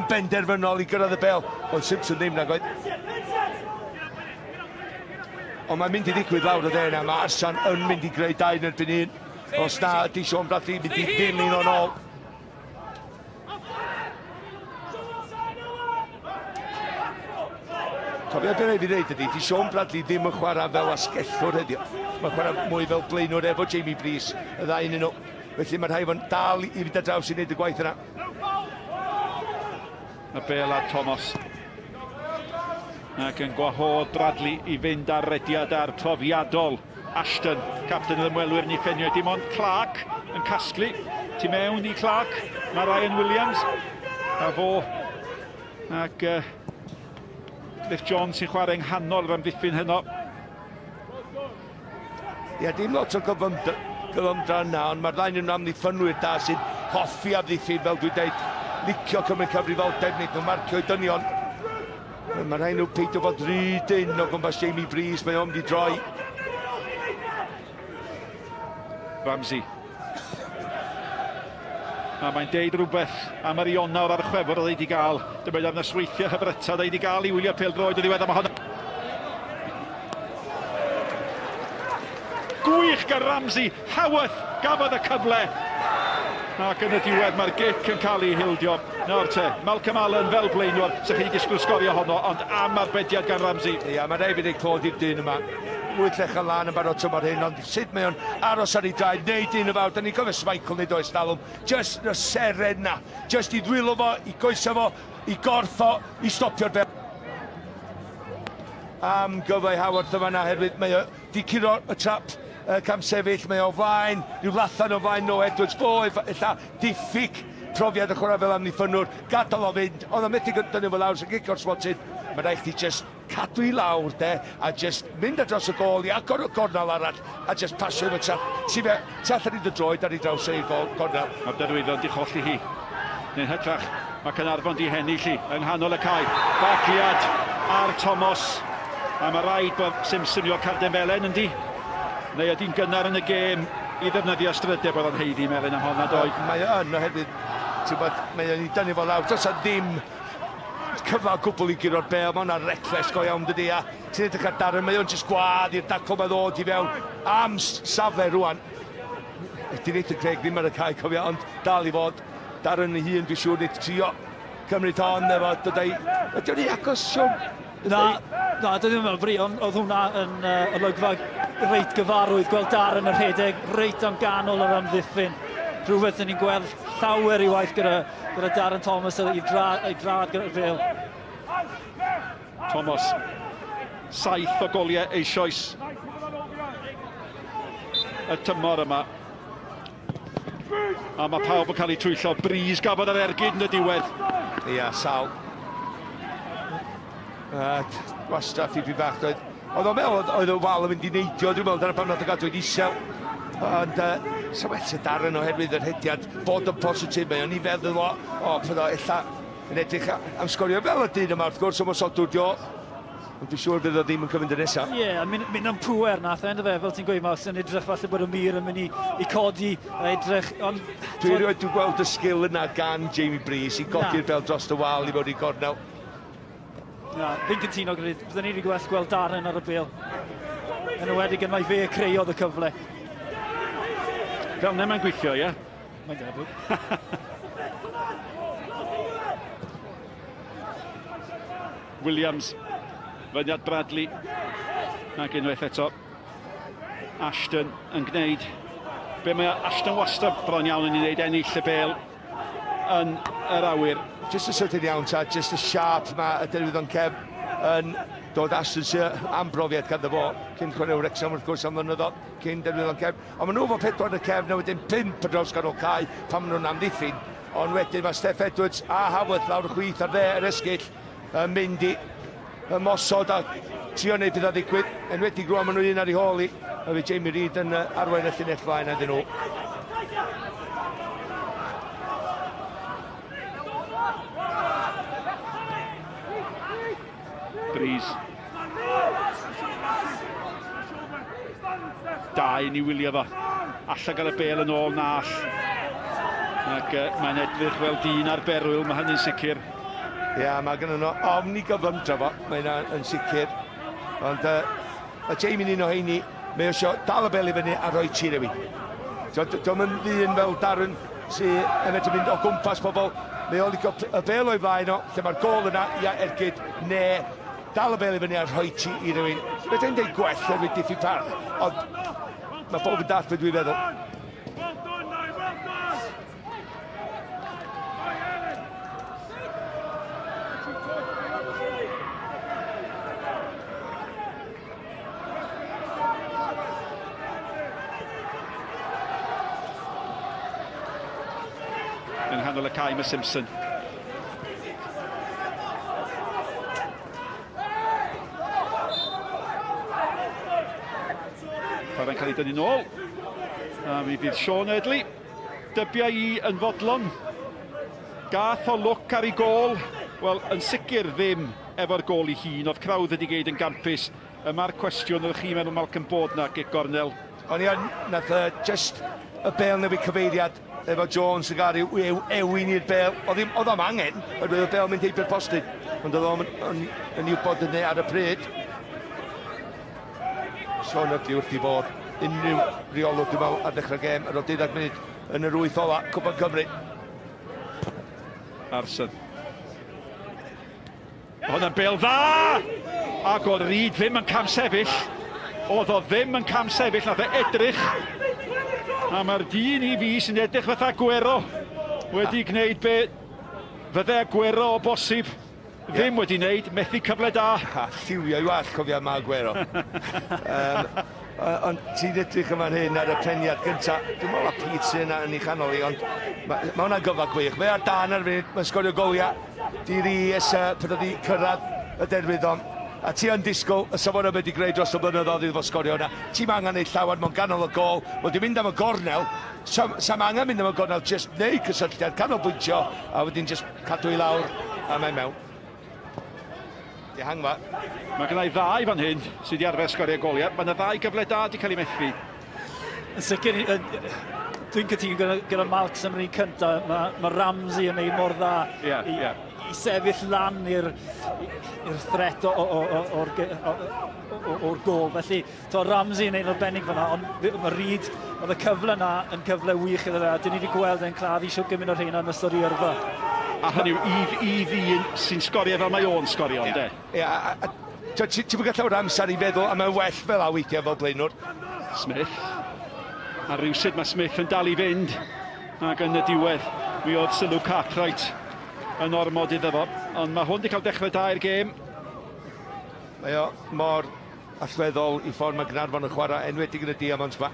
yn benderfynol i gyrraedd y bel. Ond Simpson ddim nag oedd. Ond mae'n mynd i ddigwydd lawr o dde yna. Mae Arsan yn mynd i greu dau yn erbyn un. Os na, ydy Sean Bradley mynd i ddilyn o'n ôl. Cofio beth rhaid fi ddeud ydy, di Sean Bradley ddim yn chwarae fel asgellwr heddiw. Mae'n chwarae mwy fel blaenwr efo Jamie Brees, y ddau yn nhw. Felly mae rhaid fo'n dal i fynd ar draws i wneud y gwaith yna. Y bel ar Thomas. Ac yn gwahodd Bradley i fynd ar rediad ar profiadol Ashton, capten yr ymwelwyr yn ei ffenio. Dim ond Clark yn casglu. Tu mewn i Clark, mae Ryan Williams. A fo ac uh, Griff Jones sy'n chwarae yng nghanol yr amddiffyn heno. Ie, dim lot o gyfymdra yna, ond mae'r ddau nhw'n amddiffynwyr da sy'n hoffi amddiffyn, fel dwi'n dweud, licio cymryd cyfrifoldeb, wneud nhw marcio i dynion. Mae rhaid nhw peidio bod rhy dyn o gwmpas Jamie Brees, mae o'n mynd i droi. Ramsey. A mae'n deud rhywbeth am yr Ionawr a'r Chwefror oedd wedi gael. Dyma am nosweithiau hyfryta oedd wedi gael i wylio pêl-droed yn ddiweddar. Mae hon... Gwych gan Ramsey. Howarth gafodd y cyfle. Ac yn y diwedd mae'r gic yn cael ei hildio. Nawr te, Malcolm Allen fel blaenwr, sa'ch chi wedi disgwyl sgorio honno, ond am arbediad gan Ramsey. Ia, mae rhaid fi ddeud clod i'r dyn yma. Wyth lechau lan yn barod tymor hyn, ond sut mae o'n aros ar ei draed, neud un y fawr. Da ni'n cofio Schmeichel nid oes dalwm. Just y seren na. Just i ddwylo fo, i goesau fo, i gorff o, i stopio'r bel. Am gyfle i Howard yma na herwydd mae o di curo y trap y camsefyll, mae o flaen, rhyw lathan o flaen Noah Edwards, fo ella diffyg profiad y chwarae fel amddiffynnwr, gadael o fynd, oedd o methu dynnu fo lawr, sy'n gic o'r smotyn, mae rhaid chdi just cadw i lawr de, a just mynd ar draws y gôl i agor y gornel arall, a just pasio efo tu ti fe, tu allan i dy droed ar ei draws ei gol, gornel. Mae'r Derwyddon di cholli hi. Neu'n hytrach, mae Caernarfon di hennill hi yng nghanol y cae. Bagiad ar Thomas. A mae rhaid bod Simpson i o'r carden felen, yndi? Neu ydy'n gynnar yn y gêm i ddefnyddio strydeb oedd o'n haeddu melyn am hon, nad oedd? Mae o yn, oherwydd, ti'n gwybod, mae o'n i dynnu fo lawr. Does ddim cyfle o gwbl i guro'r bêl, mae hwnna'n reckless go iawn dydy, a ti'n edrych ar Darren, mae o'n jyst gwadd i'r dacl mae ddod i fewn am safle rwan. Ydy Nathan Craig ddim ar y cae, cofio, ond dal i fod Darren ei hun, dwi'n siŵr, nid trio cymryd hon efo dod a'i... Ydy o'n agos, Siôn? Na, na, dwi ddim yn meddwl bri, ond oedd hwnna yn uh, olygfa reit gyfarwydd, gweld Darren yn rhedeg reit am ganol yr amddiffyn. Rhywbeth ni'n gweld llawer i waith gyda, gyda Darren Thomas ei, dra, ei drad gyda'r bêl. Thomas, saith o goliau eisoes y tymor yma. A mae pawb yn cael eu twyllo. Breeze gafodd yr ergyd yn y diwedd. Ia, Sal. Uh, gwastraff i fi bach doedd. Oedd o'n meddwl oedd y wal yn mynd i neidio, dwi'n meddwl, dyna pam nath o gadw i'n isel. Ond uh, sa well y darren oherwydd yr hediad bod yn positif, mae o'n i feddwl o, o, peth o, ella yn edrych am sgorio fel y dyn yma, wrth gwrs, ymosodwr dio. Ond dwi'n siŵr fydd o ddim yn cymryd y nesaf. Ie, yeah, mynd, mynd am pŵer nath e, fe, fel ti'n gweud, mae'n edrych falle bod y mur yn mynd i, i codi a edrych, ond... Dwi erioed dwi'n gweld y sgil yna gan Jamie Brees i godi'r bel dros y wal i mewn i gornel. Na, fi'n cytuno gyda byddwn ni wedi gwell gweld Darren ar y bel. Yn enwedig yn mai fe creuodd y cyfle. Fel yna mae'n gweithio, ie? Mae'n debyg. Williams, fyniad Bradley, ac unwaith eto Ashton yn gwneud be mae Ashton wastad bron iawn yn ei wneud, ennill y bel yn yr awyr. Just y sydyn iawn ta, just y siap ma y derwyddon cef yn dod Ashton sydd am brofiad ganddo fo cyn chwarae Wrexham wrth gwrs am flynyddoedd cyn derwyddon cef. Ond maen nhw efo pedwar yn y cefn a wedyn pump ar draws ganol cae pan maen nhw'n amddiffyn. Ond wedyn mae Steff Edwards a Haworth lawr y chwith ar dde yr esgyll yn mynd i ymosod a trio wneud pethau ddigwydd. Enwedig rwan maen nhw un ar ei hôl i. A fydd Jamie Reid yn arwain y llinell flaen iddyn nhw. Breeze. Da i ni wylio fo. Alla gael y bel yn ôl na all. Ac uh, mae'n edrych fel dyn ar berwyl, mae hynny'n sicr. Ia, mae gen nhw ofn i gyflymdra fo, mae hynna yn sicr. Ond mae Jamie'n un o heini, mae o isio dal y bel i fyny a rhoi ti rewyn. Dio'm yn ddyn fel Darren sy'n yn medru mynd o gwmpas pobl. Mae o licio y bel o'i flaen o, lle mae'r gol yna, ia, ergyd, ne, dal y bel i fyny a rhoi ti i rywun. Fedra i'm deud gwell oherwydd diffyg parch, ond mae bob yn dallt beth dwi'n feddwl. Yng nghanol y cae mae Simpson. Chwarae'n cael ei dynnu nôl. A mi fydd Sean Edley Dybia i yn fodlon. Gath o lwc ar ei gôl. Wel, yn sicr ddim efo'r gôl ei hun. Oedd crowd wedi geid yn gampus. Yma'r cwestiwn, oeddech chi'n meddwl Malcolm bod na gic gornel? O'n i yn, nath just y bêl newid cyfeiriad efo Jones yn gael rhyw ew, ewin i'r bêl. Oedd ddim, oedd o'm angen, oherwydd y bêl mynd heibio'r postyn. Ond oedd o'm yn, yn wybod hynny ar y pryd. Sean Ugly wrth i fodd unrhyw reolwr dwi'n meddwl ar ddechrau gêm ar ôl 12 munud yn yr wyth ola Cwpan Cymru. Arson. Hwnna'n bêl dda! Ac oedd Reid ddim yn camsefyll. Oedd o ddim yn camsefyll, nath e edrych. A mae'r dyn i fi sy'n edrych fatha Aguero wedi gwneud be fydde Aguero o bosib Ddim wedi wneud, methu cyfle da. Ha, lliwio i wallt, cofia ma Aguero. um, ond ti'n edrych yn fan hyn ar y peniad gynta. Dwi'n meddwl a Pete sy'n yna yn ei chanol i, ond mae ma hwnna'n gyfle gwych. Mae ar dan ar y funud, mae'n sgorio goliau. Di-ri ers pryd oedd hi cyrraedd y derwyddon. A ti yn disgwyl y safon yma wedi greu dros y blynyddoedd iddo fo sgorio yna. Ti'n angen neud llawer mewn ganol y gol. Mae wedi mynd am y gornel. Sam, sam angen mynd am y gornel, just neud cysylltiad, canolbwyntio, a wedyn just Cadw i lawr, a mae mewn. Dihangfa. Mae gennau ddau fan hyn sydd wedi arfer sgorio goliau. Mae yna ddau gyfle da wedi cael ei methu. Yn sicr, dwi'n cytuno gyda, gyda Malcs am yr un cyntaf. Mae, mae Ramsey yn ei mor dda yeah, i, yeah. i sefyll lan i'r threat o'r o'r gol. Felly, to, Ramsey yn ein arbennig fanna, ond mae Reid, oedd y cyfle yna yn cyfle wych iddo fe, a dyn ni wedi gweld e'n claddu shwt gymaint o'r rheina yn ystod ei yrfa. A hynny yw, i, i ddyn sy'n sgorio fel mae o'n sgorio, ynddo? Ie, a, a, ti'n ti gael llawer amser i feddwl, a mae'n well fel a weithiau fel blaenwr. Smith. A rhywsut mae Smith yn dal i fynd. Ac yn y diwedd, mi oedd sylw Cartwright yn ormod iddo fo. Ond mae hwn wedi cael dechrau da i'r gêm. Mae o mor allweddol i ffordd mae Gaernarfon yn chwarae, enwedig yn y Diamonds ma.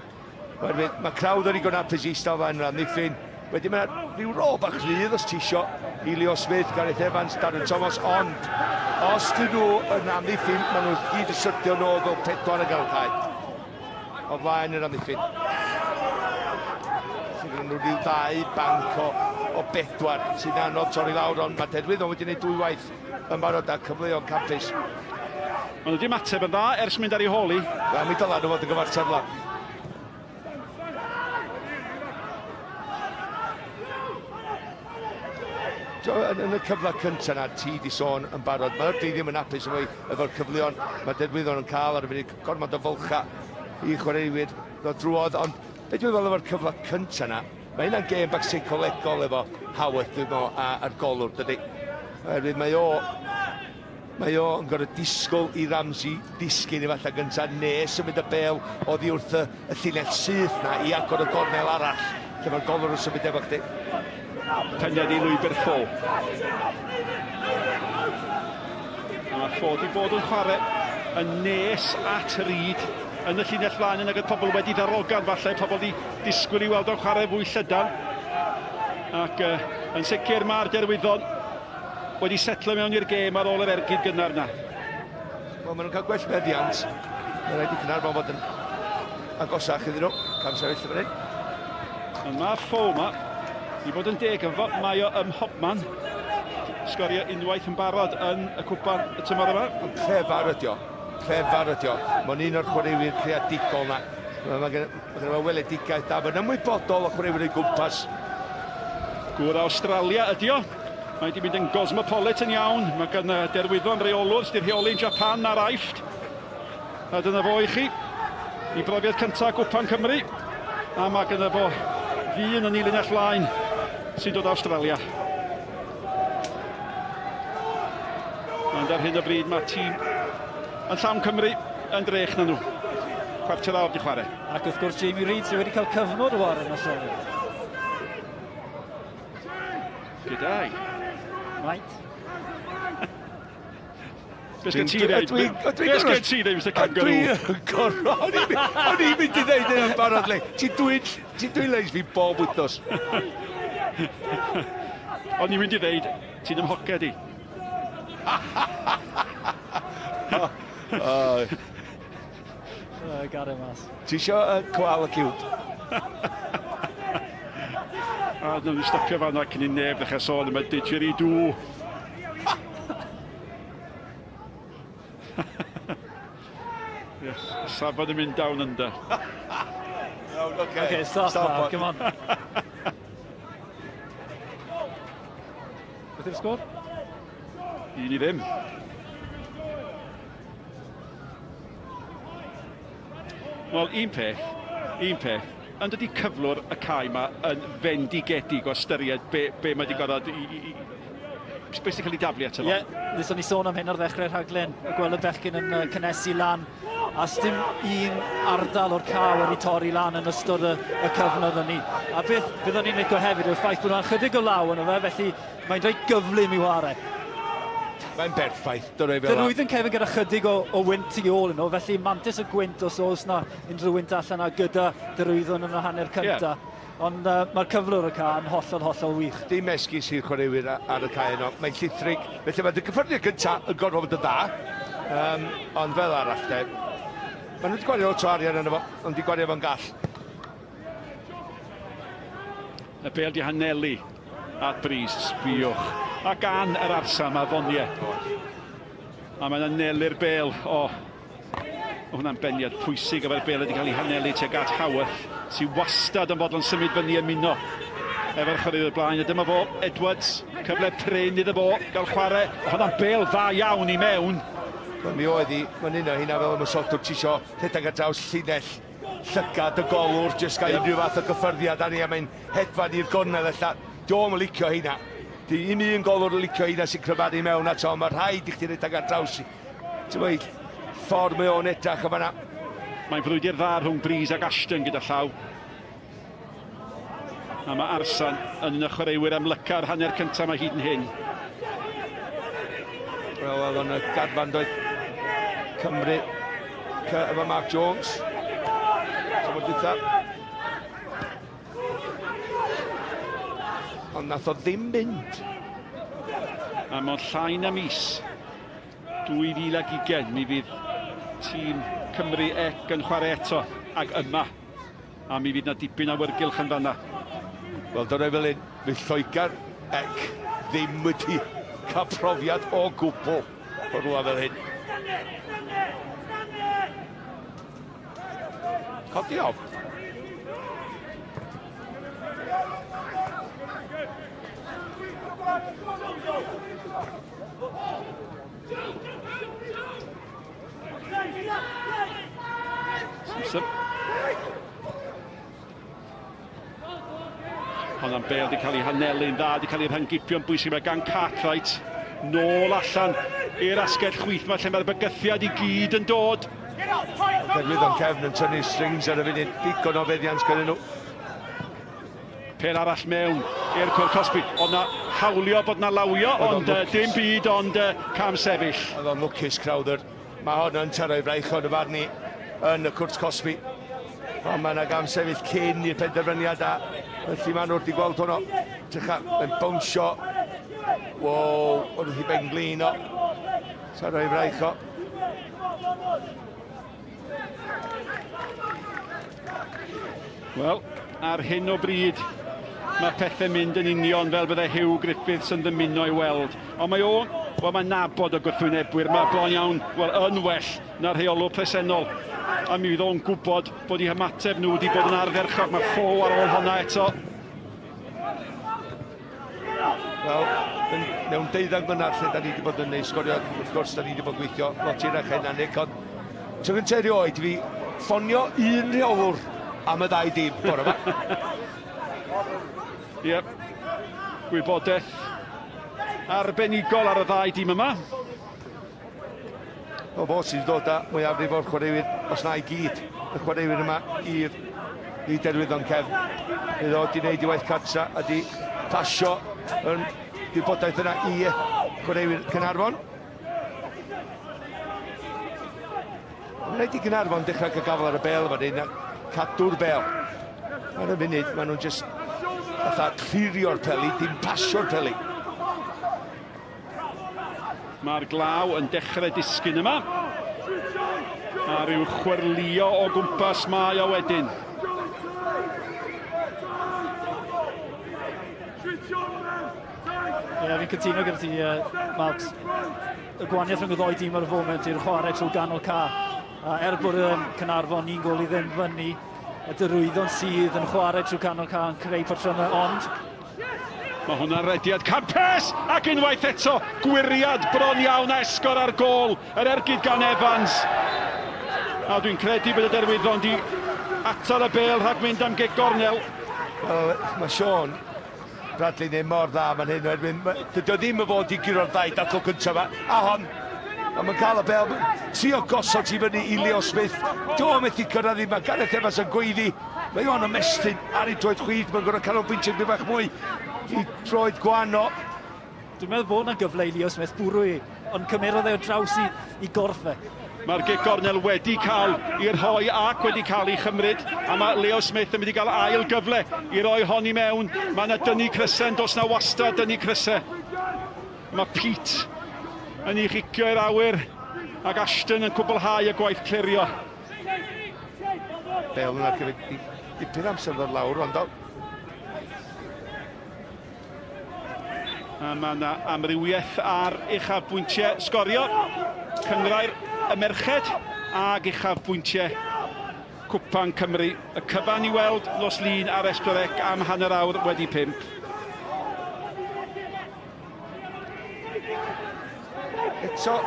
Oherwydd mae crowd yn ddigon hapus i eistedd o flaen yr amddiffyn. Wedyn mae yna rhyw rôl bach rhydd os ti isio i Leo Smith, Gareth Evans, Darren Thomas, ond os dyn nhw yn amddiffyn, maen nhw gyd yn syrthio nôl fel pedwar yn gael cae. O flaen yr amddiffyn. Sydd gyda nhw rhyw ddau banc o, o bedwar sy'n anodd torri lawr, ond mae Derwyddon wedi gwneud dwy waith yn barod a cyfleoedd campus. Maen nhw wedi ymateb yn dda ers mynd ar ei hôl hi. Wel, mi dyla nhw fod yn gyfartal lan. Yn, yn y cyfle cyntaf yna, ti di sôn yn barod, mae Ydli ddim yn hapus efo, efo'r cyfleon mae Derwyddon yn cael ar y funud, gormod o fylcha i chwaraewyr ddod drwodd, ond beth dwi'n feddwl efo'r cyfle cyntaf yna, Mae hynna'n gêm bach seicolegol efo Howarth, dwi'n meddwl, a'r golwr, dydy. Oherwydd mae o, mae o yn gorfod disgwyl i Ramsey ddisgyn efallai gyntaf, neu symud y bêl oddi wrth y, y llinell syth na i agor y gornel arall, lle mae'r golwr yn symud efo chdi. Peniad i lwybr ffo. Mae ffo wedi bod yn chwarae yn nes at Reid yn y llinell flaen yna gyda pobl wedi ddarogan falle, pobl wedi disgwyl i weld o'n chwarae fwy llydan. Ac uh, yn sicr mae'r derwyddon wedi setlo mewn i'r gêm ar ôl yr ergyd gynnar yna. Wel, maen nhw'n cael gwell meddiant. Mae'n rhaid i Caernarfon fod yn agosach iddyn nhw. Cam sefyll yn fan hyn. Mae ffo yma, i fod yn deg efo, mae o ym mhobman. Sgorio unwaith yn barod yn y cwpan y tymor yma. Ond clefar ydi o. Clefar ydi o. Mae'n un o'r chwaraewyr creadigol na. Mae ma gen, ma gen fo weledigaeth da. Mae'n ymwybodol o chwaraewyr o'i gwmpas. Gŵr Awstralia ydi o. Mae wedi mynd yn gosmopolitan iawn. Mae gan Derwyddon reolwr sydd wedi rheoli'n Japan a'r Aifft. A dyna fo i chi. I brofiad cyntaf Gwpan Cymru. A mae gyda fo ddyn yn ei linell flaen sy'n dod o Awstralia. Ond ar hyn o bryd mae tîm yn llawn Cymru yn drech na nhw. Chwarter awr di chwarae. Ac wrth gwrs Jamie Reid sydd wedi cael cyfnod o warae yn Awstralia. G'day. Right. Beth sgen ti ddeud? Beth sgen ti ddeud, Mr Kangaroo? Dwi'n gorfod... O'n i'n mynd i ddeud hynna'n barod, le. Ti'n dwyn, ti'n dwyn leis fi bob wythnos. O'n i'n mynd i ddeud, ti'n ymhoced i. Oh. Gare mas. Ti isio koala cute? A nawn ni stopio fan'na cyn i neb ddechrau sôn am y didgeridoo. Yes, safon yn mynd down under. Iawn, oce. Okay, stop, Stop now, on. come on. Beth yw'r sgôr? 1-0. Wel, un peth, un peth, yn dydi cyflwr y cae yma yn fendigedig o ystyried be mae wedi gorfod i beth sy'n cael ei daflu ato fo. Ie, wnaethon ni sôn am hyn ar ddechrau'r rhaglen, y gweld y bechgyn yn cynnesu lan, a sdim un ardal o'r cae wedi torri lan yn ystod y cyfnod hynny. A beth byddwn ni'n licio hefyd yw'r ffaith bod yna chydig o law yno fe, felly mae'n reit gyflym i ware. Mae'n berffaith, dyna i fel Dyn nhw cefn gyda chydig o wynt tu ôl yno, felly mantais y gwynt os oes na unrhyw wynt allan a gyda Derwyddon yn y hanner cynta. Ond mae'r cyflwr y cae yn hollol, hollol wych. Dim esgus i'r chwaraewyr ar y cae yno. Mae'n llithrig. Felly mae'r gyffyrddiad gyntaf yn gorfod bod yn dda. Ond fel arall, de, maen nhw wedi gwario lot o arian yno fo, ond wedi gwario fo'n gall. Y bêl di hanelu at Breeze, sbiwch. A gan yr arsa mae ddoniau. A mae'n anelu'r bêl o... O, hwnna'n beniad pwysig efo'r bêl wedi cael ei hanelu tuag at Howarth, sy'n wastad yn fodlon symud fyny ymuno efo'r chwaraewyr blaen. A dyma fo, Edwards, cyfle prin iddo fo gael chwarae. O, hwnna'n bêl dda iawn i mewn. Wel, mi oedd hi, mae'n un o hynna fel ymosodwr, ti isio rhedeg ar draws llinell llygad y golwr, jyst gael unrhyw fath o gyffyrddiad arni, a mae'n hedfan i'r gornel ella. Dio'm yn licio heina. Di un un golwr yn licio heina sy'n cryfaru mewn ato, ond mae rhaid i chdi rhedeg ar draws. Ti'n meddwl, ffordd mae o'n edrych yn fan'na. Mae'n frwydr dda rhwng Breeze ac Ashton gyda llaw. A mae Arsan yn un o chwaraewyr amlyca'r hanner cyntaf mae hyd yn hyn. Wel, oedd o'n y garfan doedd Cymru efo Mark Jones. Tymor dwytha. Ond nath o ddim mynd. A mewn llai na mis 2020 mi fydd tîm Cymru ec yn chwarae eto ag yma. A mi fydd na dipyn awyrgylch yn fan'na. Wel, dyna fel un, fydd Lloegr ec ddim wedi cael profiad o gwbl o rhywle fel hyn. Codi off. Simpson. Honna'n bêl wedi cael ei hanelu'n dda, wedi cael ei rhyngipio'n bwysig. Mae gan Cartwright nôl allan i'r asgell chwith yma lle mae'r bygythiad i gyd yn dod. Derwyddon cefn yn tynnu strings ar y funud, digon o feddiant gyda nhw. Pêl arall mewn i'r cwrt cosbi. Oedd na hawlio bod na lawio, Oedd o'n ond lwcus. dim byd ond cam sefyll. Oedd o'n lwcus, Crowther. Mae hwn yn taro i fraich o'n y farn i yn y cwrt cosbi. Ond mae yna gam sefyll cyn i'r penderfyniad a felly maen nhw wedi gweld hwnnw. Tycha, mae'n bownsio. Wow, wrth i benglin o. Taro i fraich o. Wel, ar hyn o bryd, mae pethau'n mynd yn union fel bydde Huw Griffiths yn ddymuno i weld. Ond mae o, wel, mae'n nabod y gwrthwynebwyr, mae bron iawn, wel, yn well na'r rheolwr presennol. A mi fydd o'n gwybod bod eu hymateb nhw wedi bod yn ardderchog. Mae ffo ar ôl hwnna eto. Wel, yn, mewn deuddeg mlynedd lle da ni wedi bod yn neud sgorio, wrth gwrs da ni wedi bod yn gweithio lot hirach hynna, Nick, ond tro gyntaf erioed i fi ffonio un rheolwr am y ddau dîm bore yma. Yep. Gwybodaeth arbenigol ar y ddau dîm yma. O fo sydd dod â mwyafrif o'r chwaraewyr, os na i gyd, y chwaraewyr yma i'r i derwyddon cefn. Bydd o wedi gwneud i waith cartra a di pasio yn gwybodaeth yna i chwaraewyr Caernarfon. Mae'n rhaid i Gaernarfon dechrau cael gafael ar y bel fan hyn a cadw'r bel. Ar y funud, maen nhw'n just fatha clirio'r peli, dim pasio'r peli. Mae'r glaw yn dechrau disgyn yma. A rhyw chwyrlio o gwmpas mae o wedyn. Ie, yeah, fi'n cytuno gyda ti, Mark. Y gwahaniaeth rhwng y ddoi dîm ar y foment yw'r chwarae trwy ganol ca. A er bod um, Caernarfon un gol i ddim fyny, y dyrwyddon sydd yn chwarae trwy canol ca yn creu patrymau, ond Mae hwnna'n rediad campus ac unwaith eto gwyriad bron iawn a esgor ar gôl yr ergyd gan Evans. A dwi'n credu bod y derwyddon di atal y bêl rhag mynd am gig gornel. Wel, mae Sean Bradley neu mor dda fan hyn, oherwydd dydy o ddim y fod i guro'r ddau dacl cyntaf yma. A hon, a mae'n cael y bel, trio gosod ti fyny i Leo Smith. Do methu cyrraedd i, mae Gareth Evans yn gweiddi. Mae o'n ymestyn ar ei droed chwith, mae'n gorfod canolbwyntio dipyn bach mwy i droed gwan o. Dwi'n meddwl bod yna gyfle i Leo Smith bwrw i, ond cymerodd e o draws i, i gorff e. Mae'r gic gornel wedi cael ei rhoi ac wedi cael ei chymryd, a mae Leo Smith yn mynd i gael ail gyfle i roi hon i mewn. Mae yna dynnu crysau, does na wastad dynnu crysau. Mae Pete yn ei chicio i'r awyr ac Ashton yn cwblhau y gwaith clirio. Bale yna cymryd dipyn amser ddod lawr, ond o. A mae yna amrywiaeth ar uchafbwyntiau sgorio. Cynghrair y merched ag uchafbwyntiau Cwpan Cymru. Y cyfan i weld nos Lun ar S4C am hanner awr wedi pump. Eto,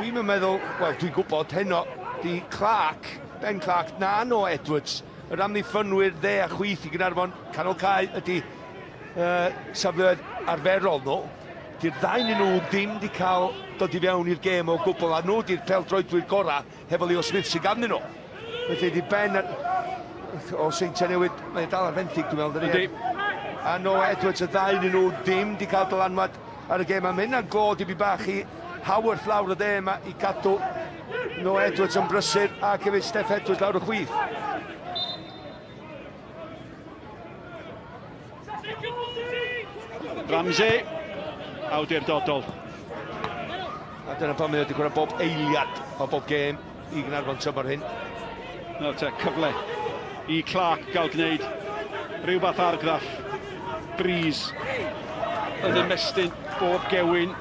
dwi'n meddwl, wel dwi'n gwybod heno, di Clark, Ben Clark, na no Edwards, yr amddiffynwyr dde a chwith i Gaernarfon, canol cae ydy uh, safleoedd arferol nhw. Di'r ddau nhw ddim di cael dod i fewn i'r gêm o gwbl, a nhw di'r peldroedwyr gorau hefo Leo Smith sydd ganddyn nhw. Felly di Ben o Seintiau Newydd, mae'n dal ar fenthyg dwi'n meddwl. Yndi. A Noah Edwards, y ddau nhw ddim di cael dylanwad ar y gêm. A mae hynna'n glod i fi bach i Howarth lawr y dde yma i gadw Noah Edwards yn brysur ac hefyd Steff Edwards lawr y chwith. Ramsey, awdurdodol. A dyna pam mae wedi chwarae bob eiliad o bob gêm i Gaernarfon tymor hyn. Nawr te, cyfle i Clark gael gwneud rhyw fath argraff. Breeze yn ymestyn bob gewyn.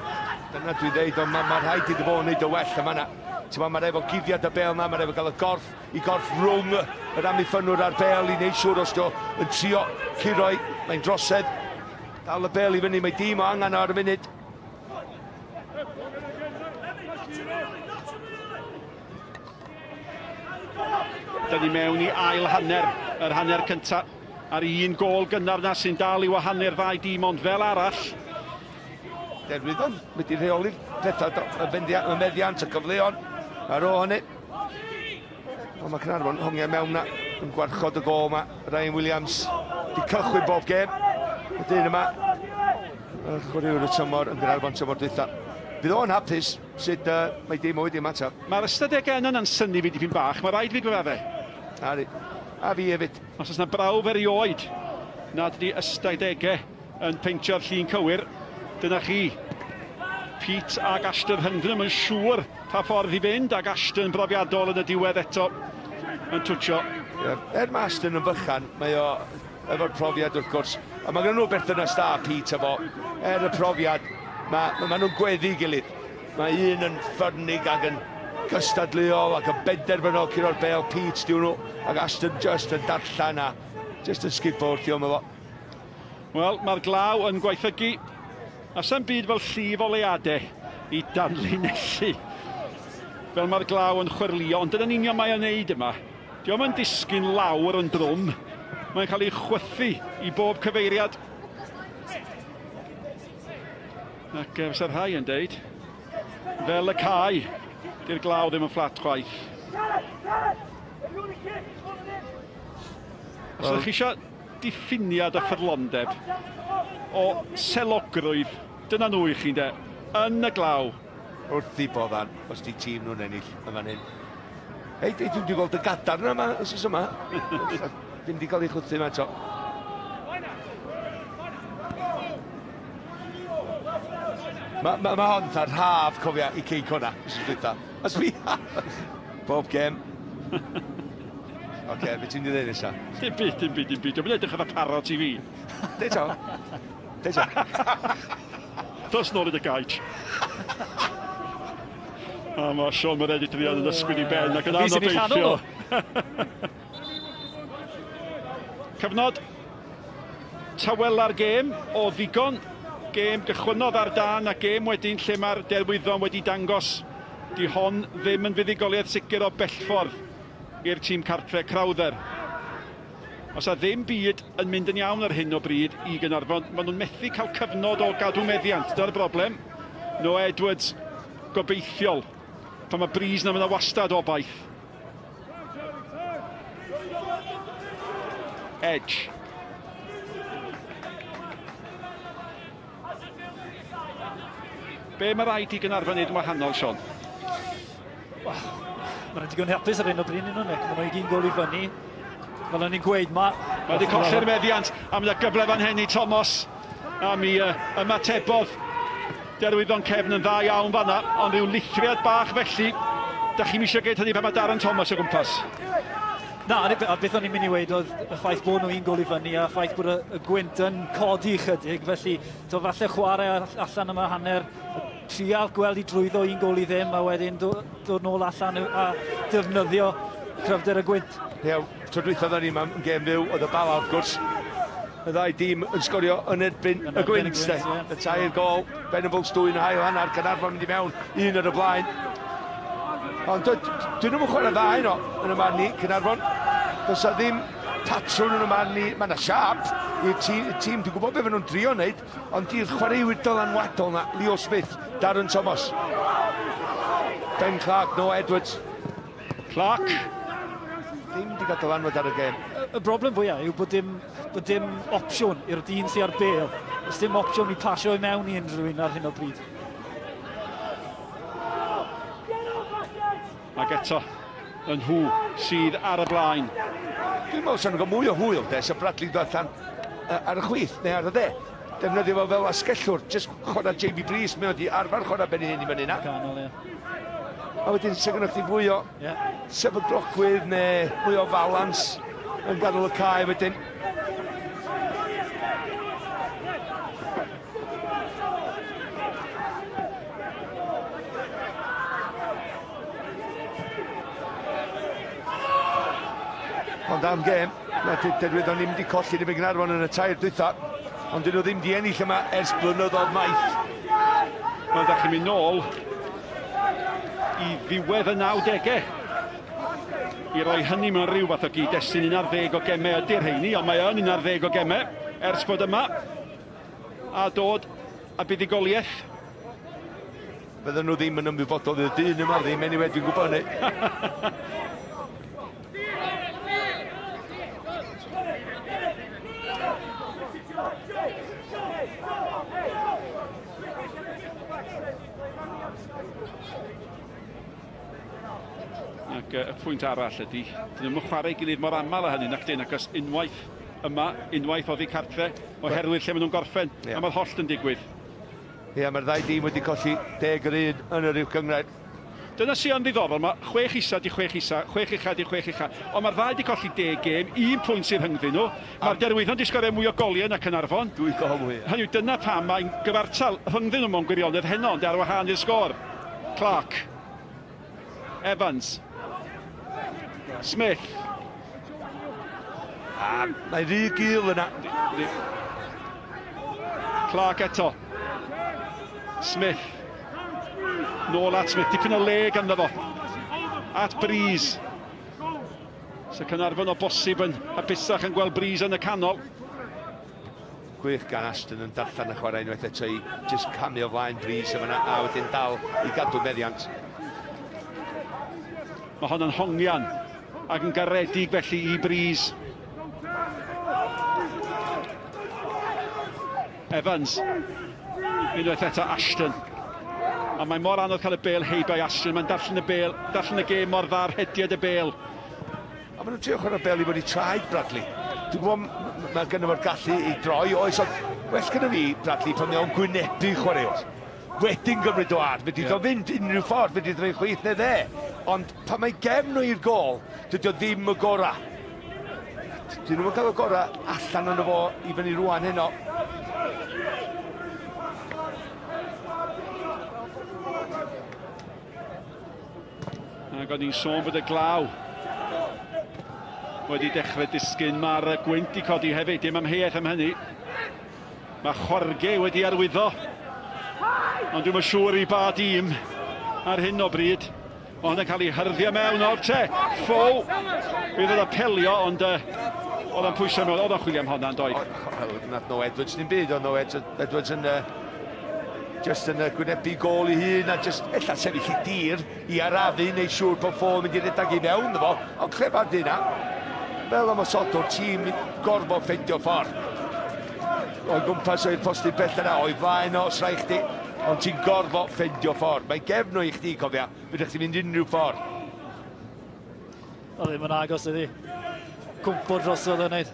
Dyna dwi'n dweud, ond mae ma rhaid iddo fo wneud o well yma na. Ti'n mae efo guddiad y bel na, mae efo gael y gorff, i gorff rhwng yr amddiffynwr a'r bel i wneud siŵr os dio yn trio curoi, mae'n drosedd. Dal y bel i fyny, mae dîm o angen ar y munud. Da ni mewn i ail hanner, yr hanner cyntaf ar un gôl gynnar na sy'n dal i wahanu'r ddau dîm, ond fel arall. Derwyddon wedi rheoli'r pethau, y meddiant, y cyfleon ar ôl hynny. Ond mae Caernarfon hongiau mewn na yn gwarchod y gôl yma. Ryan Williams di cychwyn bob gêm. Y dyn yma, y chwaraewr y tymor yn Gaernarfon tymor dwytha. Fydd o'n hapus sut mae dim o wedi ymateb. Mae'r ystadegau yna'n synnu fi dipyn bach, mae rhaid fi gyfadde. A, a fi hefyd. Os oes yna brawf erioed nad ydi ystadegau yn peintio'r llun cywir, dyna chi. Pete ag Ashton rhyngddyn nhw'n siŵr pa ffordd i fynd, ag Ashton brofiadol yn y diwedd eto yn twtio. Yeah. Er mae Ashton yn fychan, mae o efo'r profiad wrth gwrs, a mae gen nhw berthynas da Pete efo, er y profiad, mae ma, ma nhw'n gweddu gilydd. Mae un yn ffyrnig ac yn cystadleuol ac yn benderfynol curo'r bel, Pete diw nhw, ac Ashton just yn darllen a just yn sgubo wrth i o'n efo. Wel, mae'r glaw yn gwaethygu. A sa'm byd fel llif o leade i danlinellu fel mae'r glaw yn chwyrlïo, ond dyna'n union mae o'n neud yma. Dio'm yn disgyn lawr yn drwm, mae'n cael ei chwythu i bob cyfeiriad. Ac fysa'r rhai yn deud, fel y cae, di'r glaw ddim yn fflat chwaith. Os ydych chi eisiau diffiniad o ffyddlondeb, o selogrwydd, dyna nhw i chi, de, yn y glaw. Wrth i boddan, os di tîm nhw'n ennill yn fan hyn. Hei, dwi wedi gweld y gadarn yma, wsos yma. Ddim wedi cael ei chwythu yma eto. Mae ma, ma hon fatha rhaf, cofia, i cei cona, wsos dwytha. A sbi, bob gem. Oce, okay, beth ti'n mynd i ddweud nesaf? Dim byd, dim byd, dim byd. Dwi'n edrych ar y parot i fi. Deud to. Deud to. Dos nôl i dy gaich. A mae Sean Moretti druan yn ysgwyd i ben ac yn anobeithio. Cyfnod tawela'r gêm o ddigon. Gêm gychwynnodd ar dan a gêm wedyn lle mae'r Derwyddon wedi dangos di hon ddim yn fuddugoliaeth sicr o bellffordd i'r tîm cartre Crowther. Os a ddim byd yn mynd yn iawn ar hyn o bryd i Gaernarfon, maen nhw'n methu cael cyfnod o gadw meddiant. Dyna'r broblem. Noah Edwards, gobeithiol. Pan mae bris na, mae yna wastad obaith. Edge. Be mae rhaid i Gaernarfon wneud yn wahanol, Sean? Wel, Mae'n digon hapus ar hyn o bryd, nhw, Nick. Maen nhw i gyd yn gol i fyny. Fel o'n i'n gweud, mae... Mae wedi colli'r meddiant, a mae gyfle fan hyn i Thomas. A mi ymatebodd Derwyddon cefn yn dda iawn fanna, ond rhyw lithriad bach felly. Da chi'n eisiau gwneud hynny pan mae Darren Thomas o gwmpas. Na, a beth o'n i'n mynd i weud oedd y ffaith bod nhw un gol i fyny a ffaith bod y, y gwynt yn codi chydig, felly to falle chwarae allan yma hanner, trial gweld i drwyddo un gol i ddim a wedyn dod nôl allan a defnyddio cryfder y gwynt. Ie, tro dwytha oedden ni mewn gêm fyw, oedd y Bala wrth gwrs, y ddau dîm yn sgorio yn erbyn y gwynt, de. Y tair gol, Venables dwy'n hail hanner, Caernarfon mynd i mewn, un ar y blaen. Ond dyn nhw'n chwarae dda heno yn y marn ni, Caernarfon. Does na ddim patrwn yn y marn ni, mae yna siap i'r tîm, tîm, dwi'n gwybod beth maen nhw'n drio wneud, ond i'r chwaraewyr dylanwadol na, Leo Smith, Darren Thomas, Ben Clark, Noah Edwards. Clark. Ddim wedi cael dylanwad ar y gêm. Y broblem fwyaf yw bod dim, bod dim opsiwn i'r dyn sy'n ar bêl. Does dim opsiwn i pasio i mewn i unrhyw un ar hyn o bryd. Ac eto, y nhw sydd ar y blaen. Dwi'n meddwl sy'n nhw'n cael mwy o hwyl, de, sy'n Bradley dod allan ar y chwith neu ar y dde. Defnyddio fo fel asgellwr, jyst chwarae JB Breeze, mae o wedi arfer chwarae ben ei hun i fyny na. Canol, ie. A wedyn, sy'n gynnwch chi fwy o yeah. sefydlogrwydd neu mwy o falans yn ganol y cae wedyn. Ond am gêm, na dydw i ddim wedi colli ddim yn Gaernarfon yn y tair dwytha, ond dyn nhw ddim wedi ennill yma ers blynyddoedd maith. Wel, da chi'n mynd nôl i ddiwedd y 90au i roi hynny mewn rhyw fath o gyd-destun 11 o gemau ydy'r rheini, ond mae yn 11 o gemau ers bod yma a dod a buddugoliaeth. Fydden nhw ddim yn ymwybodol i'r dyn yma ddim, anyway, dwi'n gwybod hynny. Ac y pwynt arall ydy, dyn nhw'n chwarae gilydd mor aml â hynny, nac dyn, ac os unwaith yma, unwaith oddi cartre, oherwydd lle maen nhw'n gorffen, yeah. a mae'r hollt yn digwydd. Ie, yeah, mae'r ddau dîm wedi colli 10 yr un yn yr uwch gynghrair. Dyna sy'n yn ddiddorol, mae chwech isa di chwech isa, chwech ucha di chwech ucha, ond mae'r ddau di colli deg gêm, un pwynt sydd rhyngddyn nhw. Mae'r Derwyddon di sgorio mwy o goliau na Caernarfon. Dwy gol mwy. Hynny yw, dyna pam mae'n gyfartal rhyngddyn nhw mewn gwirionedd heno, ond ar wahân i'r sgôr. Clark. Evans. Smith. A mae rhy gul yna. Clark eto. Smith. Nôl at Smith, dipyn o le ganddo fo. At Breeze. So Caernarfon o bosib yn hapusach yn gweld Breeze yn y canol. Gwych gan Ashton yn darllen y chwarae unwaith eto i jyst camu o flaen Breeze yma a wedyn dal i gadw meddiant. Mae hon yn hongian ac yn garedig felly i Breeze. Evans. Unwaith eto Ashton. A mae mor anodd cael y bêl heibio i Ashton. Mae'n darllen y bêl, darllen y gêm mor dda, rhediad y bêl. A maen nhw'n trio chwarae bêl i fod i traed Bradley. Dwi'n gwybod mae gynno fo'r gallu i droi, oes, ond well gynno fi Bradley pan mae o'n gwynebu chwaraewr. Wedyn gymryd o ar, fedri yeah. fynd unrhyw ffordd, fedri droi chwith neu dde. Ond pan mae gefn o i'r gôl, dydy o ddim y gorau. Dyn nhw'n cael y gorau allan ono fo i fyny rwan heno. Ac o'n i'n sôn bod y glaw wedi dechrau disgyn. Mae'r gwynt i codi hefyd, dim amheuaeth am hynny. Mae Jorge wedi arwyddo, ond dwi'm yn siŵr i ba dîm ar hyn o bryd. Mae hwnna'n cael ei hyrddio mewn o'r te. Ffow! Fydd o'n apelio, ond uh, oedd o'n pwysau mewn, oedd o'n chwilio am honna, yn doedd? Wel, nath No Edwards ddim byd, oedd No Edwards yn uh, just yn gwynebu gôl i hun a just ella sefyll i dir i arafu neu siŵr bod ffôn mynd i redag i mewn fo, ond clefar di hynna. Fel ymosodwr, ti'n gorfod ffeindio ffordd. O'i gwmpas o'r postyn bell yna, o'i flaen o, os rhaid chdi, ond ti'n gorfod ffeindio ffordd. Mae gefn o i chdi, cofia, fydych chdi'n mynd unrhyw ffordd. O ddim yn agos iddi. Cwmpo drosodd yn neud.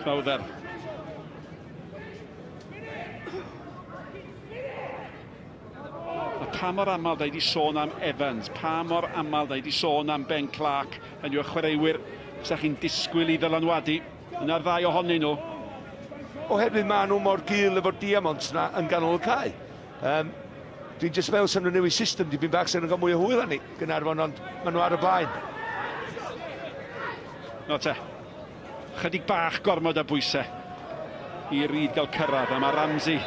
Crowther. A pa mor aml da i wedi sôn am Evans, pa mor aml da i wedi sôn am Ben Clark, hynny yw y chwaraewyr fysa chi'n disgwyl i ddylanwadu. Yna'r ddau ohonyn nhw. Oherwydd maen nhw mor gul efo'r diamonds na yn ganol y cae. Um, dwi'n jyst meddwl sy'n nhw'n newid system dipyn bach sy'n nhw'n cael mwy o hwyl arni, Gaernarfon, ond maen nhw ar y blaen. No te, chydig bach gormod o bwysau i Reid gael cyrraedd, a mae Ramsey,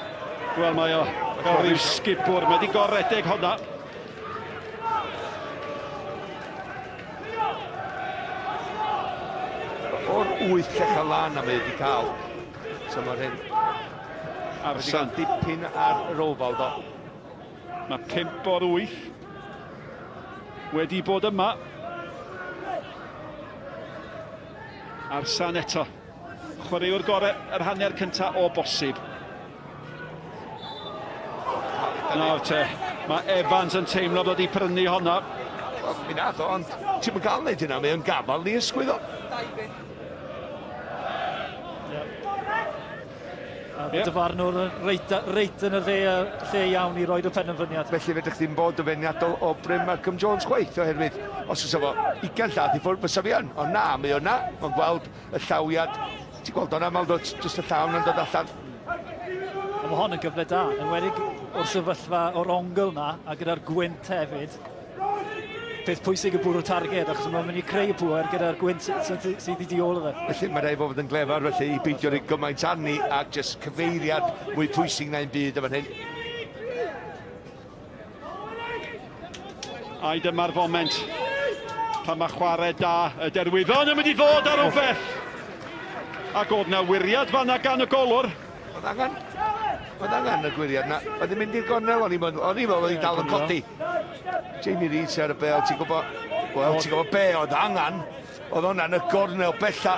wel mae o fel rhyw sgubwr, mae wedi goredeg honna. O'r wyth llechau lan a mae wedi cael, so mae'r hyn. Arsan. Wedi cael dipyn ar yr ofal do. Mae 5 o'r 8 wedi bod yma. Arsan eto. Chwaraewr gorau yr hanner cyntaf o bosib. Nawr te, mae Evans yn teimlo bod wedi prynu honna. Wel, mi nath o, ond ti'n mynd gael wneud hynna, mae o'n gafal ni ysgwydd o. A yeah. dyfarnwr reit, reit yn y lle, lle iawn i roed y penderfyniad. Felly fedrwch ddim bod yn feirniadol o Bryn Malcolm Jones chwaith, oherwydd os oes efo 20 llath i ffwrdd, fysa fi yn. Ond na, mae o na, mae'n gweld y llawiad. Ti'n gweld o'n aml, dod, jyst y llawn yn dod allan. A mae hon yn gyfle da, yn wedi o'r sefyllfa o'r ongl na, a gyda'r gwynt hefyd peth pwysig y bwrw targed, achos mae'n mynd i creu y pŵer gyda'r gwynt sydd wedi di ôl o fe. Felly mae rhaid fod yn glefar felly i beidio rhoi gymaint arni a jyst cyfeiriad mwy pwysig na'n byd yn fan hyn. Ai dyma'r foment pan mae chwarae da y Derwyddon yn mynd i ddod ar rhywbeth. Ac oedd na wiriad fanna gan y golwr. Oedd angen, oedd angen y gwiriad na. Oedd yn mynd i'r gornel, o'n i'n meddwl, o'n i'n meddwl oedd hi dal yn codi. Jamie Reid sy ar y bel, ti'n gwybod, wel, ti'n gwybod be oedd angen, oedd hwnna'n y gornel bella.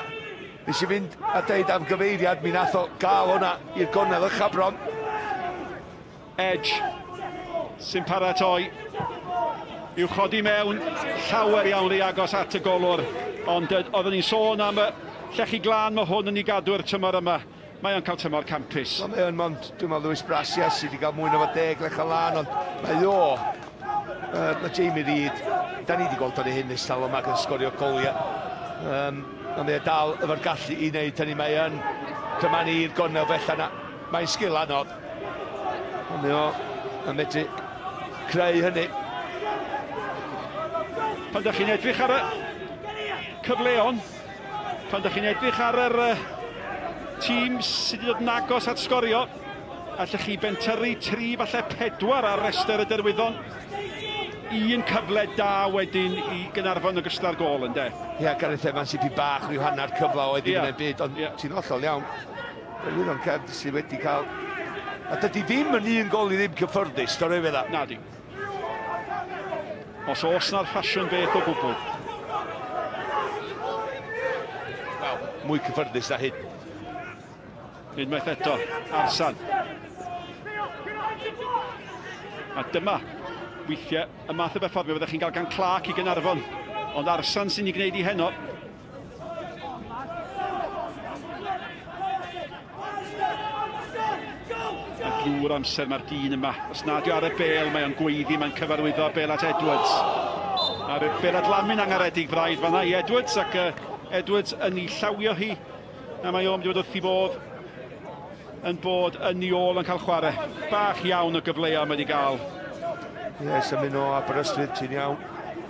Nes i fynd a deud am gyfeiriad, mi nath o gael hwnna i'r gornel ucha bron. Edge sy'n paratoi i'w chodi mewn llawer iawn rhy agos at y golwr ond oeddwn ni'n sôn am y llechi glân mae hwn yn ei gadw'r tymor yma Mae o'n cael tymor campus. Wel, mae o'n mond, dwi'n meddwl, Lewis Brasias sydd wedi cael mwy na fo deg lech lân, ond mae o, mae Jamie Reid, da ni wedi gweld o'n ei hyn ers talwm ac yn sgorio goliau. Um, ond mae o dal efo'r gallu i wneud hynny, mae yn cymanu i'r gornel bella na. Mae'n sgil anodd. Ond mae o yn medru creu hynny. Pan ydych chi'n edrych ar y cyfleon, pan ydych chi'n edrych ar yr Tîm sydd wedi dod yn agos at sgorio. Allech chi bentyrru 3, falle 4 ar restr y derwyddon. Un cyfle da wedyn i Gaernarfon yn ogystal â'r gôl, ynde? Ie, yeah, Gareth Evans i bach rhyw hanner cyfle oedd ddim yn byd, ond yeah. Ti'n hollol iawn. Derwyddon cefn sydd wedi cael... A dydy ddim yn un gol i ddim cyffyrddus, dorri fe dda. Na di. Os oes na'r ffasiwn beth o gwbl. Wel, mwy cyffyrddus na hyn. Unwaith eto, Arsan. A dyma, weithiau, y math o berfformio fyddech chi'n cael gan Clark i Gaernarfon. Ond Arsan sy'n ei gwneud i heno. A drwy'r amser mae'r dyn yma, os nad yw ar y bel, mae o'n gweiddi, mae'n cyfarwyddo bel at Edwards. A'r bel at Lamin angaredig braidd fanna i Edwards, ac Edwards yn ei llawio hi. A mae o'n mynd i fod wrth i bodd yn bod yn ei ôl yn cael chwarae. Bach iawn o gyfleoedd mae wedi gael. Ie, yeah, symud o Aberystwyth, ti'n iawn.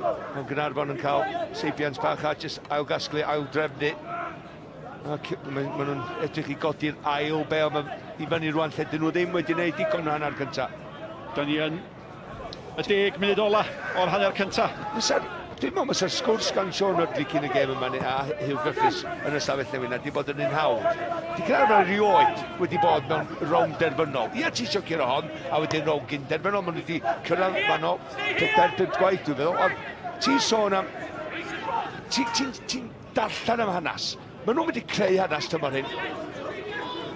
Mae Gaernarfon yn cael seibiant bach a jyst ailgasglu, aildrefnu. Ac maen ma nhw'n edrych i godi'r ail bel ma, i fyny rwan lle dyn nhw ddim wedi gwneud digon o hanner cyntaf. Da ni yn y 10 munud ola o'r hanner cyntaf. Fysa'r, dwi'n meddwl fysa'r sgwrs gan Sean Rudley cyn y gêm yma a Hugh Griffiths yn y stafell newid na di bod yn un hawdd. Di Caernarfon erioed wedi bod mewn rownd derfynol. Ia, ti eisiau curo hon, a wedyn rownd gyn derfynol. Maen nhw wedi cyrraedd fanno pedair, pump gwaith, dwi'n meddwl. Ond ti'n sôn am... Ti'n ti, ti darllen am hanes. Maen nhw'n mynd i creu hanes tymor hyn.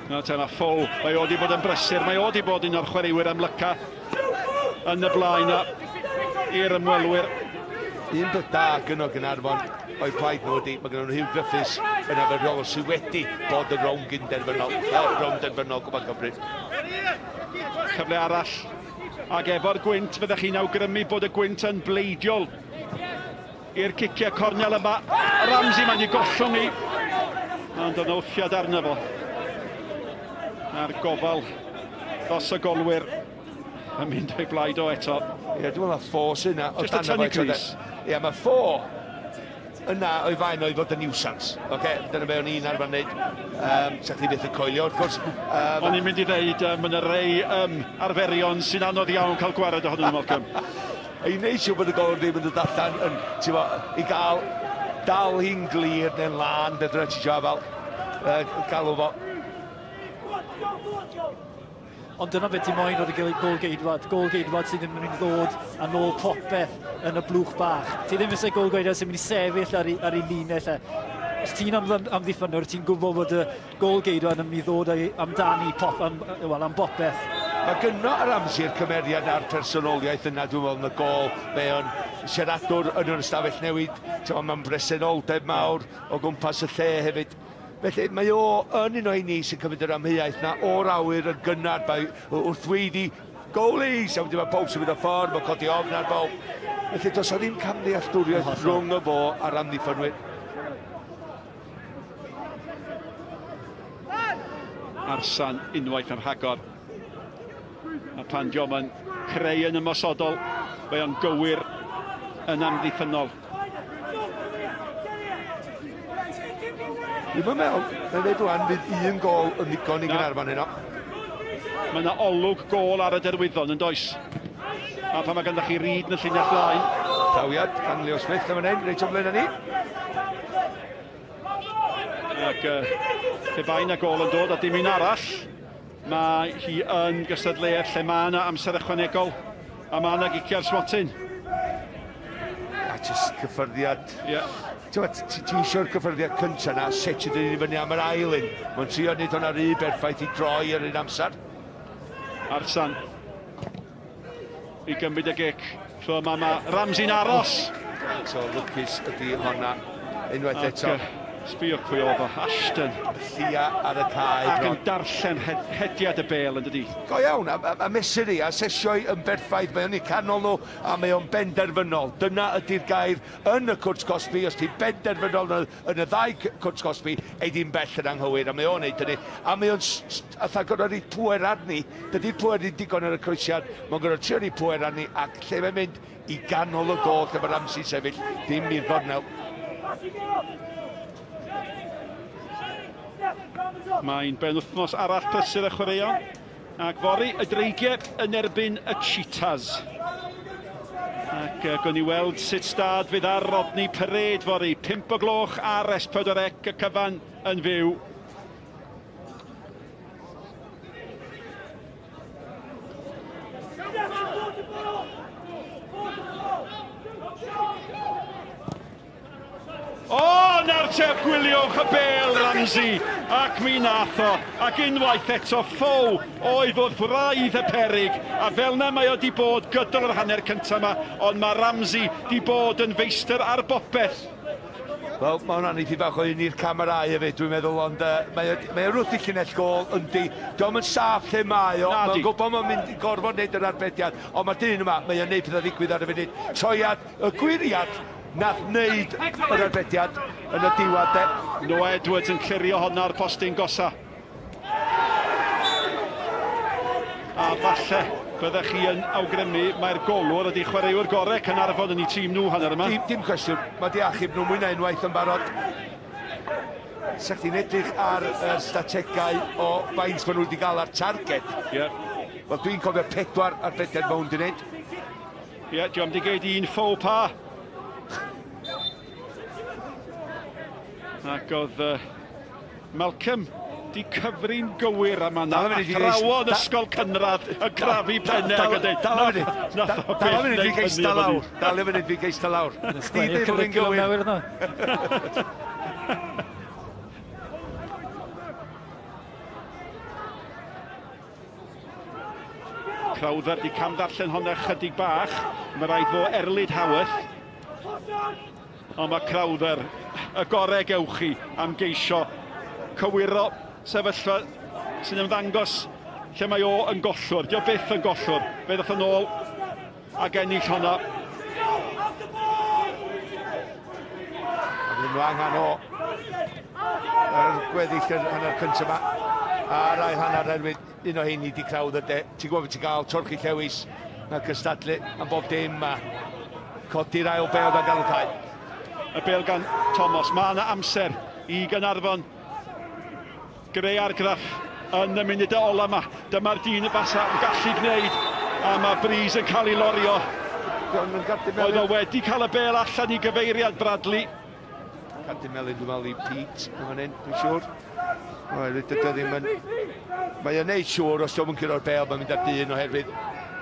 Na te, mae Ffow, mae o wedi bod yn brysur, mae o wedi bod un o'r chwaraewyr amlyca yn y blaen i'r ymwelwyr. Un peth da gynno Gaernarfon o'i plaid nhw ydy, mae gynnon nhw Huw Griffiths yn arferol sydd wedi bod yn rownd gyn-derfynol, rownd derfynol Cwpan Cymru. Cyfle arall, ac efo'r gwynt, fyddech chi'n awgrymu bod y gwynt yn bleidiol i'r ciciau cornel yma. Ramsey mae'n ei gollwng i. Ond yna wthiad arno fo. A'r gofal dros y golwyr yn mynd o'i blaid o eto. Ie, dwi'n meddwl na ffo sy'n yna. Just y tynnu Cris. Ie, mae ffo yna o'i faen o'i fod yn niwsans. Oce, dyna be o'n i'n arfer wneud. Sa chdi byth yn coelio, wrth gwrs. O'n i'n mynd i ddeud, mae yna rei arferion sy'n anodd iawn cael gwared ohonyn nhw, Malcolm. I wneud siŵr bod y golwr ddim yn dod allan yn, ti'n bo, i gael dal hi'n glir neu'n lân, beth bynnag ti isio fel, galw fo. Ond dyna beth ti'n moyn o'r gôl geidwad. Gôl geidwad sydd ddim yn mynd i ddod a nôl popeth yn y blwch bach. Ti ddim eisiau gôl geidwad sy'n mynd i sefyll ar ei, ar ei linell. E. Os ti'n amddiffynwr, ti'n gwybod bod y gôl geidwad yn mynd i ddod amdani pop, am, well, am bopeth. Mae gynno yr amser cymeriad a'r personoliaeth yna, dwi'n meddwl, yn y gôl. Mae o'n siaradwr yn yr ystafell newid. Mae'n bresenoldeb mawr o gwmpas y lle hefyd. Felly mae o yn un o heini sy'n cymryd yr amheuaeth na o'r awyr yn gynnar by, wrth weiddi goalies! A wedyn mae pawb sy'n mynd o ffordd, mae'n codi ofn ar bawb. Felly does o ddim camddealltwriaeth rhwng y fo a'r amddiffynwyr. Arsan unwaith yn rhagor. A pan diom yn creu yn ymosodol, mae o'n gywir yn amddiffynnol. Dwi'm yn meddwl, mae'n dweud rwan, fydd un gol yn ddigon i Gaernarfon heno. Mae yna olwg gol ar y derwyddon yn does? A pan mae ganddo chi Reid yn y llinell flaen. Trawiad gan Leo Smith yn fan hyn, reit o flaen ni. Ac pe bai na gol yn dod a dim un arall, mae hi yn gystadleuaeth lle mae yna amser ychwanegol a mae yna giciau'r smotyn. A jyst cyffyrddiad. Ie. Yeah. Ti eisiau'r cyffyrddiad cyntaf na, set ydyn ni fyny am yr ail un. Mae'n trio wneud hwnna rhy berffaith i droi ar un amser. Arsan i gymryd y gic. So mae ma Ramsey'n aros. So lwcus ydy honna unwaith eto. Sbio pwy oedd o, Ashton. Llia ar y cae. Ac yn darllen hediad y bel yn dydi. Go iawn, a, a, a mesur i, a sesioi yn berffaith, mae o'n eu canol nhw, a mae o'n benderfynol. Dyna ydy'r gair yn y cwrt cosbi, os ti'n benderfynol yn y, yn y ddau cwrt cosbi, ei di'n bell yn anghywir, a mae o'n neud hynny. A mae o'n atha gorfod rhoi pŵer arni, dydy'r pŵer ddim digon ar y croesiad, mae'n gorfod trio rhoi pŵer arni, ac lle mae'n mynd i ganol y gôl lle mae Ramsey sefyll, dim i'r gornel. Mae'n benwythnos arall prysur y chwaraeon. Ac fory y Dreigiau yn erbyn y Cheetahs. Ac gawn ni weld sut stad fydd ar Rodney Parade fory. 5 o gloch ar S4C y cyfan yn fyw. O, nawr te, gwyliwch y bêl, Ramsey, ac mi nath o, ac unwaith eto, Ffow oedd wrth wraidd y peryg, a fel 'na mae o 'di bod gydol yr hanner cynta' 'ma, ond mae Ramsey 'di bod yn feistr ar bopeth. Wel, mae hwnna'n eitha bach o un i'r camerâu hefyd, dwi'n meddwl, ond uh, mae, o, mae o wrth i llinell gol, yndi. Diolch yn saff lle mae o, mae'n gwybod mae'n mynd i gorfod wneud yr arbediad, ond mae'r dyn yma, mae o'n neud pethau ddigwydd ar y funud. Troiad, y gwiriad, nath wneud yr arbediad yn y diwedd de. Noah Edwards yn clirio honna ar postyn gosa. A falle byddech chi yn awgrymu mae'r golwr ydy chwaraewr gorau Caernarfon yn eu tîm nhw hanner yma. Dim, dim cwestiwn, mae di achub nhw mwy na unwaith yn barod. Sa chdi'n edrych ar y stategau o faint maen nhw wedi gael ar targed. Ie. Yeah. Wel, dwi'n cofio pedwar ar bedair mewn di wneud. Ie, yeah, diolch di geid un faux pas. Ac oedd uh, Malcolm di cyfri'n gywir a mae yna athrawon ysgol cynradd yn crafu pennau ac yn dweud dal i fyny dal i fyny fi geista lawr dal i fyny fi geista lawr chdi dweud bod fi'n gywir. Crowther di camddarllen honna chydig bach. Mae rhaid fo erlid Howarth. Ond mae Crowther y gorau gewch chi am geisio cywiro sefyllfa sy'n ymddangos lle mae o yn gollwr. Dio byth yn gollwr. Fe ddoth yn ôl ac ennill honna. A fydden nhw angen o yr gweddill yr hanner cyntaf yma. A'r ail hanner herwydd un o heini di Crowther de. Ti'n gwybod beth ti'n gael, Torchi Llewis na cystadlu am bob dim a codi'r ail bel gan gael y cae. Y bel gan Thomas. Mae yna amser i Gaernarfon greu argraff yn y munudau ola yma. Dyma'r dyn y fasa yn gallu gwneud a mae Breeze yn cael ei lorio. Oedd o wedi cael y bel allan i gyfeiriad Bradley. Cardyn melyn dwi'n meddwl i Pete yn fan hyn, dwi'n siŵr. Oherwydd dydy o ddim yn... Mae o'n neud siŵr os dio'm yn curo'r bel, mae'n mynd ar dyn oherwydd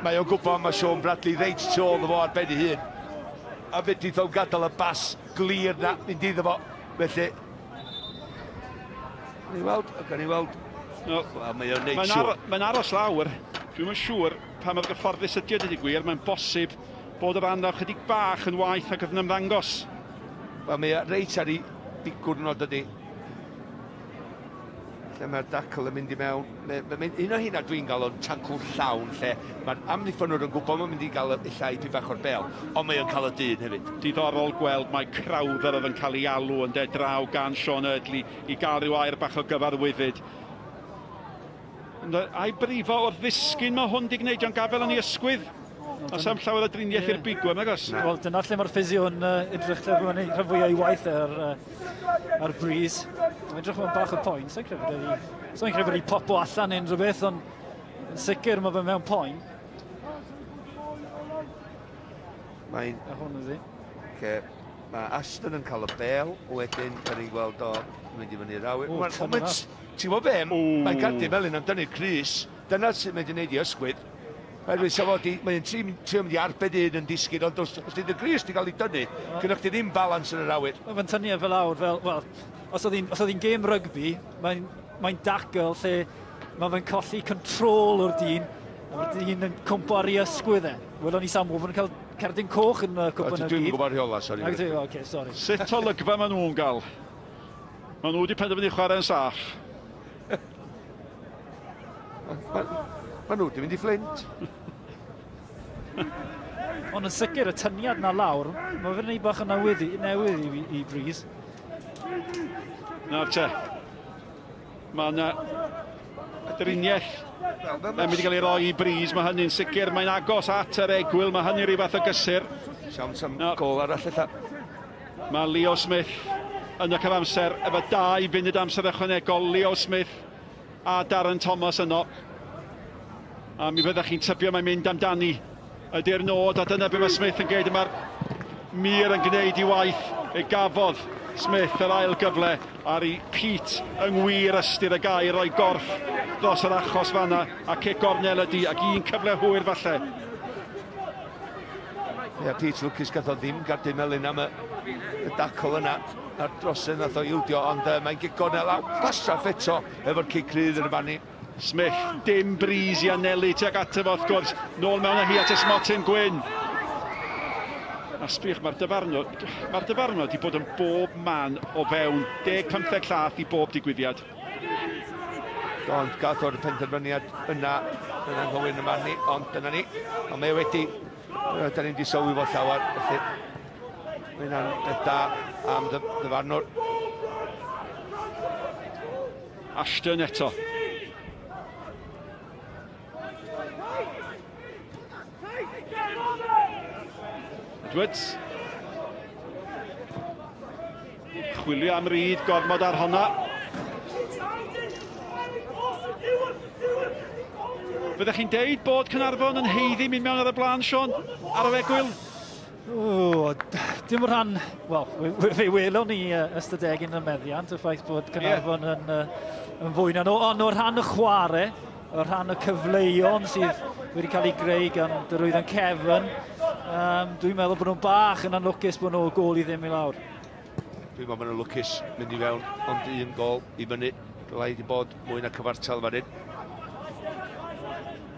mae o'n gwybod mae Sean Bradley reit tu ôl fo ar ben ei hun. A fedrith o'n gadael y bas glir na mynd iddo fo. Felly, Ni weld, gawn ni weld. No. Wel, mae o'n neud siŵr. Mae'n aros lawr. Dwi'm yn siŵr pa mor gyfforddus ydy o, dweud y gwir. Mae'n bosib bod yr anaf chydig bach yn waeth nag oedd yn ymddangos. Wel, mae o reit ar ei bigwrn o, dydy. Lle mae'r dacl yn mynd i mewn. Mae, mae, mae, un o hynna dwi'n gael o'n tacl llawn, lle mae'r amddiffynwr yn gwybod mae'n mynd i gael y llai dwi bach o'r bel, ond mae o'n cael y dyn hefyd. Diddorol gweld mae Crowther oedd yn cael ei alw yn de draw gan Sean Eardley i gael rhyw air bach o gyfarwyddyd. A'i brifo wrth ddisgyn mae hwn di gwneud, o'n gafel yn ei ysgwydd. Os am llawer o driniaeth i'r bigwr, nag oes? Wel, dyna lle mae'r ffisio yn edrych lle mae'n rhan fwyaf ei waith ar, ar Breeze. Mae'n edrych mewn bach o poen, sa'n credu bod wedi... Sa'n credu bod wedi popo allan neu unrhyw beth, ond yn sicr mae fe mewn poen. Mae'n... A hwn ydi. Lle mae Aston yn cael y bel, wedyn da ni'n gweld o mynd i fyny'r awyr. O, Mae'n- tynnu mae'n- fe. Ti'n gwybod be? Mae'n cardyn melyn am dynnu'r crys. Dyna sut mae'n gwneud i ysgwydd. Oherwydd sa fo 'di, mae'n trio mynd i arbed un yn disgyn, ond os, os di'r crys di gael ei dynnu, gynnwch chi ddim balans yn yr awyr. Mae fe'n tynnu e fel awr, fel, wel, os oedd hi'n os oedd hi'n gêm rygbi, mae'n mae dacl lle mae fe'n colli control o'r dyn, a mae'r dyn yn cwmpo ar ei ysgwydd e. Welon ni Sam Woburn yn cael cerdyn coch yn y cwpan y Dwi'm yn byd. gwybod rheola, sori. Ag dwi, oce, sori. Sut olygfa maen nhw'n gael? Maen nhw wedi penderfynu chwarae'n saff. Maen nhw wedi mynd i Flint. Ond yn sicr, y tyniad na lawr, mae fe'n neud bach o newydd i, newydd i, i Breeze. Nawr te, mae yna driniaeth yn mynd i gael ei roi i Breeze, mae hynny'n sicr, mae'n agos at yr egwyl, mae hynny rhyw fath o gysur. Siawns am No. gol arall ella. Mae Leo Smith yn y cyfamser efo 2 funud amser ychwanegol. Leo Smith a Darren Thomas yno. A mi fyddech chi'n tybio mae'n mynd amdani ydy'r nod, a dyna be mae Smith yn gwneud. Mae'r mur yn gwneud i waith. Fe gafodd Smith yr ail gyfle ar ei Pete yng ngwir ystyr y gair o'i gorff dros yr achos fanna, a cic gornel ydy, ac un cyfle hwyr falle. Ie, yeah, Pete lwcus gath o ddim gardyn melyn am y dacl yna a'r drosedd nath o ildio, ond mae'n gic gornel a gwastraff eto efo'r cic rhydd yn y fan ni. Smith, dim bris i anelu tuag ato fo wrth gwrs, nôl mewn â hi at y smotyn gwyn. A sbïwch, mae'r dyfarnwr, mae'r dyfarnwr wedi bod yn bob man o fewn 10-15 llath i bob digwyddiad. Ond gath o'r penderfyniad yna yn anghywir yn y man ni, ond dyna ni. Ond mae wedi, da ni'n di sylwi fo llawer, felly mae hynna'n beth da am ddyfarnwr. Ashton eto. Edwards. Chwilio am ryd, gormod ar honna. Fyddech chi'n deud bod Caernarfon yn haeddu mynd mewn ar y blaen, Sean, ar yr egwyl? O, dim o rhan, wel, fe welon ni ystadegyn y meddiant, y ffaith bod Caernarfon yn fwy na nhw, ond o rhan y chwarae, o rhan y cyfleon sydd wedi cael ei greu gan Derwyddon Cefn, dwi'n meddwl bod nhw'n bach yn anlwcus bod nhw gôl i ddim i lawr. Dwi'n meddwl bod nhw'n lwcus mynd i fewn, ond un gôl i fyny, dylai wedi bod mwy na cyfartal fan hyn.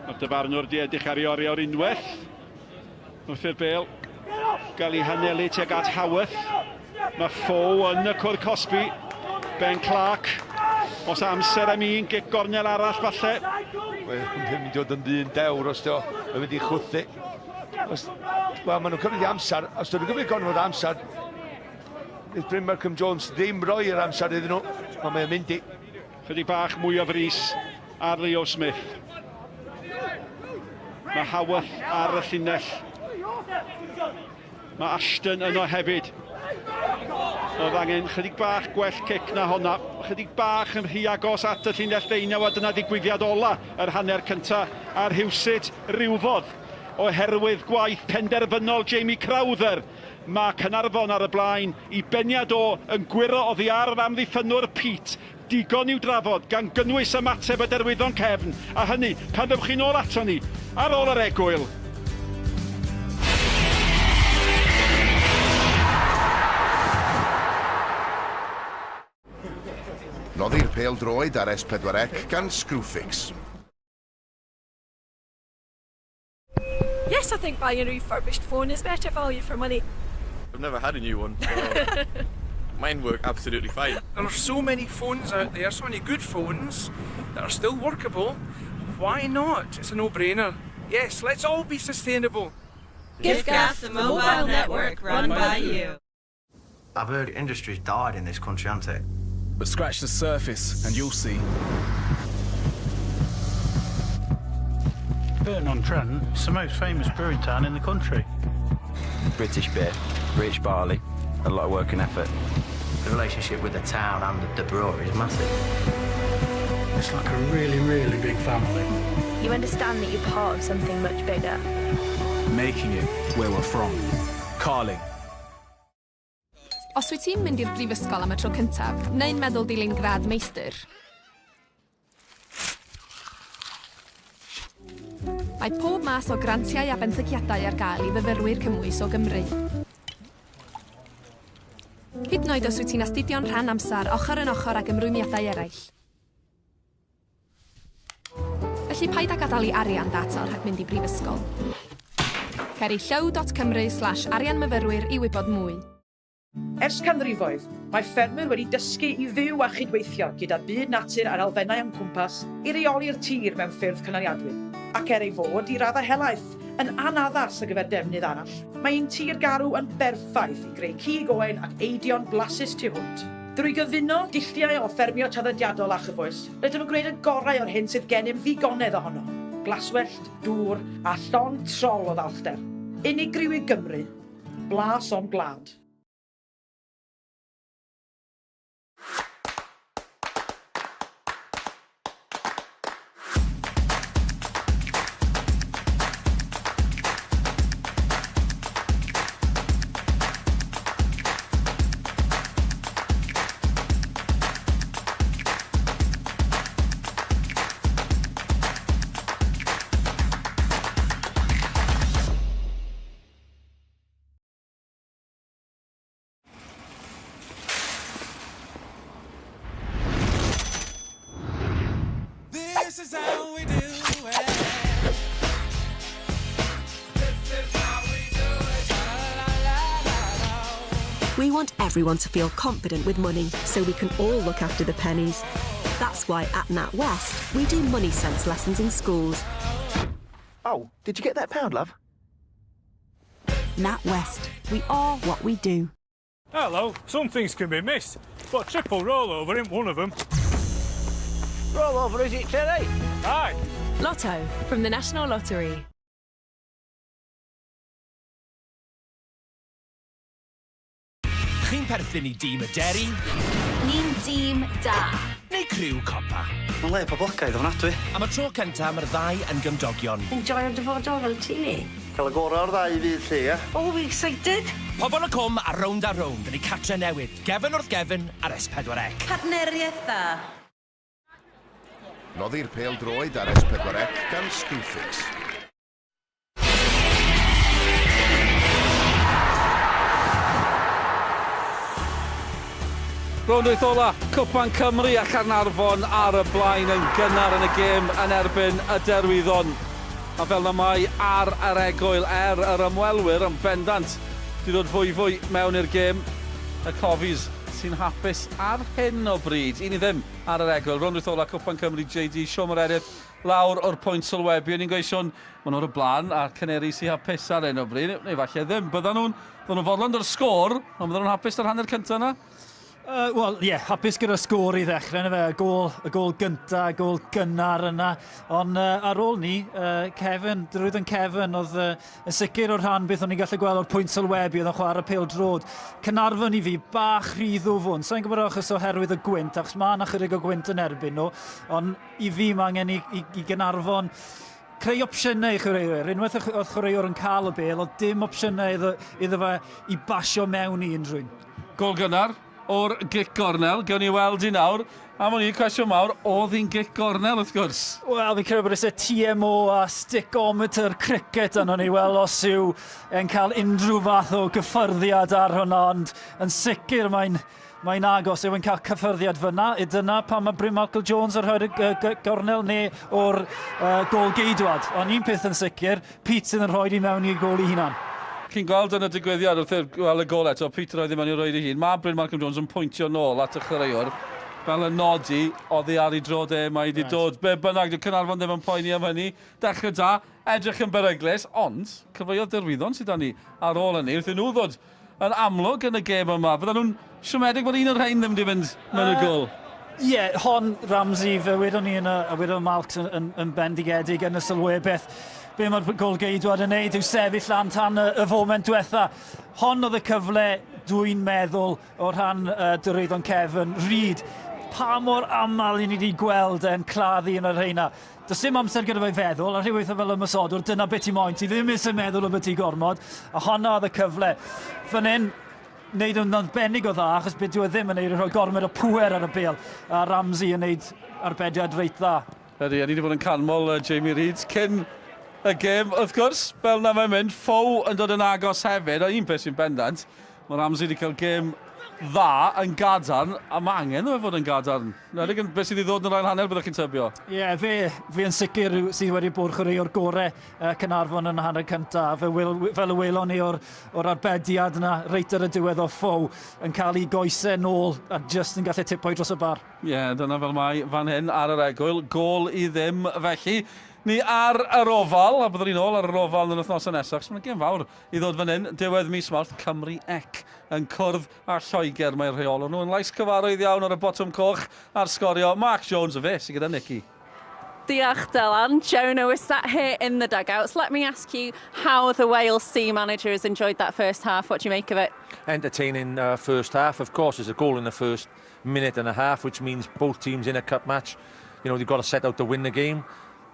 Mae'r dyfarnwr di edrych ar ei oriawr unwaith. Wrth i'r bêl gael ei hanelu tuag at Howarth. Mae Fo yn y cwr cosbi. Ben Clark. Os amser am un gic gornel arall falle. Mae'n mynd i fod yn ddyn dewr os dio yn mynd i chwthu. Wel, maen nhw'n cymryd amser. Os dyn nhw'n cymryd gormod amser, bydd Bryn Malcolm Jones ddim roi yr amser iddyn nhw, ond mae'n mynd i. Chydig bach mwy o frys ar Leo Smith. Mae Howarth ar y llinell. Mae Ashton yno hefyd. Oedd angen chydig bach gwell cic na honna. Chydig bach yn rhy agos at y llinell ddeunaw, a dyna ddigwyddiad ola yr hanner cynta ar rhywsut rywfodd. Oherwydd gwaith penderfynol Jamie Crowther, mae Caernarfon ar y blaen i beniad o yn gwyro oddi ar yr amddiffynnwr Pete. Digon i'w drafod, gan gynnwys ymateb y Derwyddon Cefn, a hynny pan ddewch chi'n ôl ato ni ar ôl yr egwyl. Noddi'r pêl droed ar S4C gan Screwfix. Yes, I think buying a refurbished phone is better value for money. I've never had a new one, so mine work absolutely fine. There are so many phones out there, so many good phones that are still workable. Why not? It's a no-brainer. Yes, let's all be sustainable. giffgaff, the mobile network run by you. I've heard industry's died in this country, hasn't it? But scratch the surface and you'll see. Burton-on-Trent is the most famous brewing town in the country. British beer, British barley, a lot of work and effort. The relationship with the town and the brewery is massive. It's like a really, really big family. You understand that you're part of something much bigger. Making it where we're from. Carling. Os wyt ti'n mynd i'r brifysgol am y tro cyntaf, neu'n meddwl dilyn gradd meistr, mae pob math o grantiau a benthyciadau ar gael i fyfyrwyr cymwys o Gymru. Hyd yn oed os wyt ti'n astudio'n rhan amser ochr yn ochr ag ymrwymiadau eraill. Felly paid â gadael i arian dy atal rhag mynd i brifysgol. Cer i llyw.cymru/arianmyfyrwyr i wybod mwy. Ers canrifoedd, mae ffermwyr wedi dysgu i fyw a chydweithio gyda byd natur a'r elfennau o'n cwmpas i reoli'r tir mewn ffyrdd cynaliadwy. Ac er ei fod i raddau helaeth yn anaddas ar gyfer defnydd arall, mae ein tir garw yn berffaith i greu cig oen ac eidion blasus tu hwnt. Drwy gyfuno dulliau o ffermio traddodiadol a chyfoes, rydym yn gwneud y gorau o'r hyn sydd gennym ddigonedd ohono. Glaswellt, dŵr a llond trol o falchder. Unigryw i Gymru, blas o'n gwlad. This is how we do it. This is how we do it. We want everyone to feel confident with money so we can all look after the pennies. That's why at NatWest, we do money sense lessons in schools. Oh, did you get that pound, love? NatWest. We are what we do. Hello, some things can be missed, but triple rollover isn't one of them. Rollover, is it, Terry? Aye. Lotto from the National Lottery. Chi'n perthyn i dîm y deri? Ni'n dîm da. Neu criw copa? Mae'n le poblogaidd ofnadwy. Am y tro cyntaf, mae'r ddau yn gymdogion. Enjoyo'r dyfodol fel teulu. Cael y gorau o'r ddau fydd lle, ie? Oh, we excited? Pobol y cwm a rownd a rownd yn eu catre newydd, gefn wrth gefn ar S4C. Partneriaeth dda. Noddi'r pêl droed ar S4C gan Screwfix. Rownd wyth ola, Cwpan Cymru a Chaernarfon ar y blaen yn gynnar yn y gêm yn erbyn y Derwyddon. A fel na mae ar yr egwyl er yr ymwelwyr yn bendant di ddod fwy fwy mewn i'r gêm. Y Cofis sy'n hapus ar hyn o bryd. 1-0 ar yr egwyl. Rownd wyth ola, Cwpan Cymru, JD, Siôn Meredith lawr o'r pwynt sylwebu. O'n i'n gweud, Siôn, maen nhw'r y blaen a'r Caneri sy'n hapus ar hyn o bryd. Neu falle ddim. Byddan nhw'n nhw fodlon o'r sgôr, ond byddan nhw'n hapus ar hanner cyntaf yna? Wel, ie, yeah, hapus gyda'r sgôr i ddechrau, yna fe, y gôl, y gôl gynta, y gôl gynnar yna. Ond ar ôl ni, Kevin, drwydd yn Kevin, oedd yn sicr o'r rhan beth o'n i'n gallu gweld o'r pwynt sylwebu, oedd yn chwarae pêl drod. Caernarfon i fi, bach rhy ddwfwn. Sa'n gwybod achos oherwydd y gwynt, achos mae yna chydig o gwynt yn erbyn nhw, ond i fi mae angen i Gaernarfon creu opsiynau i chwaraewyr. Unwaith oedd chwaraewr yn cael y bêl, oedd dim opsiynau iddo fe i basio mewn i unrhyw un. Gôl gynnar o'r gic gornel, gawn ni weld i nawr. A mae'n un cwestiwn mawr, oedd hi'n gic gornel wrth gwrs? Wel, fi'n credu bod eisiau TMO a stickometer cricket arno ni, wel, os yw e'n cael unrhyw fath o gyffyrddiad ar hwnna, ond yn sicr mae'n agos, yw e'n cael cyffyrddiad fyna, i dyna pan mae Bryn Michael Jones ar rhoi'r gornel neu o'r gôl geidwad. Ond un peth yn sicr, Pete sydd yn rhoi i mewn i'r gôl i hunan. Chi'n gweld yn y digwyddiad wrth i'r gweld y gôl eto, Peter oedd ddim yn ei roed ei hun. Mae Bryn Malcolm Jones yn pwyntio nôl at y chwaraewr, fel yn nodi, oddi ar ei drod e, mae wedi dod. Be bynnag, dyw Caernarfon ddim yn poeni am hynny. Dechrau da, edrych yn beryglus, ond cyfleoedd Derwyddon sydd â ni ar ôl hynny, wrth i nhw ddod yn amlwg yn y gêm yma. Fyddan nhw'n siomedig bod un o'r rhain ddim wedi mynd mewn y gôl. Ie, yeah, hon Ramsey, fe wedon ni yn y, a wedodd Malcs yn bendigedig yn y sylwebaeth. Be mae'r golgeidwad yn neud yw sefyll lan tan y foment diwetha. Hon oedd y cyfle, dwi'n meddwl, o rhan Derwyddon Kevin Reid. Pa mor aml i ni wedi gweld e'n claddu yn y rheina. Does dim amser gyda fe i feddwl, a rhywbeth fel ymosodwr, dyna beth ti moyn. Ti ddim eisiau meddwl am beth ti gormod, a honna oedd y cyfle. Fan hyn, wneud yn arbennig o dda, achos beth dyw e ddim yn neud, rhoi gormod o pwer ar y bêl, a Ramsey yn neud arbediad reit dda. Ydy, a ni wedi bod yn canmol Jamie Reid cyn y gêm, wrth gwrs, fel na mae'n mynd, Ffow yn dod yn agos hefyd, a un peth sy'n bendant, mae Ramsey wedi cael gêm dda yn gadarn, a mae angen iddo fe fod yn gadarn. Nedig yn beth sydd wedi ddod yn yr ail hanner, byddwch chi'n tybio? Ie, yeah, fe yn sicr sydd wedi bod chwaraewr gorau Caernarfon yn y hanner cyntaf. Fel y welon ni o'r arbediad yna, reit ar y diwedd o Ffow, yn cael ei goesau nôl a just yn gallu tipoi dros y bar. Ie, yeah, dyna fel mae fan hyn ar yr egwyl, gôl i ddim felly. Ni ar yr ofal, a byddwn ni'n ôl ar yr ofal yn yr wythnosau nesaf, achos mae'n gêm fawr i ddod fan hyn, diwedd mis Mawrth, Cymru Ec yn cwrdd â Lloegr. Mae'r rheolwr nhw yn lais cyfarwydd iawn ar y botwm coch a'r sgorio. Mark Jones y fe sydd gyda Nicky. Diolch, Dylan. Jonah, we're sat here in the dugouts. Let me ask you how the Wales C manager has enjoyed that first half. What do you make of it? Entertaining first half, of course. There's a goal in the first minute and a half, which means both teams in a cup match, you know, they've got to set out to win the game.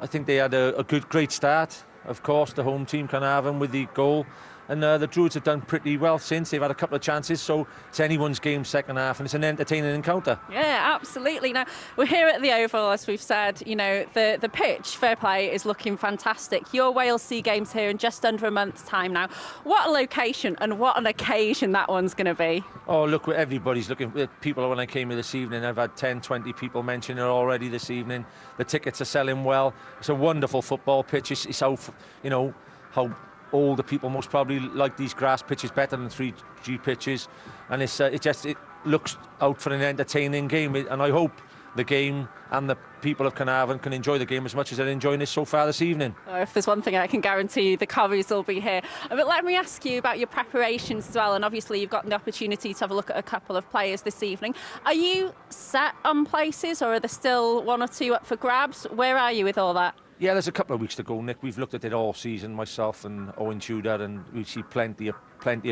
I think they had a good, great start. Of course, the home team, Caernarfon, with the goal. And the Druids have done pretty well since. They've had a couple of chances, so it's anyone's game second half, and it's an entertaining encounter. Yeah, absolutely. Now, we're here at the Oval, as we've said. You know, the pitch, fair play, is looking fantastic. Your Wales C game's here in just under a month's time now. What a location and what an occasion that one's going to be. Oh, look, everybody's looking. People, when I came here this evening, I've had 10, 20 people mention it already this evening. The tickets are selling well. It's a wonderful football pitch. It's how, you know, how older people most probably like these grass pitches better than 3G pitches, and it looks out for an entertaining game, and I hope the game and the people of Caernarfon can enjoy the game as much as they're enjoying it so far this evening. Oh, if there's one thing I can guarantee you, the Corries will be here. But let me ask you about your preparations as well, and obviously you've gotten the opportunity to have a look at a couple of players this evening. Are you set on places, or are there still one or two up for grabs? Where are you with all that? Yeah, there's a couple of weeks to go, Nick. We've looked at it all season, myself and Owen Tudor, and we see plenty of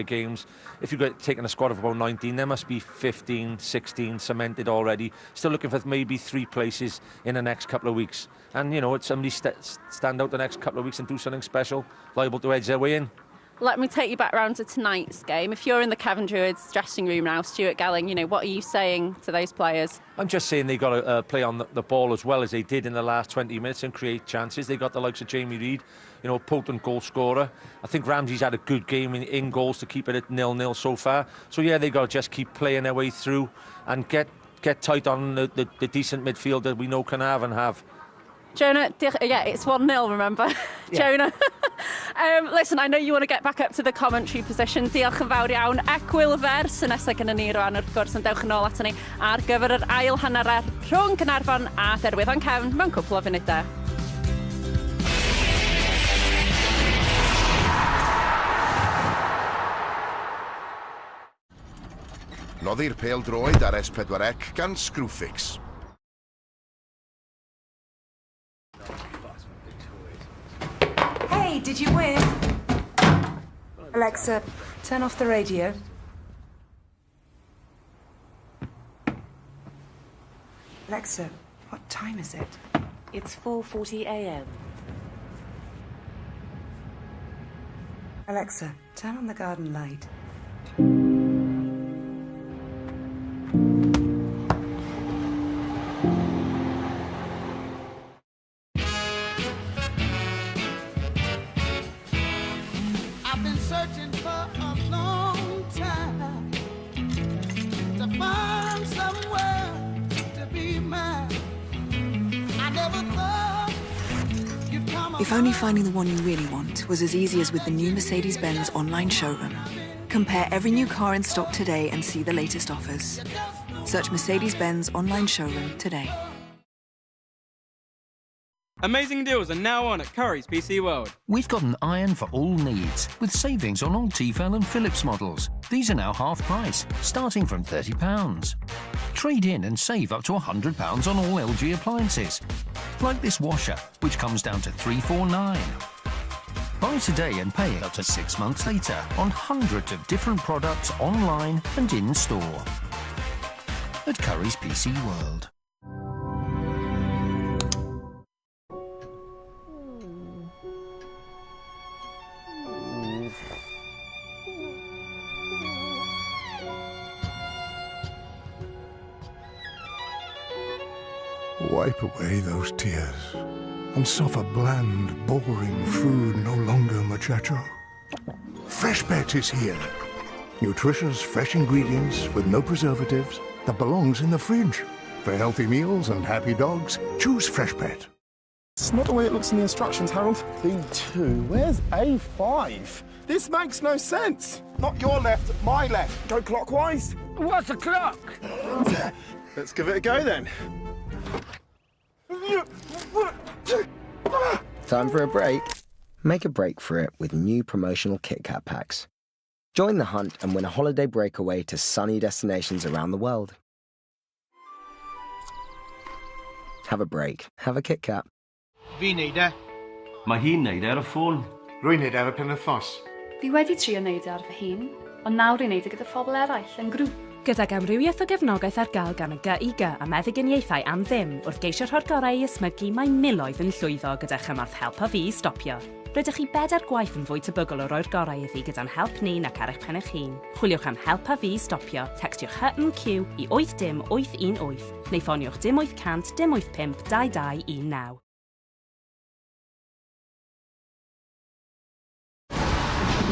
games. If you've got taken a squad of about 19, there must be 15, 16 cemented already. Still looking for maybe 3 places in the next couple of weeks. And, you know, it's somebody stand out the next couple of weeks and do something special, liable to edge their way in. Let me take you back round to tonight's game. If you're in the Cefn Druids dressing room now, Stuart Gelling, you know, what are you saying to those players? I'm just saying they got to play on the ball as well as they did in the last 20 minutes and create chances. They got the likes of Jamie Reid, you know, potent goal scorer. I think Ramsey's had a good game in goals to keep it at 0-0 so far. So, yeah, they got to just keep playing their way through and get tight on the decent midfield that we know Caernarfon have. Jonah, yeah, it's 1-0, remember? Yeah. Jonah. Listen, I know you want to get back up to the commentary position. Diolch yn fawr iawn. Egwyl fer sy'n nesaf gyda ni rwan, wrth gwrs, yn dewch yn ôl ato ni ar gyfer yr ail hanner rhwng Caernarfon a Derwyddon Cefn mewn cwpl o funudau. Noddi'r pêl droed ar S4C gan Screwfix. Hey, did you win? Alexa, turn off the radio. Alexa, what time is it? It's 4:40 a.m. Alexa, turn on the garden light. Searching for a long time to find somewhere to be mine. I never thought you'd come. If only finding the one you really want was as easy as with the new Mercedes-Benz online showroom. Compare every new car in stock today and see the latest offers. Search Mercedes-Benz online showroom today. Amazing deals are now on at Currys PC World. We've got an iron for all needs, with savings on all Tefal and Philips models. These are now half price, starting from £30. Trade in and save up to £100 on all LG appliances. Like this washer, which comes down to £349. Buy today and pay up to 6 months later on hundreds of different products online and in store. At Currys PC World. Wipe away those tears and suffer bland, boring food no longer, muchacho. Freshpet is here. Nutritious, fresh ingredients with no preservatives that belongs in the fridge. For healthy meals and happy dogs, choose Freshpet. It's not the way it looks in the instructions, Harold. B2, where's A5? This makes no sense. Not your left, my left. Go clockwise. What's a clock? Let's give it a go then. Time for a break? Make a break for it with new promotional Kit Kat packs. Join the hunt and win a holiday breakaway to sunny destinations around the world. Have a break. Have a Kit Kat. Fi'n neud e. Mae hi'n neud e ar y ffôn. Rwy'n neud e ar y penwythnos. Fi wedi trio neud e ar fy hun, ond nawr i'n neud e gyda phobl eraill yn grŵp. Gydag amrywiaeth o gefnogaeth ar gael gan y GIG a meddyginiaethau am ddim, wrth geisio rhoi'r gorau i ysmygu mae miloedd yn llwyddo gyda chymorth Helpa Fi i Stopio. Rydych chi bedair gwaith yn fwy tebygol o roi'r gorau iddi gyda'n help ni nac ar eich pen eich hun. Chwiliwch am Helpa Fi i Stopio, tecstiwch HMQ i 80818 neu ffoniwch dim 800 dim 85 2219.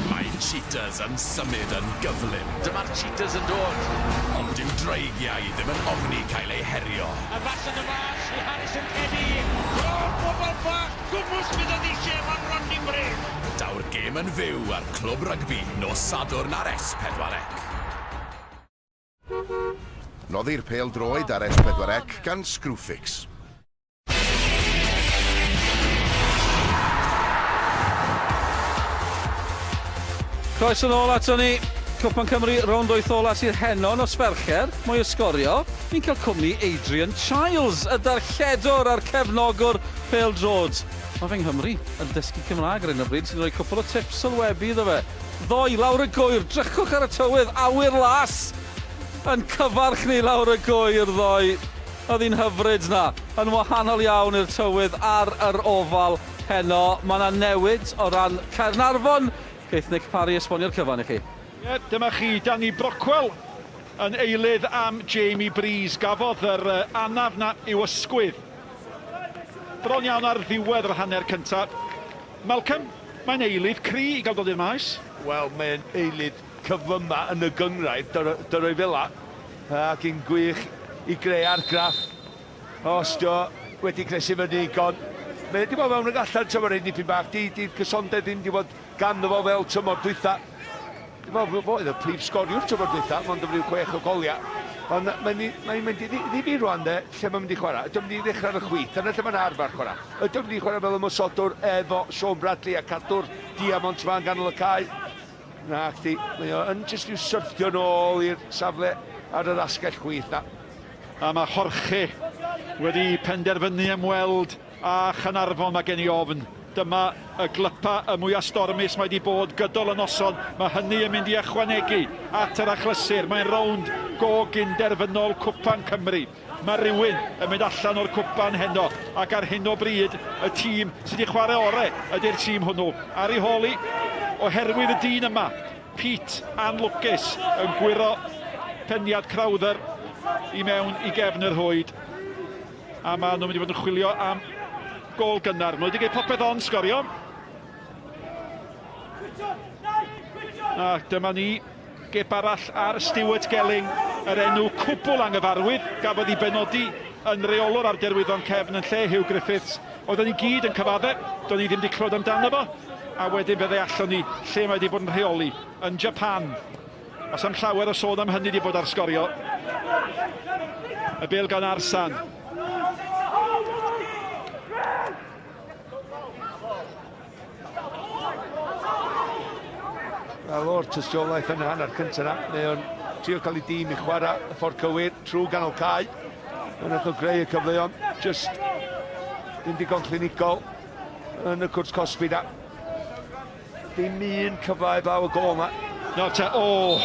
Mae Cheetahs yn symud yn gyflym. Dyma'r Cheetahs yn dod. Ond dyw dreigiau ddim yn ofni cael eu herio. Y bas yn y mas i Harrison Kenny. O, bobl bach, gwmws bydd yn eisiau fan Rodney Bryn. Daw'r gêm yn fyw ar Clwb Rygbi nos Sadwrn ar S4C. Noddi'r pêl droed ar S4C gan Screwfix. Croeso nôl ato ni. Cwpan Cymru rownd wyth ola sydd heno nos Fercher. Mwy o sgorio. Ni'n cael cwmni Adrian Chiles, y darlledwr a'r cefnogwr pêl-droed. Mae fe'n Nghymru yn dysgu Cymraeg ar hyn o bryd, sy'n rhoi cwpl o tips sylwebu iddo fe. Ddoe, lawr y gwyr, drychwch ar y tywydd, awyr las yn cyfarch ni lawr y gwyr ddoe. Oedd hi'n hyfryd na, yn wahanol iawn i'r tywydd ar yr ofal heno. Mae yna newid o ran Caernarfon. Geith Nick Parry esbonio'r cyfan i chi. Ie, dyma chi Danny Brockwell yn eilydd am Jamie Breeze. Gafodd yr anaf na i'w ysgwydd. Bron iawn ar ddiwedd yr hanner cyntaf. Malcolm, mae'n eilydd cry i gael dod i'r maes. Wel, mae'n eilydd cyflyma yn y gynghrair, dyroi fel 'a. Ac yn gwych i greu argraff. Os dio wedi cnesu fyny digon. Mae wedi bod mewn ag allan tymor hyn dipyn bach. Di'r cysondeb ddim wedi bod ganddo fo fel tymor dwytha. Dwi'n meddwl fo oedd y prif sgoriwr tymor dwytha, mond am ryw 6 o goliau. Ond mae'n mynd i fi rwan de, lle mae'n mynd i chwarae. Ydy o'n mynd i ddechrau ar y chwith, dyna lle mae'n arfer chwarae. Ydy o'n mynd i chwarae fel ymosodwr efo Sean Bradley a cadw'r diamont yma yn ganol y cae. Na, chdi, mae o yn jyst i'w syrthio nôl i'r safle ar yr asgell chwith na. A mae Jorge wedi penderfynu ymweld â Chaernarfon, mae gen i ofn. Dyma y glypa y mwyaf stormus mae wedi bod gydol y noson. Mae hynny yn mynd i ychwanegu at yr achlysur. Mae'n rownd go gynderfynol Cwpan Cymru. Mae rhywun yn mynd allan o'r cwpan heno, ac ar hyn o bryd y tîm sydd wedi chwarae orau ydy'r tîm hwnnw. Ar ei hôl hi, oherwydd y dyn yma, Pete anlwcus yn gwyro peniad Crowther i mewn i gefn yr rhwyd. A maen nhw'n mynd i fod yn chwilio am gôl gynnar. Mae wedi gwneud popeth ond sgorio. A dyma ni, gip arall ar Stuart Gelling, yr enw cwbl anghyfarwydd, gafodd ei benodi yn reolwr ar Derwyddon Cefn yn lle Hugh Griffiths. Oedden ni gyd yn cyfadde, do'n ni ddim wedi clywed amdano fo, a wedyn fe ddeallon ni lle mae wedi bod yn rheoli, yn Japan. Os am llawer o sôn am hynny wedi bod ar sgorio. Y bêl gan Arsan. Wel, o'r tystiolaeth yn y hanner cyntaf yna, mae o'n trio cael ei dîm i chwarae y ffordd cywir trwy ganol cae. Yn nath o greu y cyfleon, just ddim digon clinigol yn y cwrt cosbi na. Dim un cyfle eblaw y gôl na. Nawr te, o!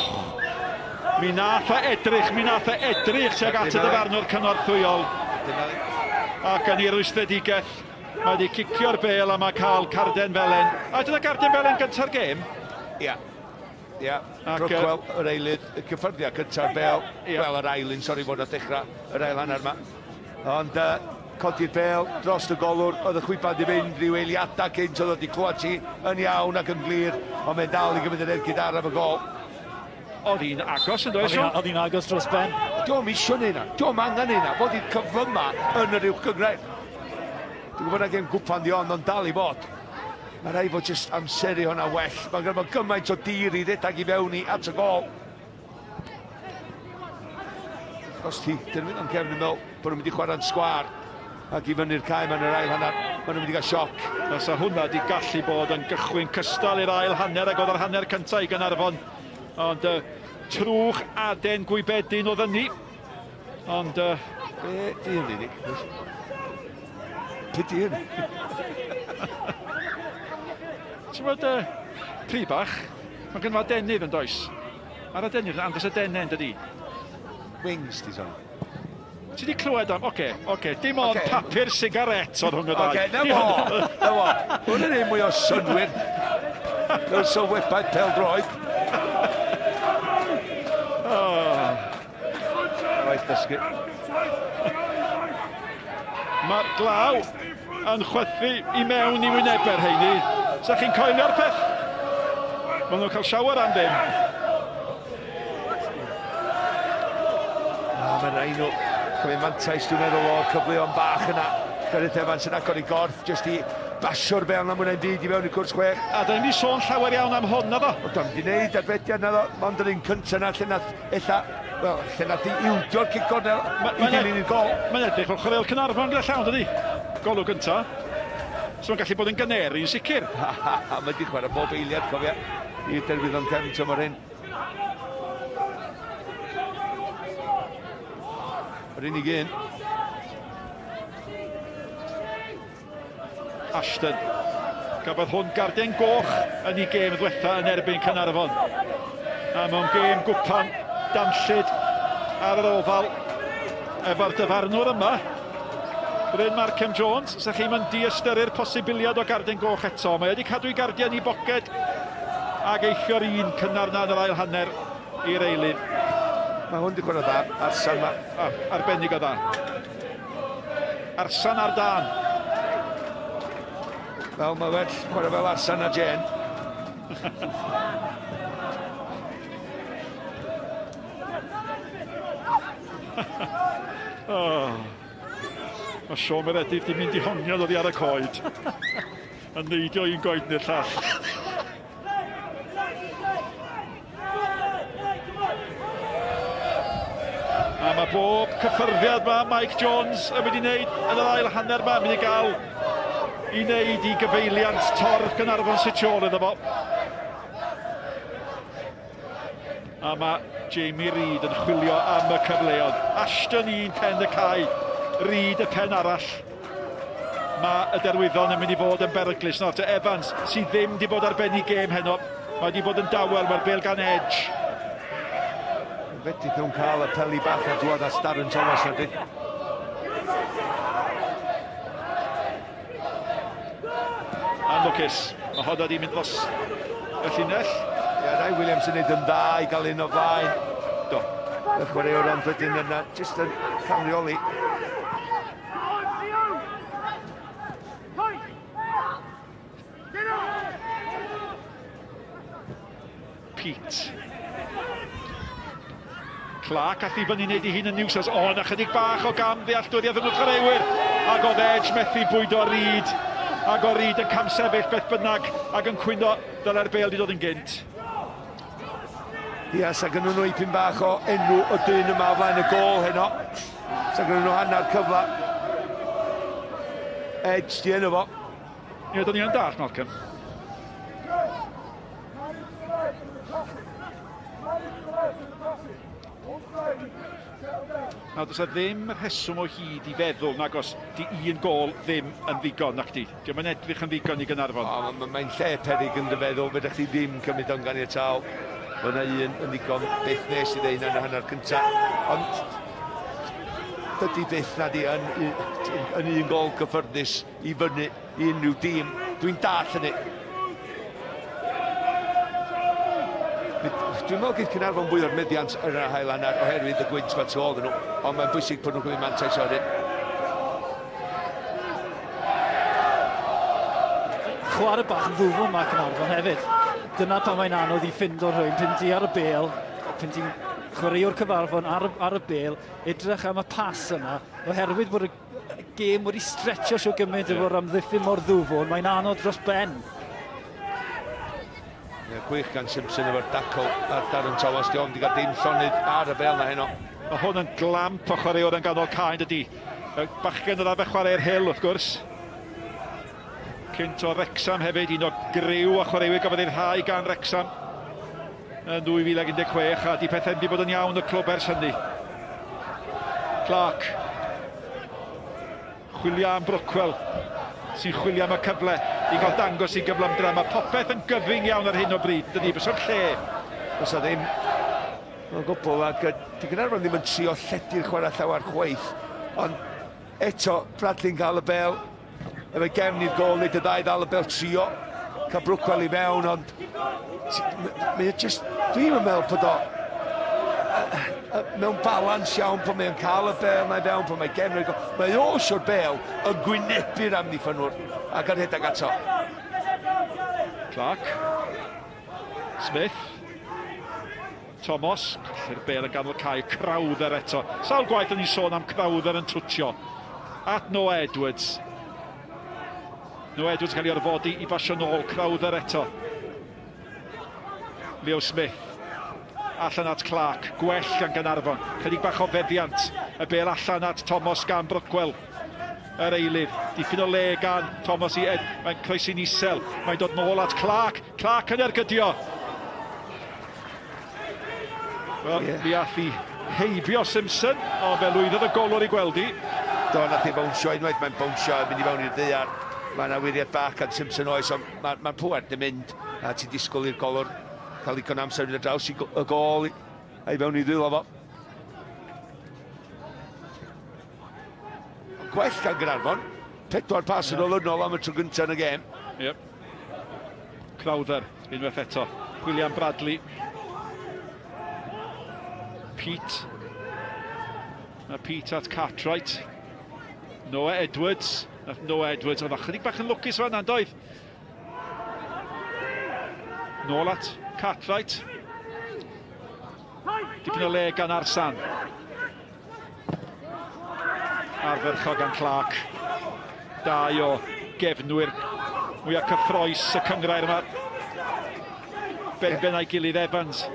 Mi nath e edrych, mi nath e edrych tuag at y dyfarnwr cynorthwyol. Ac yn ei rwystredigaeth, mae wedi cicio'r bêl a mae cael carden felen. A dyna garden felen gynta'r gêm? Ia. Ia. Brockwell, yr eilydd, y cyffyrddiad cynta'r bêl. Wel, yr ail un, sori fod o ddechrau yr ail hanner yma. Ond codi'r bêl dros y golwr, oedd y chwiban di fynd rhyw eiliadau cynt, oedd wedi clywed ti yn iawn ac yn glir, ond mae'n dal i gymryd yr ergyd araf y gôl. Oedd hi'n agos yn doedd, Siôn? Oedd hi'n agos dros ben. Dio'm isio neud 'na, dio'm angen neud 'na, fod i'r cyflyma yn yr uwch gynghrair. Dwi'n gwybod na gêm gwpan di ond, ond dal i fod. Mae rhaid fod jyst amseru hwnna well. Mae gynno fo gymaint o dir i redag i fewn i at y gôl. Os ti Derwyddon Cefn yn meddwl bod nhw'n mynd i chwarae'n sgwâr ac i fyny'r cae ma'n yr ail hanner, maen nhw'n mynd i gael sioc. Fysa hwnna wedi gallu bod yn gychwyn cystal i'r ail hanner ag oedd yr hanner cyntaf i Gaernarfon. Ond trwch aden gwybedyn oedd hynny. Ond... Be di hynny, Nick? Be di hynny? Ti'n gwybod, pry bach, mae gynno fo adenydd yn does? Mae'r adenydd yn andros o denen, dydi? Wings, ti sôn. Ti wedi clywed am... Oce, oce, dim ond Ocê. papur sigaret oedd rhwng y ddau. Oce, na fo, na fo. Hwn yn un mwy o synwyr. Mewn sylwebaeth pêl-droed. Oh. Waith dysgu. Mae'r glaw yn chwythu i mewn i wynebau'r rheini. Sa chi'n coelio'r peth? Maen nhw'n cael siawer am ddim. O, mae'n rhaid nhw cymryd mantais, dwi'n meddwl, o'r cyfleon bach yna. Gareth Evans yn agor i gorff, jyst i basio'r bel na mwyn byd i mewn i cwrs chwech. A da ni'n di sôn llawer iawn am hwn, naddo? O, da ni di wneud arbediad naddo, mond yr un cyntaf na lle nath, ella, wel, lle nath i ildio'r cic gornel i dilyn i'r gol. Mae'n edrych fel chwaraewr Caernarfon gyda llawn, dydi? Golwg gynta. So mae'n gallu bod yn gyneri yn sicr. Mae di chwarae bob eiliad, cofia, i derwyddon cefn tymor hyn. Yr unig un. Ashton. Gafodd hwn garden goch yn ei gêm ddwetha yn erbyn Caernarfon. A mewn gêm gwpan danllyd ar yr ofal efo'r dyfarnwr yma, Bryn Markham Jones, sa chi'n mynd diystyru'r posibiliad o garden goch eto. Mae wedi cadw'i gardian i boced ac eithio'r un cynnar na yn yr ail hanner i'r eilydd. Mae hwn wedi chwarae dda, Arsan ma. Arbennig o dda. Arsan ar dan. Wel, mae well chwarae fel Arsan a Jane. Oh. Mae Siôn Meredydd di mynd i hongian oddi ar y coed. Yn neidio un goed neu'r llall. A mae bob cyffyrddiad ma Mike Jones yn mynd i wneud yn yr ail hanner ma, mynd i gael i wneud i gyfeiliant torf Gaernarfon sy'n tu ôl iddo fo. A mae Jamie Reid yn chwilio am y cyfleoedd. Ashton un pen y cae, Reid y pen arall. Mae y derwyddon yn mynd i fod yn beryglus. Nawr te Evans, sydd ddim wedi bod ar ben ei gêm heno. Mae wedi bod yn dawel, mae'r bel gan Edge. Fedrith nhw'n cael y peli bach a dŵad at Darren Thomas na di. Anlwcus, mae honna di mynd dros y llinell. Ie, Rai Williams yn neud yn dda i gael un o flaen. Do. Y chwaraewr ond wedyn yna, jyst yn camreoli. Pete. Clark ath i fyny wneud ei hun yn niwsans. O, na chydig bach o gam ddealltwriaeth yn y chwaraewyr. Ac oedd Edge methu bwydo Reid. Ac oedd Reid yn camsefyll beth bynnag ac yn cwyno dylai'r bêl di dod yn gynt. Ia, sa gynnu nhw ipyn bach o enw o dyn yma o flaen y gôl heno. Sa gynnu nhw hanner cyfle. Edge di enw fo. Ie, do'n i yn dallt, Malcolm. Nawr, does 'na ddim rheswm o hyd i feddwl nag os di un gôl ddim yn ddigon, nac di. Dio'm yn edrych yn ddigon i Gaernarfon. O, mae'n lle peryg yn dy feddwl, fedrwch chi ddim cymryd o'n ganiataol. Mae yna un yn ddigon beth nes i ddeud yn y hanner cyntaf. Ond dydy byth na di yn un gôl gyffyrddus i fyny i unrhyw dîm. Dwi'n dallt hynny. Dwi'n meddwl geith Caernarfon fwy o'r meddiant yn yr ail hanner oherwydd y gwynt ma tu ôl iddyn nhw, ond mae'n bwysig bod nhw'n cymryd mantais o hynny. Chwarae bach yn ddwfn mae Caernarfon hefyd. Dyna pan mae'n anodd i ffindo rhywun, pan ti ar y bêl, pan ti'n chwaraewr Caernarfon ar y bêl, edrych am y pas yna, oherwydd bod y gêm wedi stretcho sio gymaint efo'r amddiffyn mor ddwfn, mae'n anodd dros ben. Ie, gwych gan Simpson efo'r dacl ar Darren Thomas. Di o'm di gael dim llonydd ar y bel na heno. Mae hwn yn glamp o chwaraewr yn ganol cae, dydy. Bachgen oedd arfer chwarae'r Hill, wrth gwrs. Cynt o Wrecsam hefyd, un o griw o chwaraewyr gafodd ei rhai gan Wrecsam yn 2016, a di pethau wedi bod yn iawn y clwb ers hynny. Clark. Chwilio am Brookwell, sy'n chwilio am y cyfle i gael dangos i gyflymdra. Mae popeth yn gyfyng iawn ar hyn o bryd, dydy, bys o'r lle. Does 'na ddim. O gwbl, ac di Gaernarfon ddim yn trio lledu'r chwarae llawer chwaith, ond eto Bradley'n cael y bel, efo'i gefn i'r gol, nid y ddau ddal y bel trio, cael Brookwell i fewn, ond mae o just, dwi'n meddwl bod o mewn balans iawn pan mae'n cael y bel, mae'n fewn, pan mae gefn i'r gol. Mae o eisiau'r bel yn gwynebu'r amddiffynwr ac yn rhedeg ato. Clark. Smith. Thomas, colli'r bel yn ganol cae, Crowther eto. Sawl gwaith o'n i'n sôn am Crowther yn twtio. At Noah Edwards. Noah Edwards yn cael ei orfodi i basio nôl, Crowther eto. Leo Smith. Allan at Clark, gwell gan Gaernarfon. Chydig bach o feddiant. Y bel allan at Thomas gan Brookwell. Yr eilydd. Dipyn o le gan Thomas i Ed. Mae'n croesi'n isel. Mae'n dod nôl at Clark. Clark yn ergydio. Wel, yeah. mi ath i heibio Simpson, ond fe lwyddodd y golwr i gweld i. Do, nath i bownsio unwaith, mae'n bownsio yn mynd i fewn i'r ddaear. Mae yna wiriad bach gan Simpson oes, ond mae'r ma pŵer yn mynd, a ti'n disgwyl i'r golwr cael ddigon amser i fynd ar draws i y gôl a i fewn i ddwylo fo. Gwell gan Gaernarfon. Pedwar pas yn olynol am y tro gyntaf yn y gêm. Yep. Crowther, unwaith eto. William Bradley. Pete. Mae Pete at Cartwright. Noah Edwards. Nath Noah Edwards, oedd ychydig bach yn lwcus fan doedd? Nôl at Cartwright. Dipyn o le gan Arsan. Ardderchog gan Clark. Dau o gefnwyr mwyaf cyffroes y cyngrair yma. Benben a'i gilydd Evans.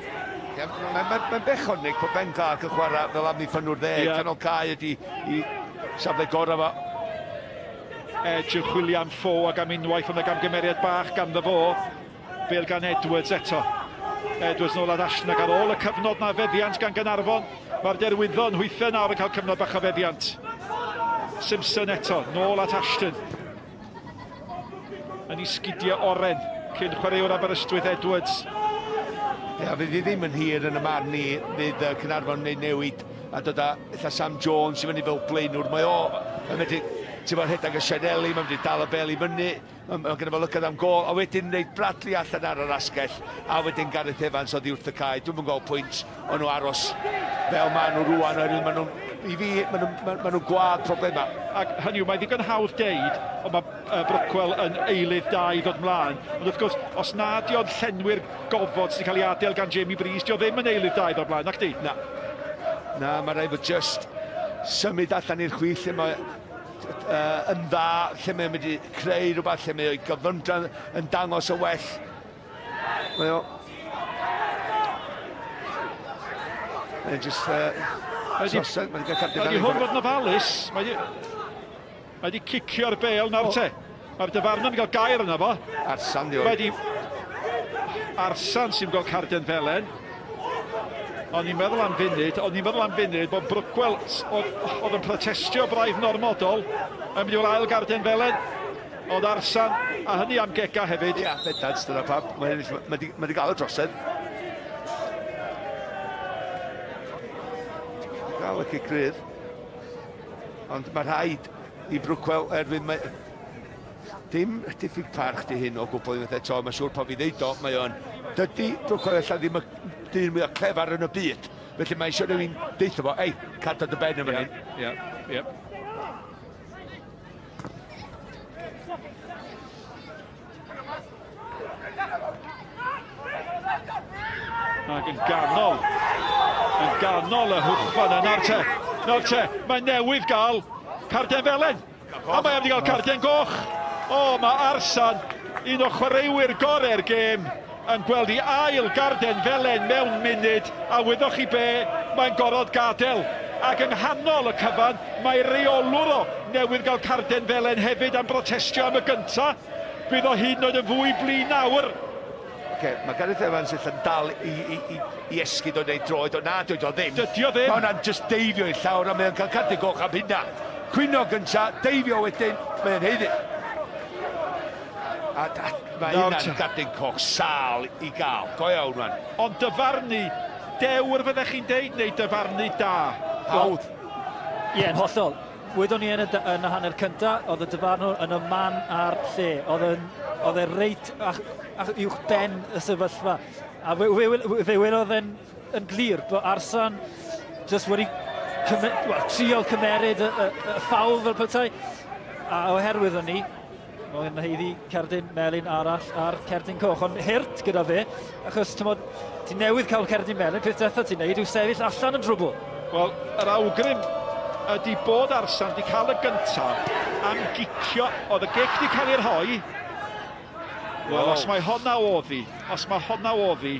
Ie, mae'n ma, ma bechod, Nick, bod Ben Clark yn chwarae fel amddiffynnwr dde. Yeah. Canol cae ydi i safle gorau fo. Edge yn chwilio am ffo ac am unwaith ond y gamgymeriad bach ganddo fo. Bêl gan Edwards eto. Edwards nôl at Ashton ac ar ôl y cyfnod na feddiant gan Gaernarfon, mae'r Derwyddon hwythau nawr yn cael cyfnod bach o feddiant. Simpson eto, nôl at Ashton. Yn ei sgidiau oren, cyn chwaraewr Aberystwyth Edwards. Ia, fydd hi ddim yn hir yn y marn i, fydd uh, Caernarfon yn gwneud newid a dod â ella Sam Jones i fyny fel blaenwr. Mae o yn medru, ti'n bod, rhedeg y sianeli, mae'n medru dal y bel i fyny, Mae ma gynno fo lygad am gôl, a wedyn wneud Bradley allan ar yr asgell, a wedyn Gareth Evans oddi wrth y cae. Dwi'm yn gweld pwynt o nhw aros fel maen nhw rwan, oherwydd maen nhw'n, i fi, maen nhw'n ma, ma nhw gwad problemau. Ac hynny yw, mae'n ddigon hawdd deud, ond mae Brookwell yn eilydd da i ddod mlaen. Ond wrth gwrs, os na di o'n llenwi'r gofod sydd wedi cael ei adael gan Jamie Breeze, di o ddim yn eilydd da i ddod mlaen, nac di? Na. Na, mae rhaid fod just symud allan i'r chwith lle mae uh, yn dda, lle mae'n mynd i creu rhywbeth, lle mae o'i gyflymdra yn dangos y well. Mae o... Mae'n just... Uh, Mae wedi hwn fod yn ofalus. Mae wedi cicio'r bel nawr te. Mae'r dyfarnwr yn cael gair yna fo. Arsan di Wedi... Arsan sy'n gweld carden felen. O'n i'n meddwl am funud, o'n i'n meddwl am funud bod Brookwell oedd yn protestio braidd yn ormodol yn mynd i weld ail garden felen. Ond Arsan, a hynny am gega hefyd. Ia, bendant, dyna pam. Mae wedi ma gael y drosedd. Gael y cic rydd. Ond mae rhaid i Brookwell erfyn mae... Dim diffyg parch di hyn o gwbl unwaith eto, mae'n siŵr pan fi ddeud o, mae o'n... Dydy Brookwell ella ddim y dyn mwyaf clefar yn y byd, felly mae eisiau rhywun deutha fo, ei, cadw dy ben yma hyn. Ie, ie. Ac yn ganol, yn ganol y hwchfan yna, nawr te, nawr te, mae newydd gael carden felen. A mae wedi cael carden goch. O, mae Arsan, un o chwaraewyr gorau'r gêm, yn gweld i ail garden felen mewn munud, a wyddoch chi be, mae'n gorfod gadael. Ac yng nghanol y cyfan, mae reolwr o newydd gael carden felen hefyd am brotestio am y gynta. Bydd o hyd yn oed yn fwy blin nawr. Oce, mae Gareth Evans ella'n dal i, i, i, i esgyd o neu droed o. Na, dwi o ddim. Dydy o ddim. Mae hwnna'n just deifio i'r llawr a mae o'n cael carden goch am hynna. Cwyno gynta, deifio wedyn, mae o'n haeddu. A, a mae hynna'n garden coch sâl i gael. Go iawn, rwan. Ond dyfarnu dewr fyddech chi'n deud, neu dyfarnu da? Hawdd. Ie, yn hollol. Wedon ni yn y, yn y hanner cynta, oedd y dyfarnwr yn y man a'r lle. Oedd, yn, oedd e reit ach, ach, uwch ben y sefyllfa. A fe, fe, fe welodd e'n yn glir bod Arsan jyst wedi cyme, well, trial cymeryd y, y, y ffawl fel petai. A oherwydd hynny, mae'n haeddu cerdyn melyn arall a'r cerdyn coch. Ond hurt gyda fe, achos tymod, ti newydd cael cerdyn melyn, peth diwetha ti'n neud yw sefyll allan yn drwbl. Wel, yr awgrym ydy bod Arsan wedi cael y gyntaf am gicio. Oedd y gic wedi cael ei rhoi. Wel, os mae honna oedd hi, os mae honna oedd hi,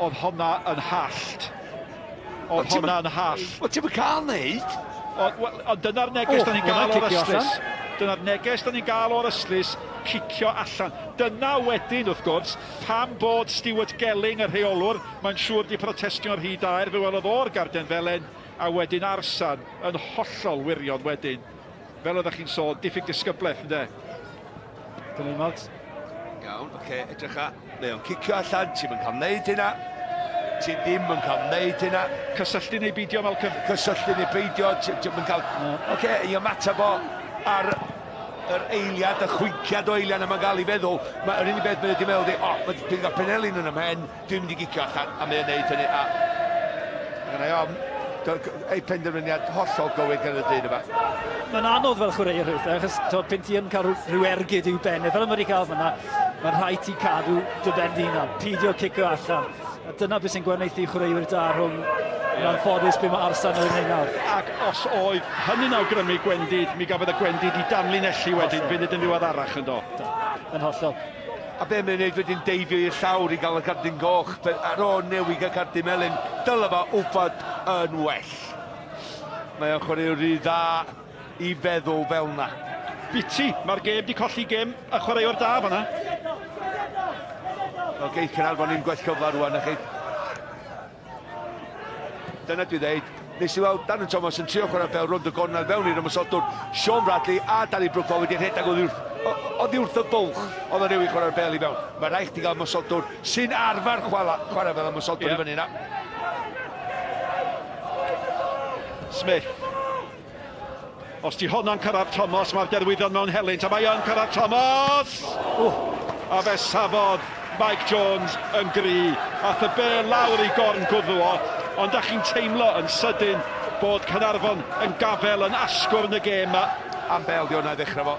oedd honna yn hallt. Oedd honna yn hallt. Wel, ti'n cael neud? Wel, ond dyna'r neges da ni'n gael o'r ystlys. Dyna'r neges da ni'n gael o'r ystlys, cicio allan. Dyna wedyn, wrth gwrs, pam bod Stuart Gelling, y rheolwr, mae'n siŵr di protestio'n rhy daer, fe welodd o'r garden felen, a wedyn Arsan yn hollol wirion wedyn. Fel oeddech chi'n sôn, diffyg disgyblaeth, ynddo? Dyna Marks. Iawn, oce, okay, edrych a. Mae o'n cicio allan, ti'n yn cael neud hynna. Ti ddim yn cael neud hynna. Cysylltu neu beidio, Malcolm? Cysylltu neu beidio, ti'n yn cael... Oce, okay, i ymateb o ar yr eiliad, y chwinciad o eiliad yma'n gael ei feddwl. Mae'r unig beth mae'n wedi meddwl di, o, oh, dwi'n cael penelin yn ymhen, dwi'n mynd i gicio allan, a mae'n neud hynny, a... Mae gennai ofn, ei penderfyniad hollol gywir gan y dyn yma. Mae'n anodd fel chwaraewr weithiau, achos to, pan ti yn cael rhyw ergyd i'w ben, fel y mae wedi cael fyna, mae'n rhaid ti cadw dy ben di hunan, pidio cicio allan. A dyna beth sy'n gwahaniaethu chwaraewyr da rhwng yn anffodus be mae Arsan yn ei nawr. Ac os oedd hynny'n awgrymu gwendid, mi gafodd y gwendid i danlinellu wedyn, funud yn ddiweddarach yn do. Yn hollol. A be mae'n neud wedyn deifio i'r llawr i gael y cardyn goch, ar ôl newid y cardyn melyn, dyle fo wybod yn well. Mae o'n chwaraewr rhy dda i feddwl fel na. Biti, mae'r gêm di colli gêm y chwaraewr da fanna. Wel, geith Caernarfon ddim gwell cyfle rwan, na chi. Dyna dwi ddeud. Nes i weld Darren Thomas yn trio chwarae bel rownd y gornel fewn i'r ymosodwr Sean Bradley a Danny Brookwell wedi rhedeg oddi wrth, oddi wrth y bwlch oedd o'n newid chwarae'r bel i fewn. Mae rhaid chdi gael ymosodwr sy'n arfer chwarae, chwarae fel ymosodwr yeah. i fyny na. Smith. Os di honna'n cyrraedd Thomas, mae'r derwyddon mewn helynt, a mae yn cyrraedd Thomas! A fe safodd Mike Jones yn gry. Ath y bel lawr i gorn gwddw o, ond da chi'n teimlo yn sydyn bod Caernarfon yn gafel yn asgwrn y gêm ma. Am bel di hwnna i ddechrau fo.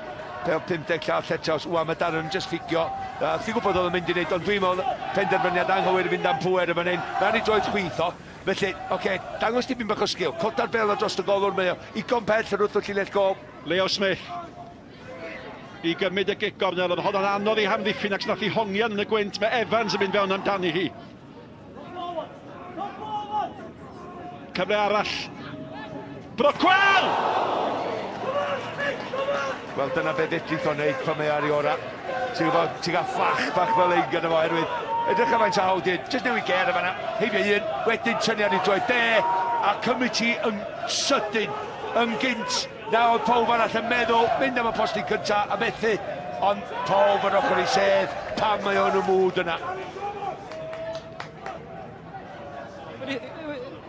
Bel 50 llath Llethouse. Wan mae Darren just ffigio. Ti'n gwybod oedd yn mynd i wneud, ond dwi'n meddwl penderfyniad anghywir i fynd am pŵer yn fan hyn. Mae'n ei droed chwith o. Felly, oce, okay, dangos dipyn bach o sgil. Coda'r bel o dros y golwr, mae o igon pell yn wrth y llinell gol. Leo Smith i gymryd y gic gornel, oedd honno'n anodd i hamddiffyn ac nath i hongian yn y gwynt. Mae Evans yn mynd fewn amdani hi. Cyfle arall. Brockwell! Wel, dyna be fedrith o wneud pan mae ar ei ora. Ti'n gwybod, ti'n cael ffach bach fel ein gyda fo, oherwydd edrych am faint o hawdd i, jyst newid ger yma, heibio un, wedyn tynnu ar ei droed de, a cymryd ti yn sydyn, yn gynt, na oedd pawb arall yn meddwl, mynd am y postyn cynta a methu, ond pawb yn ochr ei sedd, pam mae o'n y mwd yna.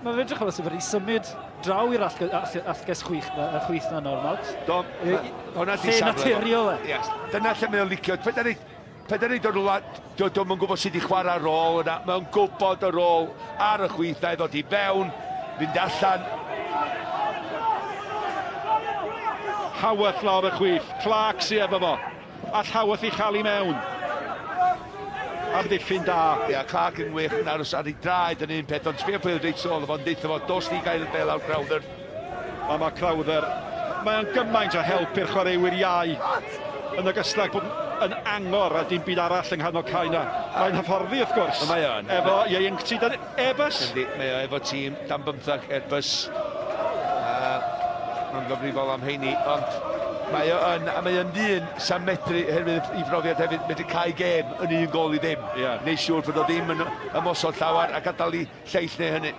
Mae'n edrych fel sydd wedi symud draw i'r allges chwith na, chwith na nawr, Mark. Do, hwnna di Lle naturiol e. Yes. Dyna lle mae o'n licio. Peth yn ei dod rhywle, dwi'n yn gwybod sut i chwarae rôl yna. Mae'n gwybod y rôl ar y chwith na i ddod i fewn, fynd allan. Howarth lawr y chwith, Clark sy efo fo. All Howarth i chael i mewn. Amddiffyn da. Ia, Clark yn wych yn aros ar ei draed yn un peth, ond sbio pwy oedd reit ôl fo'n deutha fo, dos ni gael y bel awr Crowther. A mae Crowther, mae o'n gymaint o help i'r chwaraewyr iau yn ogystal ag bod yn angor a dim byd arall yng nghanol cae na. Mae'n hyfforddi wrth gwrs. Mae o'n. Efo ieuenctid Airbus. Yndi, mae o efo tîm dan bymthag Airbus. Mae'n gyfrifol am heini, ond mae o yn, a mae o'n ddyn sa'n medru, herwydd i brofiad hefyd, medru cael gêm yn un gol i ddim. Yeah. Neu siŵr bod o ddim yn ymosod llawer a gadael i lleill neu hynny.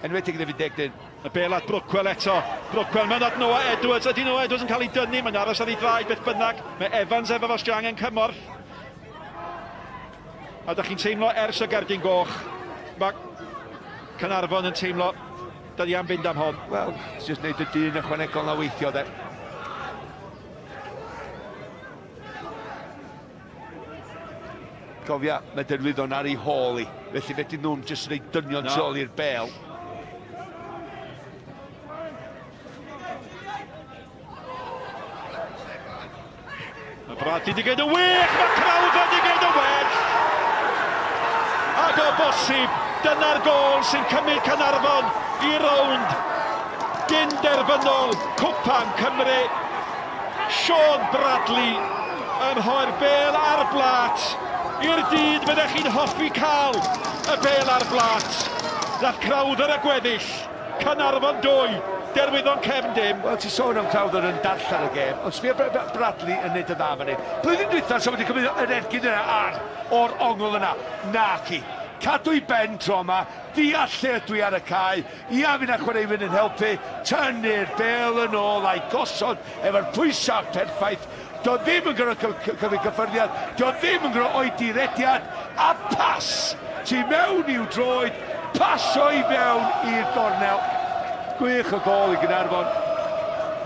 Enwedig yn y 10 dyn. Y bel at Brookwell eto. Brookwell mewn at Noah Edwards. Ydy Noah Edwards yn cael ei dynnu? Mae'n aros ar ei draed beth bynnag. Mae Evans efo fo os angen cymorth. A da chi'n teimlo ers y gerdyn goch, mae Caernarfon yn teimlo, da ni am fynd am hon. Wel, jyst wneud y dyn ychwanegol na weithio, de. Cofia, mae Derwyddon ar ei hôl i, felly fedryn nhw'n jyst rhoi dynion tu ôl i'r bel. Mae Bradley wedi gwneud yn wych, mae Crowther wedi gwneud yn well. Ac o bosib, dyna'r gôl sy'n cymryd Caernarfon i rownd gyn-derfynol Cwpan Cymru. Shaun Bradley yn rhoi'r bêl ar blât i'r dyn fyddech chi'n hoffi cael y bêl ar blât. Nath Crowther y gweddill. Caernarfon 2, Derwyddon Cefn dim. Wel, ti'n sôn am Crowther yn darllen y gêm, ond sbia Bradley yn neud y dda fan hyn. Blwyddyn dwytha, so wedi cymryd yr ergyd yna ar o'r ongl yna. Naci. Cadw i ben tro yma, deall lle ydw i ar y cae, ia fydd 'na chwaraewyr yn helpu, tynnu'r bêl yn ôl a'i gosod efo'r pwysau perffaith. Dio ddim yn gorfod cymryd cyffyrddiad, dio ddim yn gorfod oedi rediad, a pas tu mewn i'w droed, pasio i fewn i'r gornel. Gwych o gôl i Gaernarfon,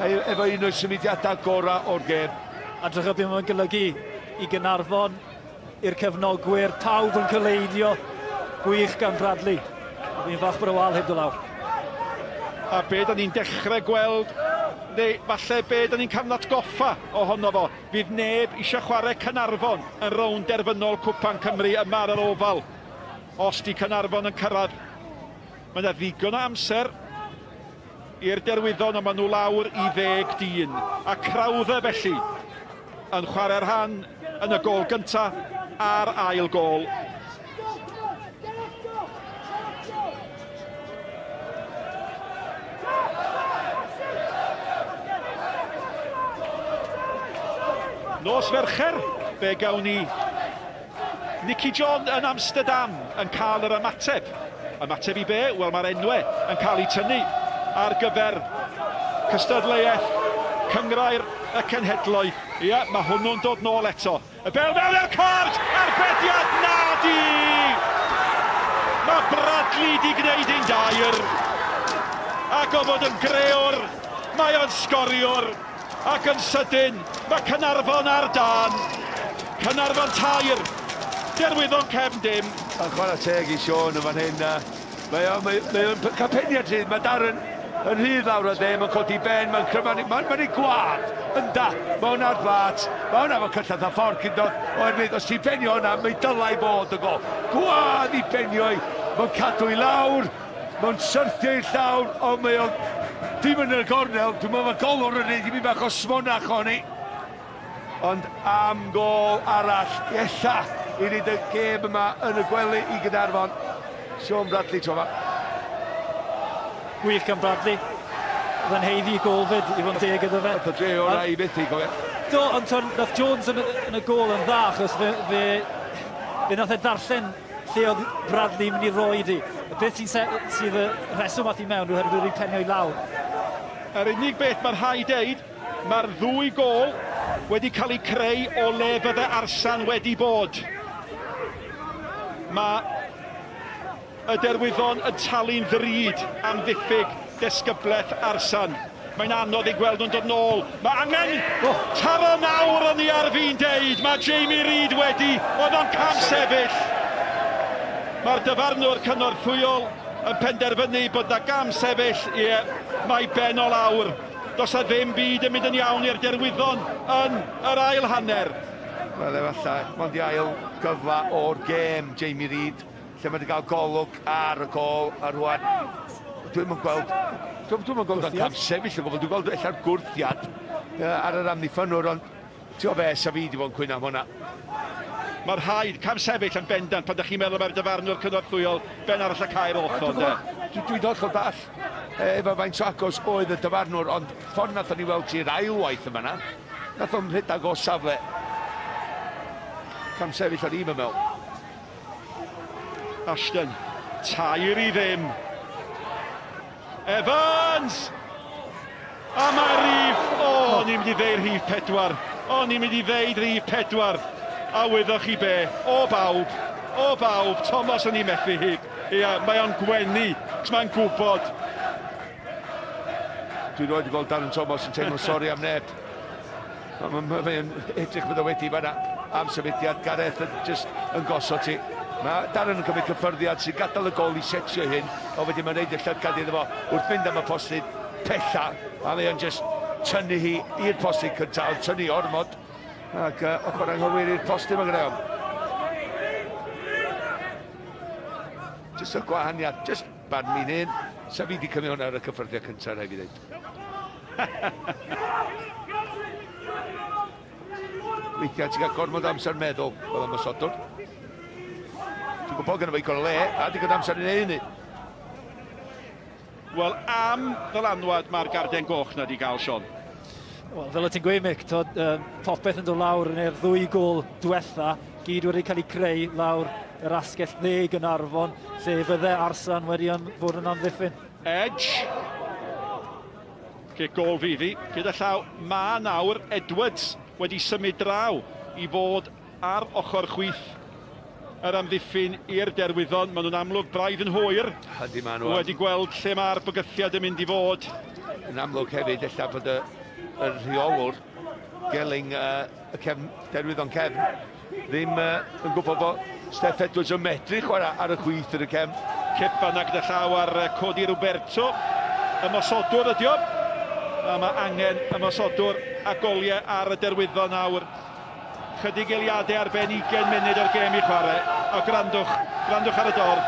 efo un o'i symudiadau gorau o'r gêm. A drycha beth mae'n golygu i Gaernarfon, i'r cefnogwyr, pawb yn cyleidio. Gwych gan Bradley. A fi'n falch bod y wal heb ddod lawr. A be da ni'n dechrau gweld, neu falle be da ni'n cael atgoffa ohono fo, fydd neb eisiau chwarae Caernarfon yn rownd derfynol Cwpan Cymru yma ar yr Ofal. Os di Caernarfon yn cyrraedd, mae yna ddigon o amser i'r Derwyddon, ond maen nhw lawr i 10 dyn. A Crowther felly yn chwarae rhan yn y gôl gyntaf a'r ail gôl. Nos Fercher, fe gawn ni Nicky John yn Amsterdam yn cael yr ymateb. Ymateb i be? Wel, mae'r enwau yn cael eu tynnu ar gyfer cystadleuaeth Cynghrair y Cenhedloedd. Ie, mae hwnnw'n dod nôl eto. Y bêl mewn i'r cwrt! Arbediad na di! Mae Bradley di gwneud ein dair. Ac o fod yn grewr, mae o'n sgoriwr. Ac yn sydyn, mae Caernarfon ar dân. Caernarfon tair, Derwyddon cefn dim. A chwarae teg i Siôn yn fan hyn. Mae o'n mae, mae o'n cael peniad rhydd. Mae Darren yn rhydd lawr o dde, mae'n codi ben, mae'n cryfan, mae'n ma ei gwad yn da. Mae hwnna'r blat, mae hwnna efo cyllell a ffordd cyn dod, oherwydd os ti'n penio hwnna, mae dylai fod y gol. Gwad i benio i, mae'n cadw i lawr, Mae'n syrthio i'r llawr, ond mae o ddim yn y gornel. Dwi'n meddwl mae golwr yn neud i bach o smonach ohoni. Ond am gôl arall, ella, i wneud y gêm yma yn y gwely i Gaernarfon. Sean Bradley tro yma. Gwych gan Bradley. Oedd yn haeddu gôl fyd, i fod yn deg iddo fe. Oedd o dre orau i fethu, cofio. Do, ond ton, nath Jones yn, yn y gôl yn dda, achos fe, fe, fe nath e ddarllen lle oedd Bradley mynd i roi di. Y beth sy'n sydd y rheswm ath i mewn oherwydd wedi penio i lawr. Yr unig beth mae'n rhaid deud, mae'r ddwy gôl wedi cael eu creu o le fydde Arsan wedi bod. Mae y Derwyddon yn talu'n ddrud am ddiffyg desgyblaeth Arsan. Mae'n anodd eu gweld nhw'n dod nôl. Mae angen taro nawr o'n i ar fin deud. Mae Jamie Reid wedi, oedd o'n cam sefyll. Mae'r dyfarnwr cynorthwyol yn penderfynu bod na gam sefyll. Ie, mae ben o lawr. Does 'na ddim byd yn mynd yn iawn i'r Derwyddon yn yr ail hanner. Wel, efallai, mond i ail gyfle o'r gêm, Jamie Reid, lle mae wedi cael golwg ar y gôl, a rwan, dwi'm yn gweld, dwi'm yn gweld o'n cam sefyll o gwbl, dwi'n gweld ella'r gwrthiad ar yr amddiffynnwr, ond ti'n gwybod be, sa fi wedi bod yn cwyno am hwnna. Mae'r rhaid cam sefyll yn bendant pan ydych chi'n meddwl mae'r dyfarnwr cynorthwyol ben arall y cae oll, de. Dwi'n hollol dall efo faint o agos oedd y dyfarnwr, ond ffordd nathon ni weld ti'r ailwaith yma na, nath o'n rhedeg o safle. Cam sefyll o'n i'n meddwl. Ashton, 3-0. Evans! A mae rhif... O, ni'n mynd i ddeud rhif 4. O, ni'n mynd i ddeud rhif 4. A wyddoch chi be? O bawb, o bawb, Thomas yn ei methu hi. Ia, mae o'n gwenu, 'chos mae'n gwybod. Dwi 'rioed 'di gweld Darren Thomas yn teimlo sori am neb. Mae ma, ma fe'n edrych bod o wedi fanna am symudiad Gareth yn just yn gosod ti. Mae Darren yn cymryd cyffyrddiad sy'n gadael y gol i setio hyn, ond wedyn mae'n neud y llygad iddo fo wrth fynd am y postyn pella, a mae o'n just tynnu hi i'r postyn cyntaf, ond tynnu ormod, ac ochr anghywir i'r postyn mae gyda. Just y gwahaniaeth, just barn mi'n hun. Sa fi wedi cymryd hwnna ar y cyffyrddiad cyntaf, rhaid fi ddweud. Weithiau ti'n cael gormod o amser meddwl fel ymosodwr. Ti'n gwybod gyda fi gorau le, a digon amser i wneud hynny. Wel, am ddylanwad mae'r garden goch na di gael, Sean. Wel, fel o ti'n gweud, Mick, tod, popeth yn dod lawr yn e'r ddwy gol diwetha, gyd wedi cael eu creu lawr yr asgell dde i Gaernarfon, lle fydde Arsan wedi fod yn amddiffyn. Edge. Cic gol fydd hi. Gyda llaw, mae nawr Edwards wedi symud draw i fod ar ochr chwith yr amddiffyn i'r Derwyddon. Maen nhw'n amlwg braidd yn hwyr. Ydy, maen nhw. Wedi gweld lle mae'r bygythiad yn mynd i fod. Yn amlwg hefyd, ella bod y, y rheolwr Gelling, y cefn, Derwyddon cefn, ddim yn gwybod bod Steff Edwards yn medru chwarae ar y chwith yn y cefn. Cip fanna gyda llaw ar Cody Roberto. Ymosodwr ydi o. A mae angen ymosodwr a goliau ar y Derwyddon nawr. Chydig eiliadau ar ben 20 munud o'r gêm i chwarae. A gwrandwch, gwrandwch ar y dorf.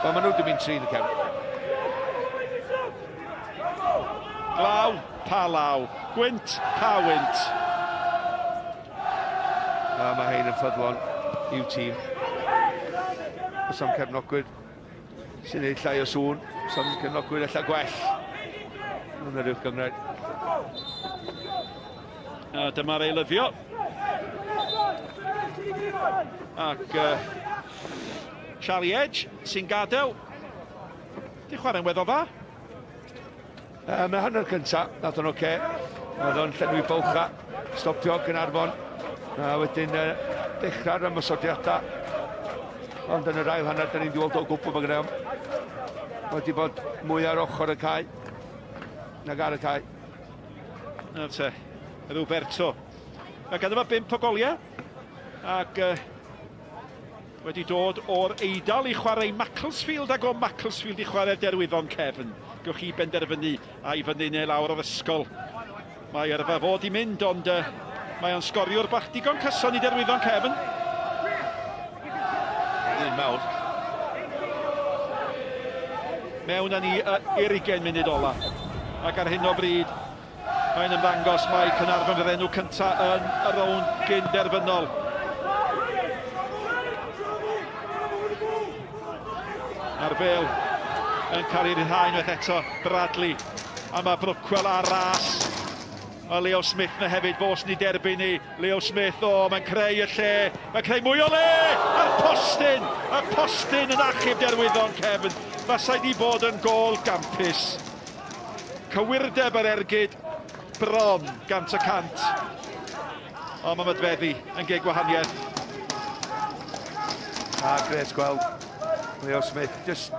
Wel, maen nhw wedi mynd trin y cefn. Glaw, pa law. Gwynt, pa wynt. A mae hein yn ffyddlon i'w tîm. Oes am cefnogwyr sy'n neud llai o sŵn, oes am cefnogwyr ella gwell. Yn yr uwch gynghrair. A dyma'r eilyddio. Ac Charlie Edge sy'n gadael. Di chwarae'n weddol dda. Mae hanner cynta, nath o'n oce. Oedd o'n llenwi bylcha, stopio Gaernarfon. A wedyn dechrau'r ymosodiadau. Ond yn yr ail hanner, da ni'n di weld o gwbl mae gyda. Wedi bod mwy ar ochr y cae nag ar y cae. Nawr te, Roberto. Mae ganddo fo 5 o goliau. Ac wedi dod o'r Eidal i chwarae Macclesfield ac o Macclesfield i chwarae'r Derwyddon cefn. Gewch chi benderfynu a i fyny neu lawr o'r ysgol. Mae yrfa fod i mynd, ond mae o'n sgoriwr bach digon cyson i Derwyddon cefn. Un mawr. Mewn â ni i'r 20 munud ola. Ac ar hyn o bryd, mae'n ymddangos mai Caernarfon fydd enw cyntaf yn y rownd gyn-derfynol. A'r bêl yn cael ei ryddhau unwaith eto, Bradley. A mae Brookwell ar ras. Mae Leo Smith na hefyd, fos ni derbyn ni. Leo Smith, o, mae'n creu y lle. Mae'n creu mwy o le! A'r postyn! Y postyn yn achub Derwyddon cefn. Fasai di bod yn gôl gampus. Cywirdeb yr ergyd bron 100%. Ond mae Mydfeddi yn geg gwahaniaeth. A gret gweld Leo Smith, just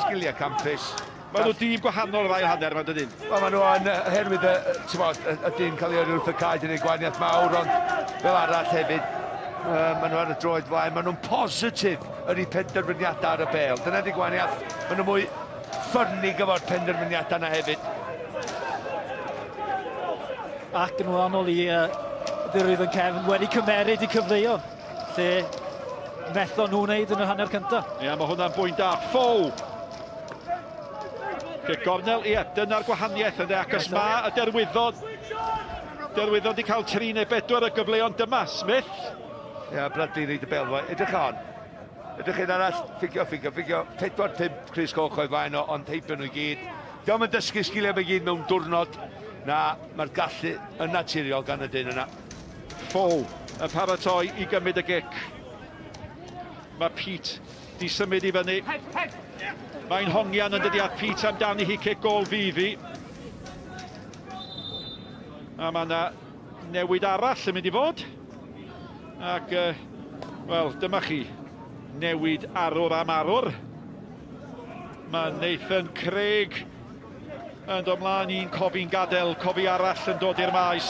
sgiliau campus. Mae nhw dîm gwahanol yr ail hanner yma, dydyn? Wel, maen nhw yn, oherwydd y, y, y dyn cael ei yrru wrth y cae, dyn nhw'n gwahaniaeth mawr, ond fel arall hefyd, maen nhw ar y droed flaen, maen nhw'n positif yn eu penderfyniadau ar y bêl. Dyna di gwahaniaeth, maen nhw mwy ffyrnig efo'r penderfyniadau yna hefyd. Ac yn wahanol i Dderwyddon cefn wedi cymeryd i cyfleon, lle methon nhw wneud yn y hanner cyntaf. Ie, mae hwnna'n bwynt da. Ffow! Cic gornel, ie, dyna'r gwahaniaeth ynddo, ac os mae y Derwyddon, Derwyddon wedi cael 3 neu 4 o gyfleon, dyma Smith. Ie, Bradley reid y bel, edrych on. Edrych un arall, ffigio, ffigio, ffigio, 4, 5 Chris Goch oedd flaen o, ond heibio nhw i gyd. Diolch yn dysgu sgiliau fe gyd mewn diwrnod. Na, mae'r gallu yn naturiol gan y dyn yna. Ffow yn paratoi i gymryd y gic. Mae Pete di symud i fyny. Mae'n hongian yn dydi at Pete amdani hi cic gôl fydd hi. A mae yna newid arall yn mynd i fod. Ac, wel, dyma chi newid arwr am arwr. Mae Nathan Craig yn dod mlaen, un Cofi'n gadael, Cofi arall yn dod i'r maes.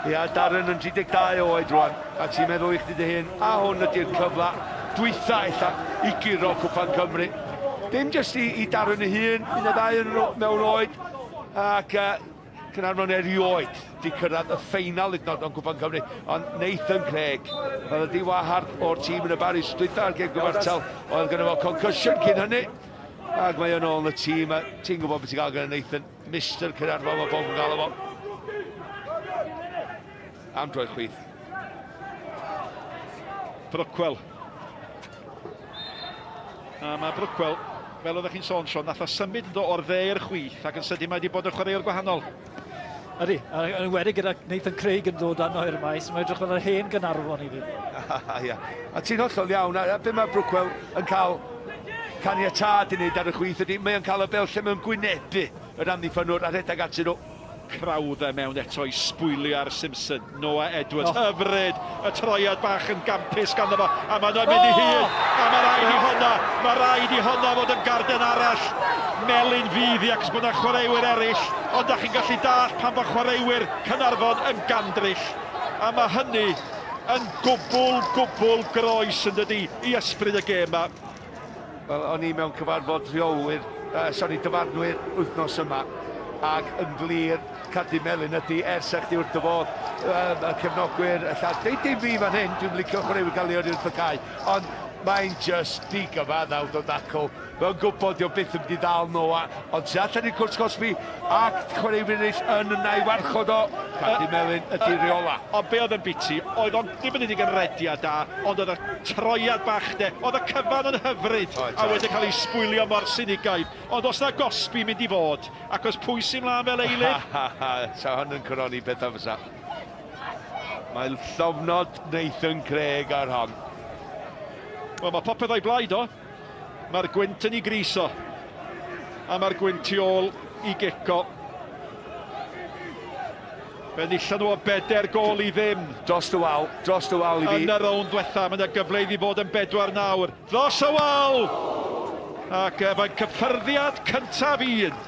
Ia, Darren yn 32 oed rwan, a ti'n meddwl i chdi dy hun, a hwn ydy'r cyfle dwytha ella i guro Cwpan Cymru. Dim jyst i, i Darren ei hun, un o ddau yn mewn oed, ac Caernarfon erioed 'di cyrraedd y ffeinal hyd yn oed o'n Cwpan Cymru, ond Nathan Craig, oedd wedi wahardd o'r tîm yn y Barry dwytha ar gêm gyfartal, oedd gynno fo concussion cyn hynny, ac mae o'n ôl yn y tîm, a ti'n gwybod beth ti'n gael gyda Nathan, Mr Caernarfon, mae bob yn gael o fo. Am droi chwith. Brookwell. A mae Brookwell, fel oeddech chi'n sôn, Sean, nath o symud yn do o'r dde i'r chwith, ac yn sydyn mae wedi bod yn chwaraewr gwahanol. Ydy, a yn enwedig gyda Nathan Craig yn dod arno i'r maes, mae'n edrych fel yr hen Gaernarfon i fi. Ia, a ti'n hollol iawn, a be mae Brookwell yn cael caniatâd i wneud ar y chwith ydy, mae'n cael y bel lle mae'n gwynebu yr amddiffynwr a rhedeg atyn nhw. Crowther mewn eto i sbwylio ar Simpson. Noah Edwards, oh. Hyfryd, y troiad bach yn gampus ganddo fo, a mae'n mynd i hyd, a mae rhaid i honna, mae rhaid i honna fod yn garden arall. Melyn fydd i ac bod yna chwaraewyr eraill, ond da chi'n gallu dall pan bod chwaraewyr Caernarfon yn gandryll. A mae hynny yn gwbl, gwbl groes yn dydi i ysbryd y gêm yma. Wel, o'n i mewn cyfarfod rheolwyr, sori, dyfarnwyr wythnos yma, ac yn glir, cardyn melyn ydy ers a chdi wrth dy fodd, y cefnogwyr, y llall. Deud dim fi fan hyn, dwi'n licio chwaraewyr gael ei yrru wrth y cae, ond mae'n just digyfaddawd o dacl. Mae'n gwybod dio byth yn mynd i ddal Noah, ond tu allan i'r cwrt cosbi ac chwaraewyr eraill yn yna i warchod o. Cardyn melyn ydy reola. Ond be oedd yn biti, oedd o'n ddim yn unig yn rediad da, ond oedd y troiad bach de, oedd y cyfan yn hyfryd, a wedi cael ei sbwylio mor sinigaidd. Ond os na gosbi mynd i fod, ac os pwy sy'n mlaen fel eilydd? Sa hwn yn coroni pethau fysa. Mae llofnod Nathan Craig ar hon. Wel, mae popeth o'i blaid o. Mae'r gwynt yn ei grys o. A mae'r gwynt tu ôl i gico. Fe enillon nhw o 4 gôl i ddim. Dros y wal, dros y wal i fi. Yn y rownd ddwetha, mae yna gyfle iddi fod yn 4 nawr. Dros y wal! Ac mae'n cyffyrddiad cyntaf un.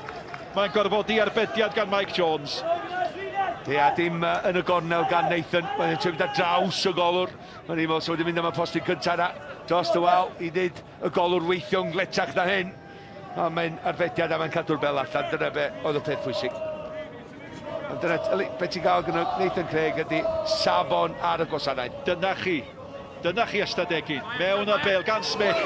Mae'n gorfodi arbediad gan Mike Jones. Ia, dim yn y gornel gan Nathan. Mae'n trio mynd ar draws y golwr. Mae'n i'n meddwl, so wedi mynd am y postyn cyntaf yna. Dros y wal i wneud y golwr weithio'n gletach na hyn. Ond mae'n arbediad a mae'n cadw'r bel allan. Dyna be oedd y peth pwysig. Ond dyna be ti'n gael gyda Nathan Craig ydy safon ar y gwasanaeth. Dyna chi. Dyna chi ystadegyn. Mewn â bel gan Smith.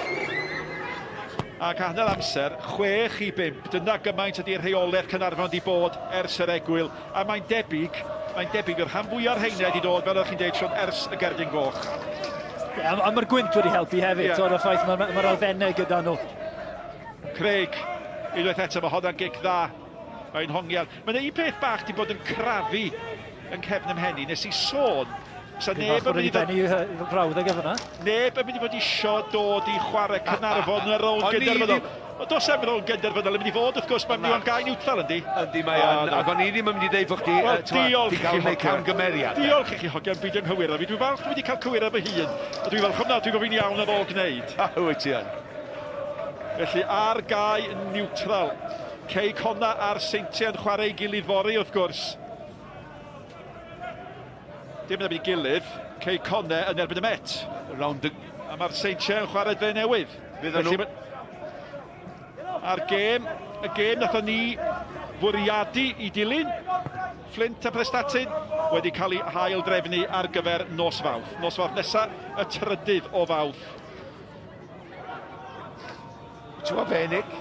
Ac hanner amser, 6-5. Dyna gymaint ydy'r rheolaeth Caernarfon wedi bod ers yr egwyl. A mae'n debyg, mae'n debyg yr rhan fwyaf o'r rheina wedi dod, fel oeddech chi'n deud, Siôn, ers y gerdyn goch. Yeah, a mae'r gwynt wedi helpu hefyd, yeah. Y ffaith mae'r ma elfennau gyda nhw. Craig, unwaith eto, mae honna'n gic dda. Mae'n hongian. Mae yna un peth bach di bod yn crafu yn cefn ym mhen i. Nes i sôn, sa neb yn mynd i ddod... Brawddeg efo yna. Neb yn mynd i fod isio dod i chwarae Caernarfon yn y rownd gynderfynol. Ond does e'n rownd gynderfynol yn mynd i fod, wrth gwrs, mae'n mynd i gael niwtral, yndi? Yndi, mae yn. Ac o'n i ddim yn mynd i ddeud bod chdi, diolch i chi, hogiau. Camgymeriad. Diolch i chi, hogiau, byd yn nghywiro fi. Dwi'n falch dwi wedi cael cywiro fy hun. A dwi'n falch ofnadwy bod fi'n iawn ar ôl gwneud. A wyt ti yn. Felly ar gae niwtral. Cei Connah a'r Seintiau yn chwarae ei gilydd fory, wrth gwrs. Dim yn erbyn ei gilydd, Cei Connah yn erbyn y Met. Round the... A mae'r Seintiau yn chwarae dre newydd. Fydden nhw. A'r gêm, y gêm nathon ni fwriadu i dilyn, Flint a Prestatyn, wedi cael ei hail drefnu ar gyfer nos Fawrth. Nos Fawrth nesaf, y 3rd o Fawrth. Ti'n gwybod be, Nick?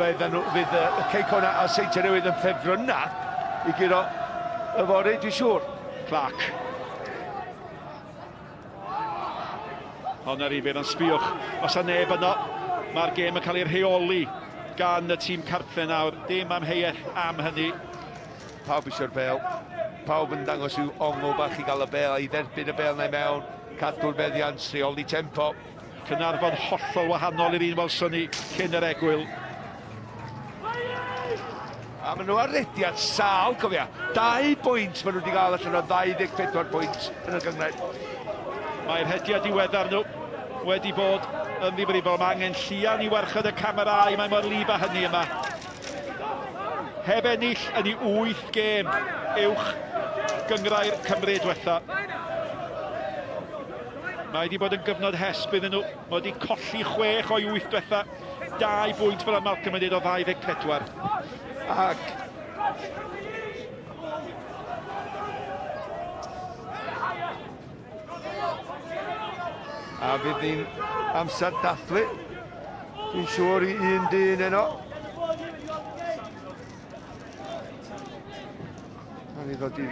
Fydden nhw, fydd y Cei Connah a'r Seintiau Newydd yn ffefrynnau i guro yfory, dwi'n siŵr. Clark. Ond ar ifyr, ond sbïwch, os a neb yno, mae'r gêm yn cael ei rheoli gan y tîm cartre nawr. Dim amheuaeth am hynny. Pawb eisiau'r bel. Pawb yn dangos i'w ongl bach i gael y bel, i dderbyn y bel na i mewn, cadw'r meddiant, rheoli tempo. Caernarfon hollol wahanol i'r un welson ni cyn yr egwyl. A maen nhw ar rediad sâl, cofia. 2 bwynt maen nhw wedi gael allan o 24 pwynt yn y gynghrair. Mae'r rhediad diweddar nhw wedi bod yn ddifrifol. Mae angen llian i warchod y camerâu, mae mor lib â hynny yma. Heb ennill yn ei 8 gêm uwch gynghrair Cymru diwetha. Mae wedi bod yn gyfnod hesb iddyn nhw. Mae wedi colli 6 o'i 8 diwetha. 2 bwynt fel Malcolm yn dweud o 24. Ac a fydd hi'n amser dathlu. Dwi'n siŵr i un dyn heno. A ni ddod i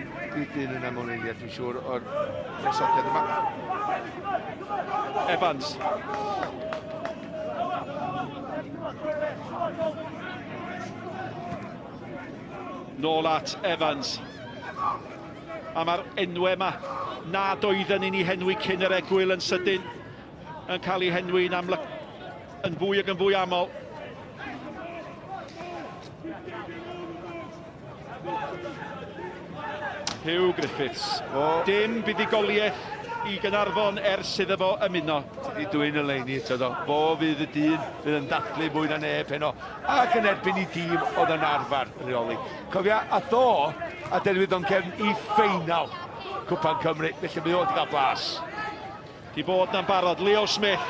dyn yna mewn eiliad, dwi'n siŵr, o'r gosodiad yma. Evans. Nôl at Evans. A mae'r enwau yma nad oedden ni'n ei henwi cyn yr egwyl yn sydyn yn cael eu henwi'n amlyg yn fwy ac yn fwy aml. Huw Griffiths. O. Dim buddugoliaeth i Gaernarfon ers iddo fo ymuno. Ti 'di dwyn y leini eto do. Fo fydd y dyn fydd yn dathlu mwy na neb heno. Ac yn erbyn i dîm oedd yn arfer reoli. Cofia, ath o a Derwyddon Cefn i ffeinal Cwpan Cymru, felly mae o wedi cael blas. Di bod na'n barod, Leo Smith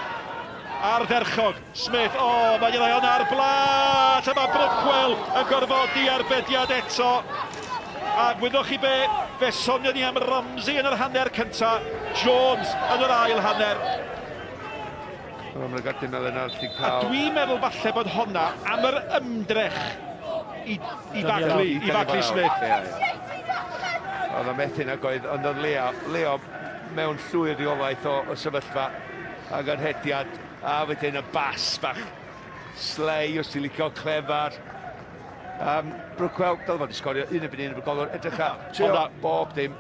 ardderchog. Smith, o, oh, mae'n rhoi hwnna ar blat, a mae Brookwell yn gorfodi arbediad eto. A wyddoch chi be, fe sonion ni am Ramsey yn yr hanner cynta, Jones yn yr ail hanner. Wel, mae'n gardyn melen arall 'di cael. A dwi'n meddwl falle bod honna am yr ymdrech i, i Bagley, i Bagley Smith. Ie, ie. Oedd o'n methu nag oedd, ond oedd Leo, Leo mewn llwyr reolaeth o, o sefyllfa ac yr hediad, a wedyn y bas bach slei os ti'n licio, clefar. Brookwell, dylai fod i sgorio un erbyn un efo golwr, edrych ar, trio bob dim.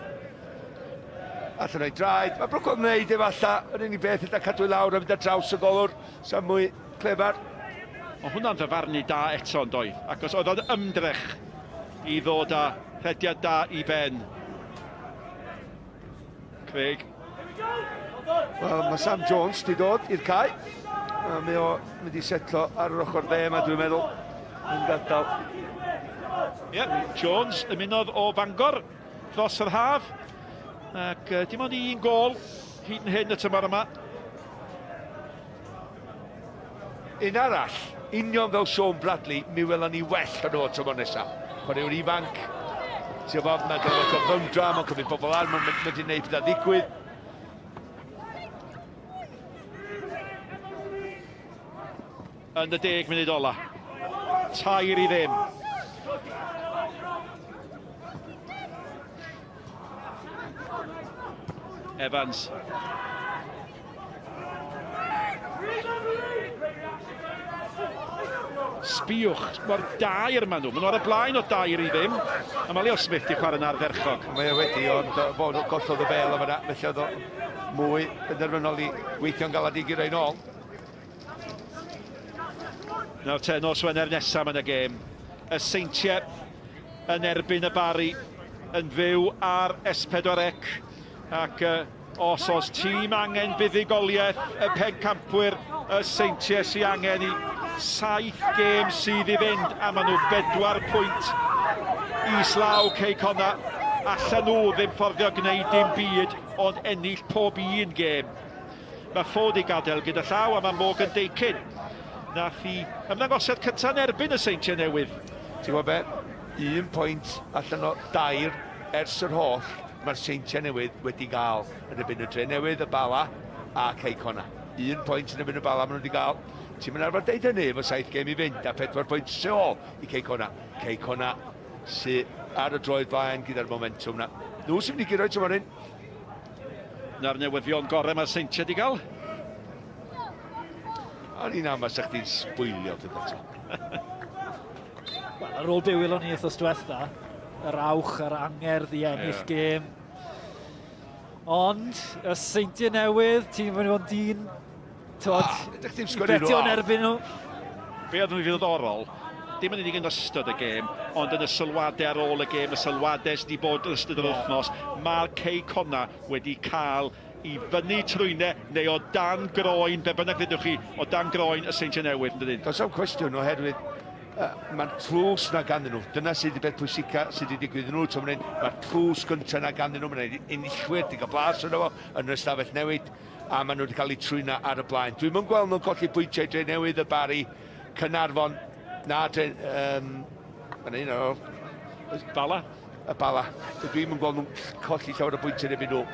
Allan o'i draed. Mae Brookwell yn wneud efallai yr unig beth ydy cadw i lawr a mynd ar draws y golwr. Sa'n mwy clefar. Mae hwnna'n ddyfarnu da eto yn doedd, achos oedd o'n ymdrech i ddod â rhediad da i ben. Craig. Wel, mae Sam Jones di dod i'r cae. A mae o mynd i setlo ar yr ochr dde yma, dwi'n meddwl. Yn gadael. Ie, yeah, Jones ymunodd o Fangor dros yr haf. Ac dim ond un gôl hyd yn hyn y tymor yma. Un arall, union fel Sean Bradley, mi welon ni well o'n nhw tymor nesaf. Chwaraewr ifanc, ti'n gwybod, mae'n gyda fo cyflymdra, mae'n cymryd pobl ar, mae'n medru gwneud pethau ddigwydd. Yn y 10 munud ola. 3-0. Evans. Sbiwch, mae'r dair maen nhw. Maen nhw ar y blaen o 2-0. A mae Leo Smith di chwarae'n ardderchog. Mae o wedi, ond fod gollodd y bel o fanna, felly oedd o mwy benderfynol i weithio'n galad i gyrraedd nôl. Nawr te, nos Wener nesaf yn y gêm. Y Seintiau yn erbyn y Barri yn fyw ar S4C ac os oes tîm angen buddugoliaeth y pencampwyr y Seintiau sy'n angen i 7 gêm sydd i fynd a maen nhw 4 pwynt islaw Cei Connah. Allan nhw ddim fforddio gwneud dim byd ond ennill pob un gêm. Mae Ford i gadael gyda llaw a mae Morgan Dakin. Nath i ymddangosiad cyntaf yn erbyn y Seintiau Newydd. Ti'n gwybod be? 1 pwynt allan o 3 ers yr holl mae'r Seintiau Newydd wedi gael yn erbyn y Dre Newydd, y Bala a Cei Connah. 1 pwynt yn erbyn y Bala maen nhw wedi gael. Ti'n mynd arfer deud hynny efo 7 gêm i fynd a 4 pwynt tu ôl i Cei Connah. Cei Connah sydd ar y droed blaen gyda'r momentwm na. Nhw sy'n mynd i guro tymor hyn. Na'r newyddion gorau mae'r Seintiau wedi gael. O'n i'n amau sa chdi'n sbwylio peth eto. Wel, ar ôl be welon ni wythnos diwetha, yr awch a'r angerdd i ennill yeah. gêm. Ond, y Seintiau Newydd, ti'n mynd i fod yn dyn, tywod, i betio'n erbyn nhw. Be oedd yn ddiddorol, dim yn unig yn ystod y gêm, ond yn y sylwadau ar ôl y gêm, y sylwadau sydd wedi bod yn ystod yr wythnos, mae Cei Connah wedi cael i fyny trwyne neu o dan groen, be bynnag ddudwch chi, o dan groen y Seintiau Newydd, yn dydyn? Does am cwestiwn oherwydd uh, mae'r tlws na ganddyn nhw. Dyna sydd wedi beth pwysica sydd wedi digwydd nhw. Mae'r tlws gyntaf na ganddyn nhw, mae'n enillwyr, wedi cael blas yno fo yn yr ystafell newid, a maen nhw wedi cael eu trwyna ar y blaen. Dwi'n mynd gweld nhw'n colli pwyntiau Dre Newydd, y Bari, Cynarfon, na, Dre, um, mae'n un o'r... Bala? Y Bala. Dwi'n mynd gweld nhw'n colli llawer o bwyntiau neu nhw.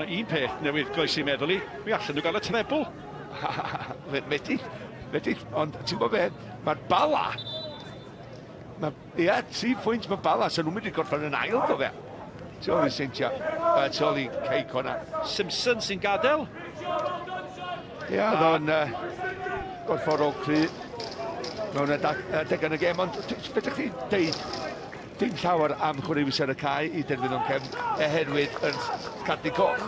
Mae un peth newydd groesi meddwl i, mi allan nhw gael y trebl. Medith, medith, ond ti'n gwybod beth, mae'r Bala, mae, ia, tri phwynt mae Bala, so nhw'n mynd i gorffen yn ail, gofia. Tu ôl i Seintiau, tu ôl i Cei Connah. Simpson sy'n gadael. Ia, oedd o'n uh, gorfforol cry mewn adeg yn y gêm, ond beth ydych chi'n deud? Dim llawer am chwaraewyr ar y cae i derfyn o'n cefn oherwydd yr cardyn coch.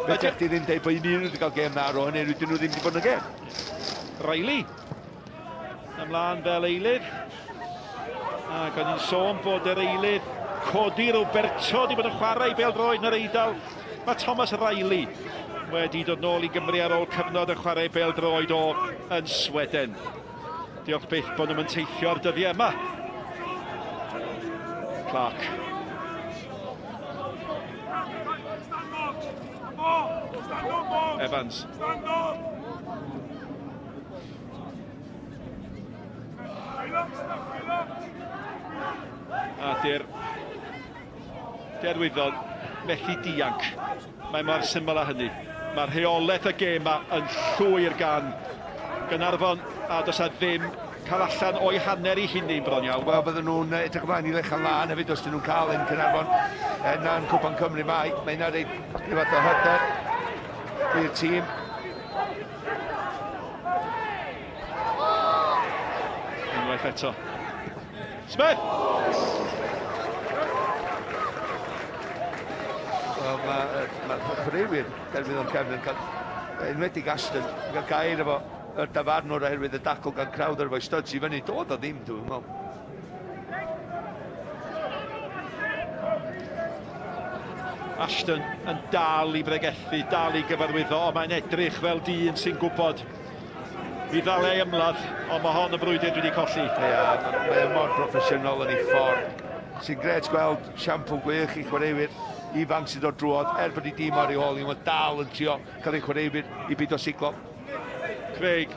Fedrech chdi ddim deud bod un wedi cael gêm dda ar ôl hynny, rydyn nhw ddim wedi bod yn y gêm. Riley ymlaen fel eilydd. Ac o'n i'n sôn bod yr eilydd Cody Roberto wedi bod yn chwarae i bêl-droed yn yr Eidal. Mae Thomas Riley wedi dod nôl i Gymru ar ôl cyfnod yn chwarae bêl-droed o yn Sweden. Diolch byth bod nhw'n teithio ar dyddiau yma. Clark. Evans. A dy'r Derwyddon methu dianc. Mae mor syml â hynny. Mae rheolaeth y gêm yma yn llwyr gan Gaernarfon a does a ddim cael allan o'i hanner i hynny'n bron iawn. Wel, bydden nhw'n edrych ymlaen i lechan lân hefyd os dyn nhw'n cael un Caernarfon yna'n Cwpan Cymru. Mae, mae hynna'n rhaid rhyw fath o hyder i'r tîm. Unwaith eto. Smith! Wel, mae ma chwaraewyr derfyn o'r cefn yn cael, enwedig Aston, yn cael gair efo yr dafarnwr oherwydd y dacl gan Crowther efo'i studs i fyny. Doedd o ddim, dwi'n meddwl. Ashton yn dal i bregethu, dal i gyfarwyddo, ond mae'n edrych fel dyn sy'n gwybod. Mi ddal ei ymladd, ond mae hon yn frwydr dwi wedi colli. Ia, mae o mor broffesiynol yn ei ffordd. Sy'n gret gweld siampl gwych i chwaraewyr ifanc sy'n dod drwodd, er bod ei dîm ar ei hôl, mae'n dal yn trio cael ei chwaraewyr i beidio siglo. Craig,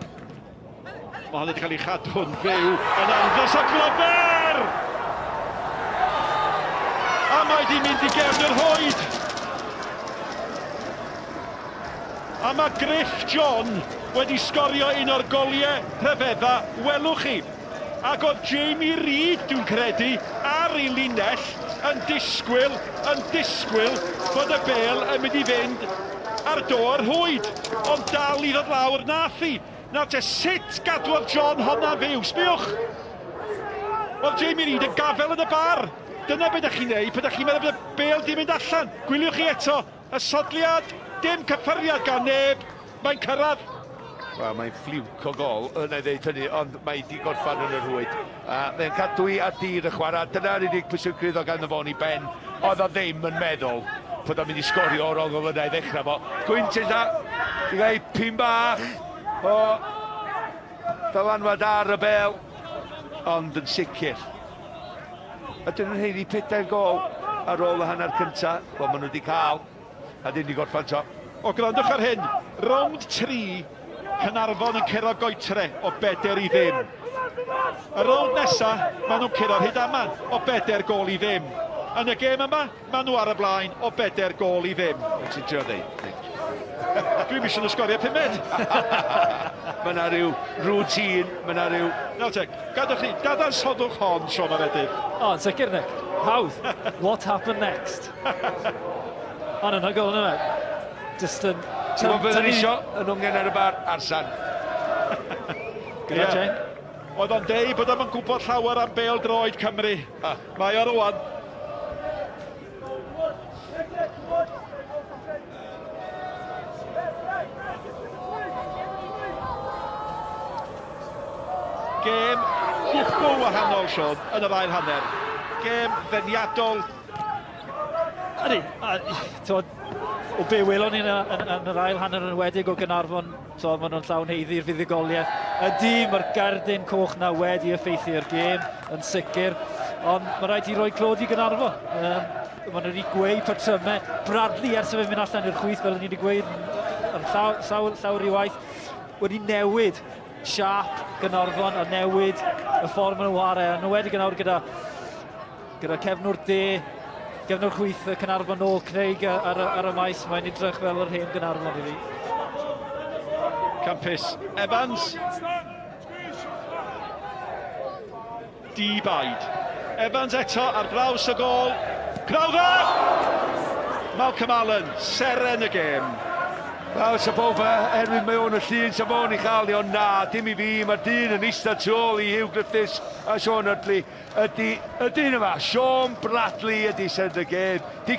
mae hon wedi cael ei chadw'n fyw yn andros o glyfar! A mae di mynd i gefn yr hoed! A mae Griff John wedi sgorio un o'r goliau rhyfedda, welwch chi. Ac oedd Jamie Reid, dwi'n credu, ar ei linell yn disgwyl, yn disgwyl bod y bêl yn mynd i fynd ar do yr rhwyd. Ond dal i ddod lawr nath hi. Nawr te, sut gadwodd John honna fyw? Sbiwch! Oedd Jamie Reid yn gafel yn y bar. Dyna beth ydych chi'n neud, pryd ydych chi'n meddwl bod y bêl di mynd allan. Gwyliwch chi eto, y sodliad, dim cyffyrddiad gan neb, mae'n cyrraedd. Wel, mae'n ffliwc o gol, yn ei ddeud hynny, ond mae di gorffan yn y rhwyd. Uh, mae'n cadw i ar dir y chwarae. Dyna'r unig pwysigrwydd o gan y fôn i ben. Oedd o ddim yn meddwl bod o'n mynd i sgorio o'r ongl yna i ddechrau fo. Gwynt yna, di gael pin bach o ddylanwad ar y bel, ond yn sicr. Ydyn nhw'n heiddi pedair gol ar ôl y hanner cyntaf? Wel, maen nhw wedi cael, a ddim wedi gorffan to. O, gwrandwch ar hyn, rownd 3, Caernarfon yn curo Goetre o bedair i ddim. Y rownd nesa, maen nhw'n curo Rhydaman o bedair gôl i ddim. Yn y gêm yma, maen nhw ar y blaen o bedair gôl i ddim. Be ti'n trio ddeud, Nick? Dwi'm isio nhw sgorio pumed. Mae yna rhyw routine, mae yna rhyw... Nawr te, gadwch chi, dadansoddwch hon, Siôn Maredudd. O, yn sicr, Nick. Hawdd. What happened next? Ond anhygoel, yna. Just yn... Ti'n gwybod beth o'n isio yn ungen ar y bar? Arsan. Gyda Jane. Oedd o'n deud bod o'm yn gwybod llawer am bêl-droed Cymru. Mae o rwan. Gêm gwbl wahanol, Sean, yn yr ail hanner. Gêm ddeniadol. Ydy, a, t'wod, o be welon ni yn yr ail hanner yn enwedig o Gaernarfon, so maen nhw'n llawn haeddu'r fuddugoliaeth. Ydy, mae'r gerdyn coch na wedi effeithio'r gêm, yn sicr, ond mae rhaid i roi clod i Gaernarfon. Maen nhw wedi gweu patrymau. Bradley, ers i fe mynd allan i'r chwith, fel o'n i wedi gweud, ar llaw, llawr i waith, wedi newid siâp Gaernarfon a newid y ffordd maen nhw'n whare. Yn enwedig yn awr gyda cefnwr de, gefnwr chwith y Caernarfon nôl, Craig ar y maes, mae'n edrych fel yr hen Gaernarfon i fi. Campus Evans. Di-baid. Evans eto ar draws y gôl. Crowther! Malcolm Allen, seren y gêm. Wel, sa bob erwyd mae o'n y llun, sa fo'n ei chael ni, ond na, dim i fi, mae'r dyn yn eistedd tu ôl i Hugh Griffiths a Sean Eardley. Ydy, y dyn yma, Sean Bradley ydy seren y gêm. Di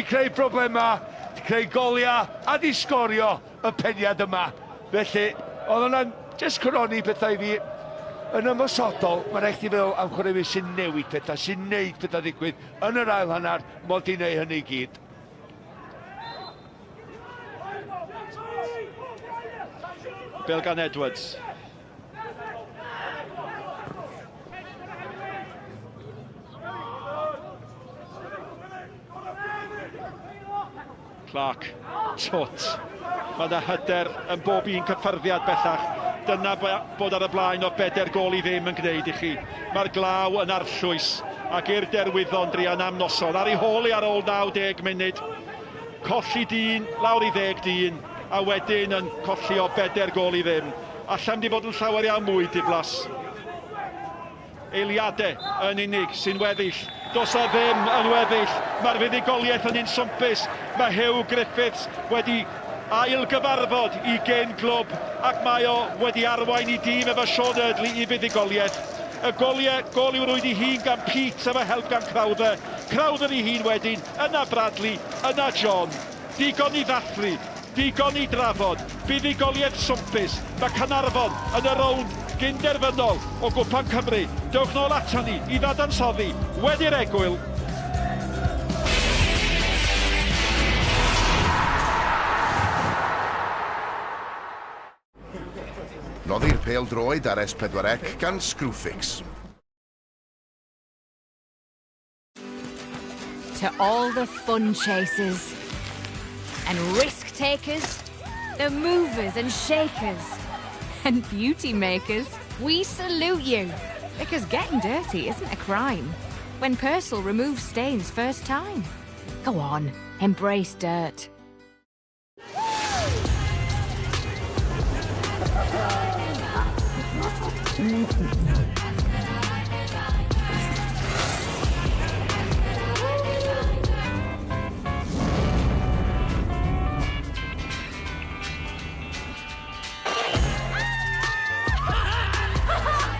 creu problema, di creu goliau, a di sgorio y peniad yma. Felly, oedd hwnna'n just coroni pethau i fi. Yn ymosodol, mae'n rhaid chdi feddwl am chwaraewyr sy'n newid pethau, sy'n neud pethau ddigwydd yn yr ail hanner, mod i'n neud hynny i gyd. Bêl gan Edwards. Clark, twt. Mae yna hyder yn bob un cyffyrddiad bellach. Dyna bod ar y blaen o 4-0 yn gwneud i chi. Mae'r glaw yn arllwys ac i'r Derwyddon druan am noson. Ar ei hôl i ar ôl 90 munud. Colli dyn, lawr i 10 dyn, a wedyn yn colli o 4-0. Allan di fod yn llawer iawn mwy diflas. Eiliadau yn unig sy'n weddill. Does na ddim yn weddill. Mae'r fuddugoliaeth yn un swmpus. Mae Hugh Griffiths wedi ail gyfarfod i gyn glwb ac mae o wedi arwain i dîm efo Sean Eardley i fuddugoliaeth. Y goliau, gol i'w rwyd i hun gan Pete efo help gan Crowther. Crowther i hun wedyn, yna Bradley, yna John. Digon i ddathlu, digon i drafod, buddugoliaeth swmpus. Mae Caernarfon yn y rownd gynderfynol o Gwpan Cymru. Dewch nôl ato ni i ddadansoddi wedi'r egwyl. Noddi'r pêl droed ar S4C gan Screwfix. To all the fun chasers and risk takers, the movers and shakers and beauty makers, we salute you. Because getting dirty isn't a crime when Persil removes stains first time. Go on, embrace dirt.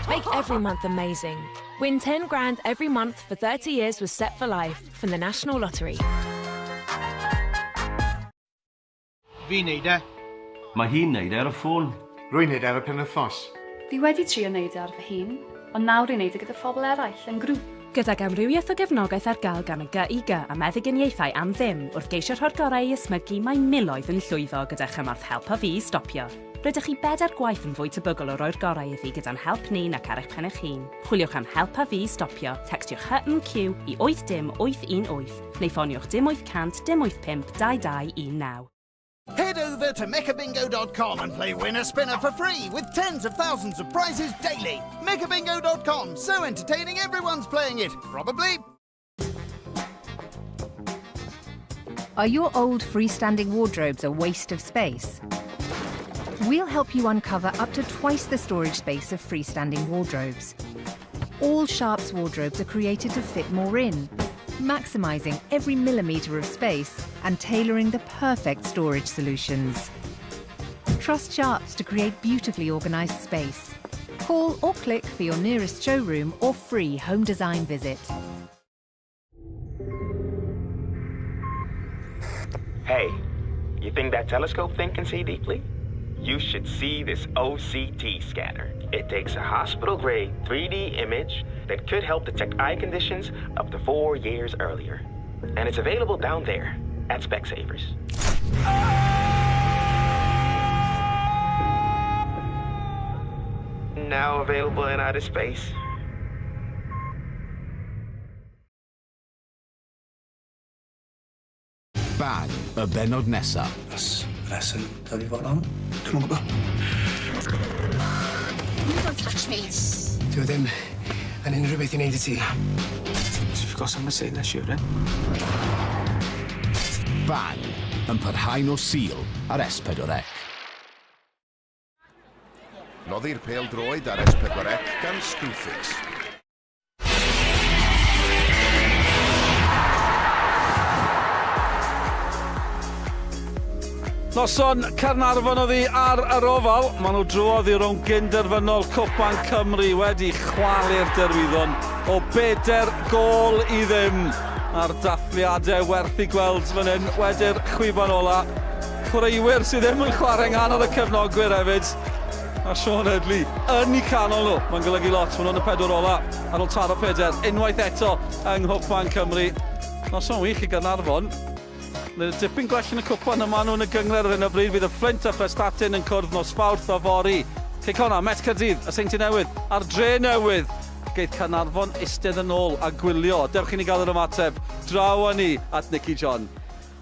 Make every month amazing. Win 10 grand every month for 30 years with Set for Life from the National Lottery. Fi'n neud e. Mae hi'n neud e ar y ffôn. Rwy'n neud e ar y penwythnos. Fi wedi trio neud e ar fy hun, ond nawr i'n neud e gyda phobl eraill yn grŵp. Gydag amrywiaeth o gefnogaeth ar gael gan y GIG a meddyginiaethau am ddim, wrth geisio rhoi'r gorau i ysmygu, mae miloedd yn llwyddo gyda chymorth Helpa Fi i Stopio. Rydych chi bedair gwaith yn fwy tebygol o roi'r gorau iddi gyda'n help ni nac ar eich pen eich hun. Chwiliwch am Helpa Fi i Stopio, tecstiwch HMQ i 80818 neu ffoniwch dim 800 dim 85 2219. Head over to mechabingo.com and play Winner Spinner for free with tens of thousands of prizes daily. Mechabingo.com, so entertaining everyone's playing it. Probably. Are your old freestanding wardrobes a waste of space? We'll help you uncover up to twice the storage space of freestanding wardrobes. All Sharps wardrobes are created to fit more in, maximising every millimetre of space and tailoring the perfect storage solutions. Trust Sharps to create beautifully organised space. Call or click for your nearest showroom or free home design visit. Hey, you think that telescope thing can see deeply? You should see this OCT scanner. It takes a hospital grade 3D image that could help detect eye conditions up to four years earlier. And it's available down there at Specsavers. Now available in outer space. Bang, y bennod nesa. Os reswm da fi fod am? Dwi'm yn gwbo. You don't touch me. Dyw e ddim yn unrhyw beth i neud i ti. You've got something to say this year, eh? Bang, yn parhau nos Sul ar S4C. Noddi'r pêl droed ar S4C gan Screwfix. Noson Caernarfon oddi ar yr ofal. Maen nhw drwodd i rownd gynderfynol Cwpan Cymru wedi chwalu'r derwyddon o bedair gôl i ddim. A'r dathliadau werth i gweld fan hyn wedi'r chwiban ola. Chwaraewyr sydd ddim yn chwarae yng nghanol y cefnogwyr hefyd. A Sean Headley yn eu canol nhw. Mae'n golygu lot, maen nhw'n y pedwar ola ar ôl taro pedair unwaith eto yng Nghwpan Cymru. Noson wych i Gaernarfon. Mae'n dipyn gwell yn y cwpan yma nhw yn y gynghrair ar hyn o bryd. Bydd y Fflint a Phrestatyn yn cwrdd nos Fawrth a fory. Cei Connah, Met Caerdydd, y Seintiau Newydd a'r Dre Newydd. Geith Caernarfon eistedd yn ôl a gwylio. Dewch i ni gael yr ymateb. Draw â ni at Nicky John.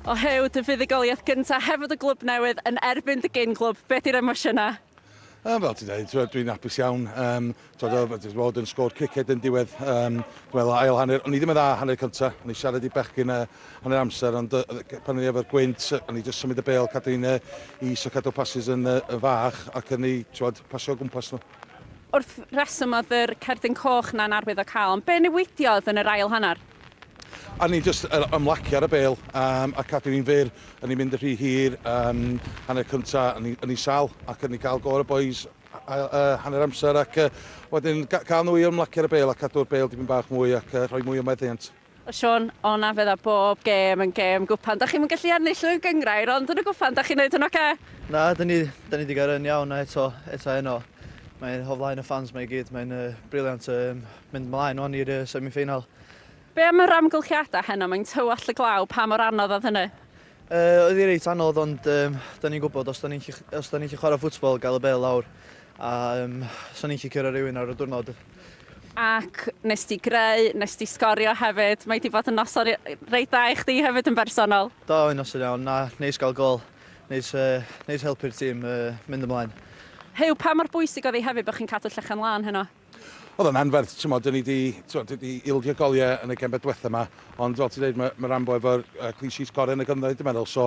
O Huw, dy fuddugoliaeth gyntaf hefo dy glwb newydd yn erbyn dy gyn glwb. Be di'r emosiynau? Um, fel ti'n dweud, dwi'n hapus iawn. Um, twyd, wedi bod yn sgôr criced yn diwedd, um, dwi'n meddwl, ail hanner. O'n i ddim yn dda hanner cyntaf. O'n i siarad i bechgyn uh, hanner amser, ond uh, pan o'n i efo'r gwynt, o'n i just symud y bêl, cadw i'n uh, i so cadw passes yn, uh, yn fach, ac o'n i, twyd, pasio o gwmpas nhw. Wrth reswm oedd yr cerdyn coch na'n arwydd o cael, ond be newidiodd yn yr ail hanner? A ni jyst ymlacio ar y bêl um, a cadw ni'n fyr, yn ni'n mynd y rhy hir, um, hanner cynta, yn ni, sal ac yn ni cael go ar y boys uh, hanner amser ac uh, wedyn cael nhw i ymlacio ar y bêl a cadw'r bêl dipyn bach mwy ac uh, rhoi mwy o meddiant. O Siôn, o na fydda bob gêm yn gêm gwpan. Da chi'm yn gallu ennill y gynghrair, ond yn y gwpan, da chi'n neud yn oce? Na, da ni, da ni wedi cael yn iawn a eto, eto heno. Mae'n o flaen y fans mae i gyd, mae'n uh, brilliant um, mynd mlaen o'n i'r uh, semi-final. Be am yr amgylchiadau heno? Mae'n tywallt y glaw, pa mor anodd oedd hynny? Uh, oedd hi reit anodd, ond um, da ni'n gwybod os da ni'n os da ni'n chwarae ffwtbol, gael y bêl lawr, a um, so ni'n gallu cyrraedd rhywun ar y diwrnod. Ac nes ti greu, nes ti sgorio hefyd. Mae di bod yn noson reit dda i chdi hefyd yn bersonol. Do, yn noson iawn. Na, neis gael gol. Neis, uh, neis helpu'r tîm uh, mynd ymlaen. Huw, pa mor bwysig oedd hi hefyd bod chi'n cadw llechen lân heno? Oedd o'n anferth, ti'n modd, ni di, ti'n di ildio goliau yn y gemau diwetha yma, ond fel ti'n dweud, mae, mae Rambo efo'r uh, clean sheet gorau yn y gynghrair, dwi'n meddwl, so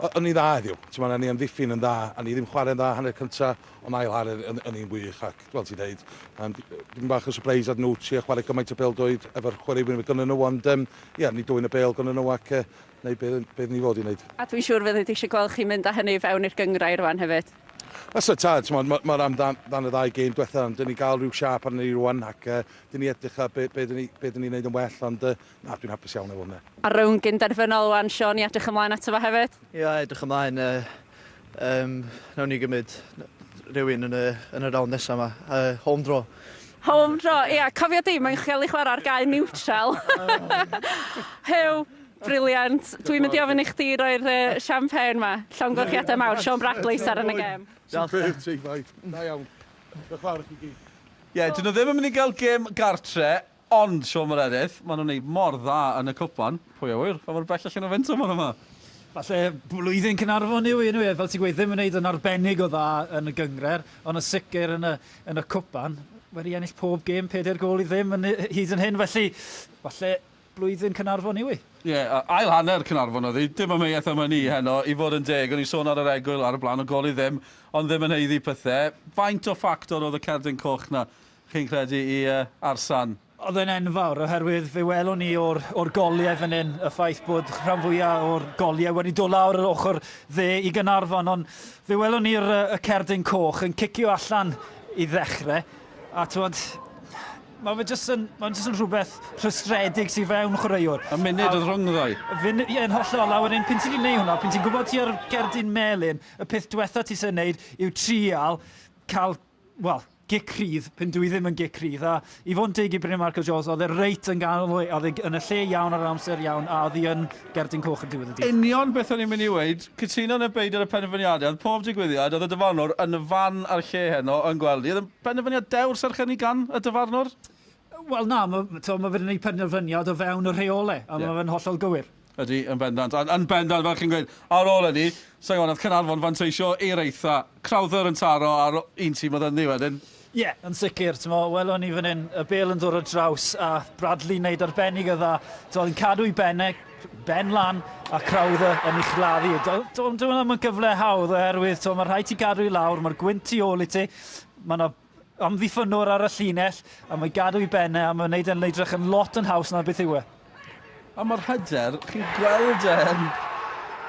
o'n i dda heddiw, ti'n modd, ni amddiffyn yn dda, a ni ddim chwarae'n dda hanner cynta, ond ail hanner yn, yn un wych, ac fel ti'n dweud, um, dwi'n bach o surprise ar nhw trio chwarae gymaint o bêl-droed efo'r chwaraewyr mae gynnyn nhw, ond um, ia, ni dwyn y bêl gynnyn nhw ac uh, neud be, be ni fod i wneud. A dwi'n siŵr fydd eisiau gweld chi mynd â hynny fewn i'r gynghrair rwan hefyd. Fysa tad, ti'n mae'r ma amdan dan y ddau gêm diwetha, ond dyn ni gael rhyw siâp arno ni rwan ac uh, dyn ni edrych ar be, be, dyn ni, be dyn ni'n neud yn well, ond uh, na, dwi'n hapus iawn efo hwnna. A rownd gynderfynol wan, Sean, i edrych ymlaen ato fo hefyd? Ie, yeah, edrych ymlaen. Uh, um, nawn ni gymryd rhywun yn y, yn y round nesaf yma. Uh, home draw. Home draw, ia, cofio di, mae'n cael ei chwarae ar gae neutral. Huw, brilliant. Dwi'n mynd i ofyn i chdi roi'r uh, champagne ma. Llongyfarchiadau mawr, Sean Bradley seren y gêm. Superb, ti, mate. Da iawn. Diolch yn fawr i chi gyd. Ie, yeah, dyn nhw ddim yn mynd i gael gêm gartre, ond Sean Meredith, maen nhw'n gwneud mor dda yn y cwpan. Pwy a wyr, pa mor bell allan nhw fynd tymor yma? Falle blwyddyn Caernarfon yw un yw e, fel ti'n gweud, ddim yn gwneud yn arbennig o dda yn y gynghrair, ond yn sicr yn y, yn y cwpan, wedi ennill pob gêm, 4 gôl i ddim yn, hyd yn hyn, felly falle blwyddyn Caernarfon yw i. Ie, yeah, ail hanner Caernarfon oedd hi, dim amheuaeth am hynny heno, i fod yn deg, o'n i sôn ar yr egwyl ar y blaen o gôl i ddim, ond ddim yn haeddu pethau. Faint o ffactor oedd y cerdyn coch na, chi'n credu, i uh, Arsan? Oedd e'n enfawr, oherwydd fe welwn ni o'r, or goliau fan hyn, y ffaith bod rhan fwyaf o'r goliau wedi dod lawr yr ochr dde i Gaernarfon, ond fe welwn ni'r y cerdyn coch yn cicio allan i ddechrau, a twod, Mae fe jyst yn, mae'n jyst yn rhywbeth rhwystredig sydd fewn chwaraewr. A munud oedd rhwng y ddau. Ie, yn hollol. A wedyn, pyn ti wedi gwneud hwnna, pyn ti'n gwybod ti ar gerdyn melyn, y peth diwetha ti sy'n gwneud yw trial cael, wel, gic rhydd, pyn dwi ddim yn gic rhydd. A i fod yn deg i Bryn Marco Jones, oedd e reit yn ganol, oedd e yn y lle iawn ar yr amser iawn, a oedd hi yn gerdyn coch yn diwedd y dydd. Union beth o'n i'n mynd i weud, cytuno neu beidio ar y penderfyniadau, oedd pob digwyddiad, oedd y dyfarnwr yn y fan a'r lle heno yn gweld hi. Oedd yn benderfyniad dewr serch hynny gan y dyfarnwr? Wel na, mae ma fe'n gwneud penderfyniad o fewn y rheolau, a yeah. mae fe'n hollol gywir. Ydy, yn bendant. Yn bendant, fel chi'n gweud, ar ôl hynny, sa'n gwybod, nath Caernarfon fanteisio i'r eitha. Crowther yn taro ar un tîm oedd hynny wedyn. Ie, yeah, yn sicr. T'mo, welon ni fan hyn, y bêl yn dod ar draws a Bradley wneud arbennig o dda. T'mo, yn cadw i benne, ben lan a Crowther yn ei chladdu. Dwi'n meddwl mae'n gyfle hawdd oherwydd t'mo, mae rhaid ti gadw i lawr, mae'r gwynt tu ôl i ti, mae yna amddiffynwr ar y llinell a mae'n gadw i benne a mae'n neud e'n edrych yn lot yn haws na beth yw e. A mae'r hyder, chi'n gweld e'n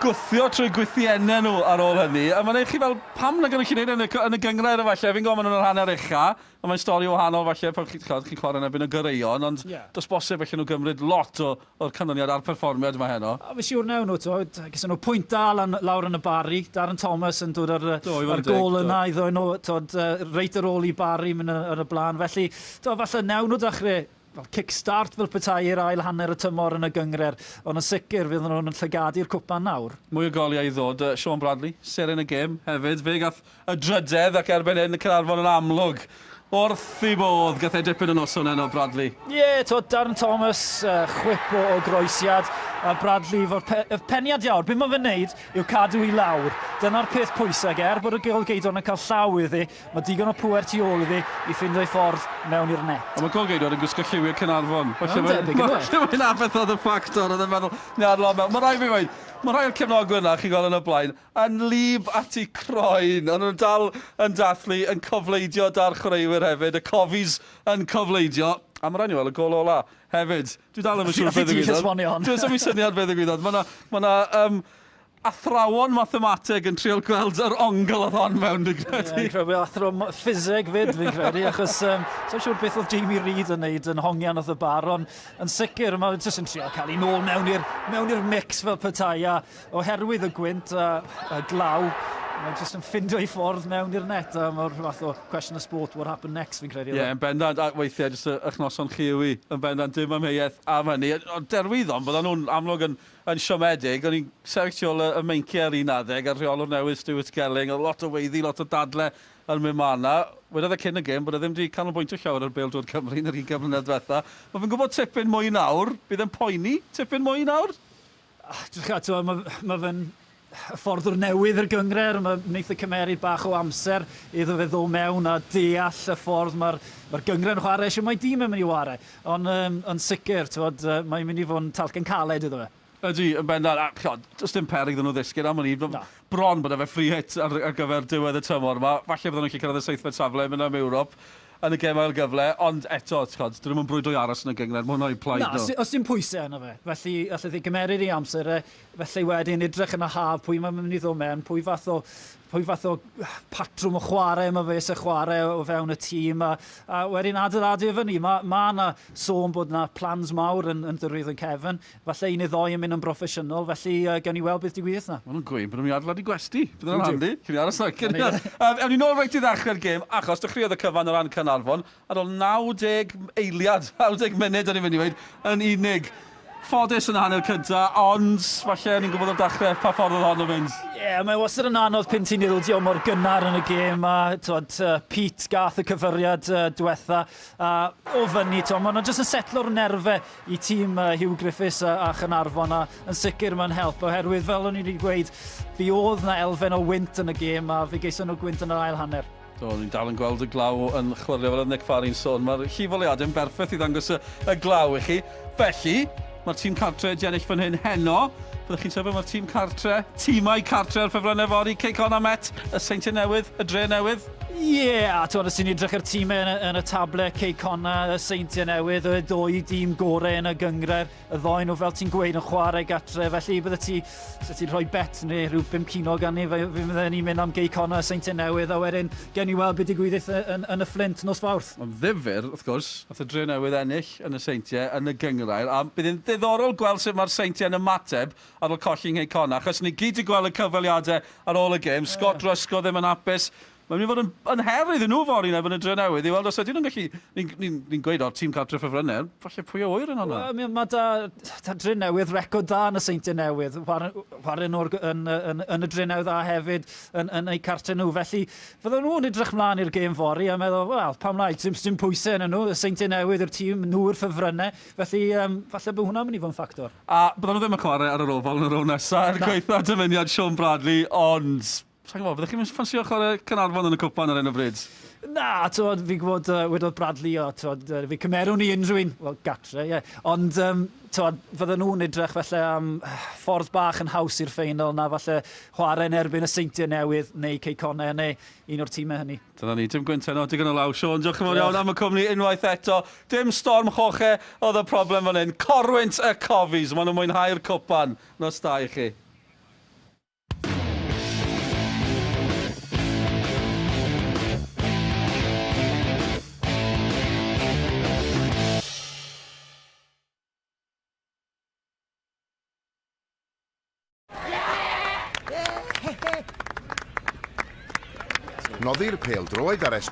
gwthio trwy gwythiennau nhw ar ôl hynny, a mae'n eich chi fel, pam na gynnu chi wneud yn y, yn y gynghrair efallai, fi'n gwybod maen nhw'n hanner ucha, a mae'n stori wahanol falle pan chi'n chi chwarae yn erbyn y goreuon, ond yeah. does bosib allan nhw gymryd lot o, o'r canlyniad a'r perfformiad yma heno. A fi siŵr newn nhw, to, gyda nhw pwynt da lan, lawr yn y Barri, Darren Thomas yn dod ar, do, ar gôl yna i ddoi nhw, tod, reit ar ôl i Barri mynd yn y blaen. Felly, to, falle newn nhw dechrau fel kick-start fel petai i'r ail hanner y tymor yn y gynghrair, ond yn sicr fydd nhw'n llygadu'r cwpan nawr. Mwy o goliau i ddod, Sean Bradley, seren y gêm hefyd, fe gath y drydedd ac erbyn hyn y Caernarfon yn amlwg wrth i bodd, gath e dipyn o noson heno Bradley. Ie, yeah, to Darren Thomas, chwip o, o groesiad, a Bradley fo'r pe y peniad iawn. Be mae fe'n neud yw cadw i lawr. Dyna'r peth pwysig, er bod y golgeidwad yn cael llaw iddi, mae digon o pŵer tu ôl iddi i ffindo ei ffordd mewn i'r net. A mae golgeidwad yn gwisgo lliwiau Caernarfon. Mae'n debyg, yn Falle mae'n beth oedd y ffactor, oedd yn meddwl, na, mewn. Mae rhaid fi weud, mae rhai o'r cefnogwyr yna, chi'n gweld yn y blaen, yn lib at eu croen. Ond nhw'n dal yn dathlu, yn cofleidio da'r chwaraewyr hefyd, y cofis yn cofleidio. A mae rhaid ni weld y gol ola hefyd. Dwi dal ddim yn siŵr beth ddigwyddodd. Dwi'n ddim yn syniad beth ddigwyddodd. Mae yna ma athrawon mathemateg yn trial gweld yr ongl oedd hon mewn, dwi'n credu. Ie, credu athro ffiseg fyd, fi'n credu, achos so'n siŵr beth oedd Jamie Reid yn neud yn hongian wrth y bar, ond yn sicr, mae jyst yn trial cael ei nôl mewn i'r mewn i'r mix fel petai, a oherwydd y gwynt a, a glaw, mae'n jyst yn ffindo ei ffordd mewn i'r net, a mae'r fath o question of sport, what happened next, fi'n credu. Ie, yeah, yn bendant, a weithiau jyst eich noson chi yw i, yn bendant, dim amheuaeth am hynny. Ond Derwyddon, byddan nhw'n amlwg yn, yn siomedig. O'n i'n sefyll tu ôl y, y meinciau ar un adeg, a'r rheolwr newydd Stuart Gelling, oedd lot o weiddi, lot o dadle yn mynd mlaen na. Wedodd e cyn y gêm bod e ddim wedi canolbwyntio llawer ar bêl-droed Cymru yn yr 20 mlynedd diwetha. Mae fe'n gwybod tipyn mwy nawr, bydd e'n poeni tipyn mwy nawr? Drych ato, mae ma fe'n ffordd o'r newydd i'r gynghrair, mae wneith y cymeryd bach o amser iddo fe ddod mewn a deall y ffordd mae'r mae gynghrair yn chwarae, eisiau mae dîm yn mynd i chwarae. Ond yn sicr, t'wod, mae'n mynd i fod yn talcen caled iddo fe. Ydy, yn bendant. A, chod, does dim peryg iddyn nhw ddisgyn am hynny. Bron bod e fe free hit ar, ar gyfer diwedd y tymor yma. Falle bydden nhw'n gallu cyrraedd y seithfed safle, mynd am Ewrop yn y gem ail gyfle, ond eto, chod, dyn nhw'n brwydro i aros yn y gynghrair, mae hwnna i'w plaid Na, nhw. os dim pwysau yna fe. Felly, allai chi gymeryd ei amser e, felly wedyn edrych yn y haf, pwy mae'n mynd i ddod mewn, pwy fath o, pwy fath o patrwm o chwarae mae fe eisiau chwarae o fewn y tîm, a, a wedyn adeiladu o fyny. Mae ma yna sôn bod yna plans mawr yn, yn Derwyddon Cefn, falle un neu ddoi yn mynd yn broffesiynol, felly gawn ni weld beth digwydd yna. Maen nhw'n gweud bod nhw'n mynd i adeiladu gwesty. Bydd hwnna'n handi. Cyn i aros yna. Cyn i aros. Ewn ni nôl reit i ddechrau'r gêm, achos dechreuodd y cyfan o ran Caernarfon ar ôl 90 eiliad, 90 munud o'n i'n mynd i weud, yn unig. Ffodus yn y hanner cynta, ond falle ni'n gwybod o'r dechrau pa ffordd oedd hon yn mynd. Ie, yeah, mae wastad yn anodd pyn ti'n ildio mor gynnar yn y gêm a twod, Pete gath y cyfyriad diwetha a o fyny, to, maen nhw jyst yn setlo'r nerfau i tîm Hugh Griffiths a, a Chaernarfon a yn sicr mae'n help oherwydd fel o'n i wedi gweud, fi oedd na elfen o wynt yn y gêm a fe geison nhw gwynt yn yr ail hanner. Do, ni'n dal yn gweld y glaw yn chwyrlio fel oedd Nick Farry'n sôn. Mae'r llifoleuadau'n berffaith i ddangos y, y glaw i chi. Felly, mae'r tîm cartre wedi ennill fan hyn heno. Bydden Byddwch chi'n sefyll mae'r tîm cartre, tîmau cartre ar ffefrynnau fory, Cei Connah Met, y Seintiau Newydd, y Dre Newydd? Ie, yeah, a ti'n os ti'n edrych ar tîmau yn y table, Cei Connah, y Seintiau Newydd, y ddwy dîm gorau yn y gynghrair, y ddoi nhw, fel ti'n gweud, yn chwarae gatre, felly bydde ti, se ti'n rhoi bet neu rhyw 5 ceiniog arni, fe fydden ni'n mynd am Gei Connah, y Seintiau Newydd, a wedyn gen i weld beth digwyddith yn y Fflint nos Fawrth. Mae'n ddifyr, wrth gwrs, nath y Dre Newydd ennill yn y Seintiau, yn y gynghrair, a bydd hi'n ddiddorol gweld sut mae'r Seintiau yn ymateb ar ôl colli yng Nghei Connah, achos ni gyd 'di gweld y cyfweliadau ar ôl y gêm, Scott Ruscoe ddim yn hapus. Mae'n mynd i fod yn her iddyn nhw fory yn erbyn y Dre Newydd i weld os ydyn nhw'n gallu... Ni'n ni, ni gweud o'r tîm cartre ffefrynnau, falle pwy a ŵyr yn hwnna. Wel, mae da Dre Newydd record da yn y Seintiau Newydd. Chwarae nhw yn y Dre Newydd a hefyd yn eu cartre nhw. Felly, fydden nhw'n edrych mlaen i'r gêm fory a meddwl, wel, pam lai, dim pwysau yn nhw, y Seintiau Newydd yw'r tîm, nhw yw'r ffefrynnau. Felly, falle bod hwnna'n mynd i fod yn ffactor. A bydden nhw ddim yn chwarae ar yr Oval yn y rownd nesaf, er gwaetha dymuniad Sean Bradley, ond sa'n gwybod, fyddech chi'n ffansio chwarae Caernarfon yn y cwpan ar hyn o bryd? Na, t'wod, fi'n gwybod, wedodd Bradley, o, t'wod, fi cymerwn ni unrhyw un, wel, gatre, ie. Yeah. Ond, t'wod, fydden nhw'n edrych falle am ffordd bach yn haws i'r ffeinal na falle chwarae yn erbyn y Seintiau Newydd neu Cei Connah neu un o'r tîmau hynny. Dyna ni, dim gwynt heno, digon o law. Sean, diolch yn fawr iawn am y cwmni unwaith eto. Dim storm Jorge oedd y problem fan hyn. Corwynt y Cofis, maen nhw'n mwynhau'r cwpan. Nos da i chi. Noddir pêl-droed ar S4C.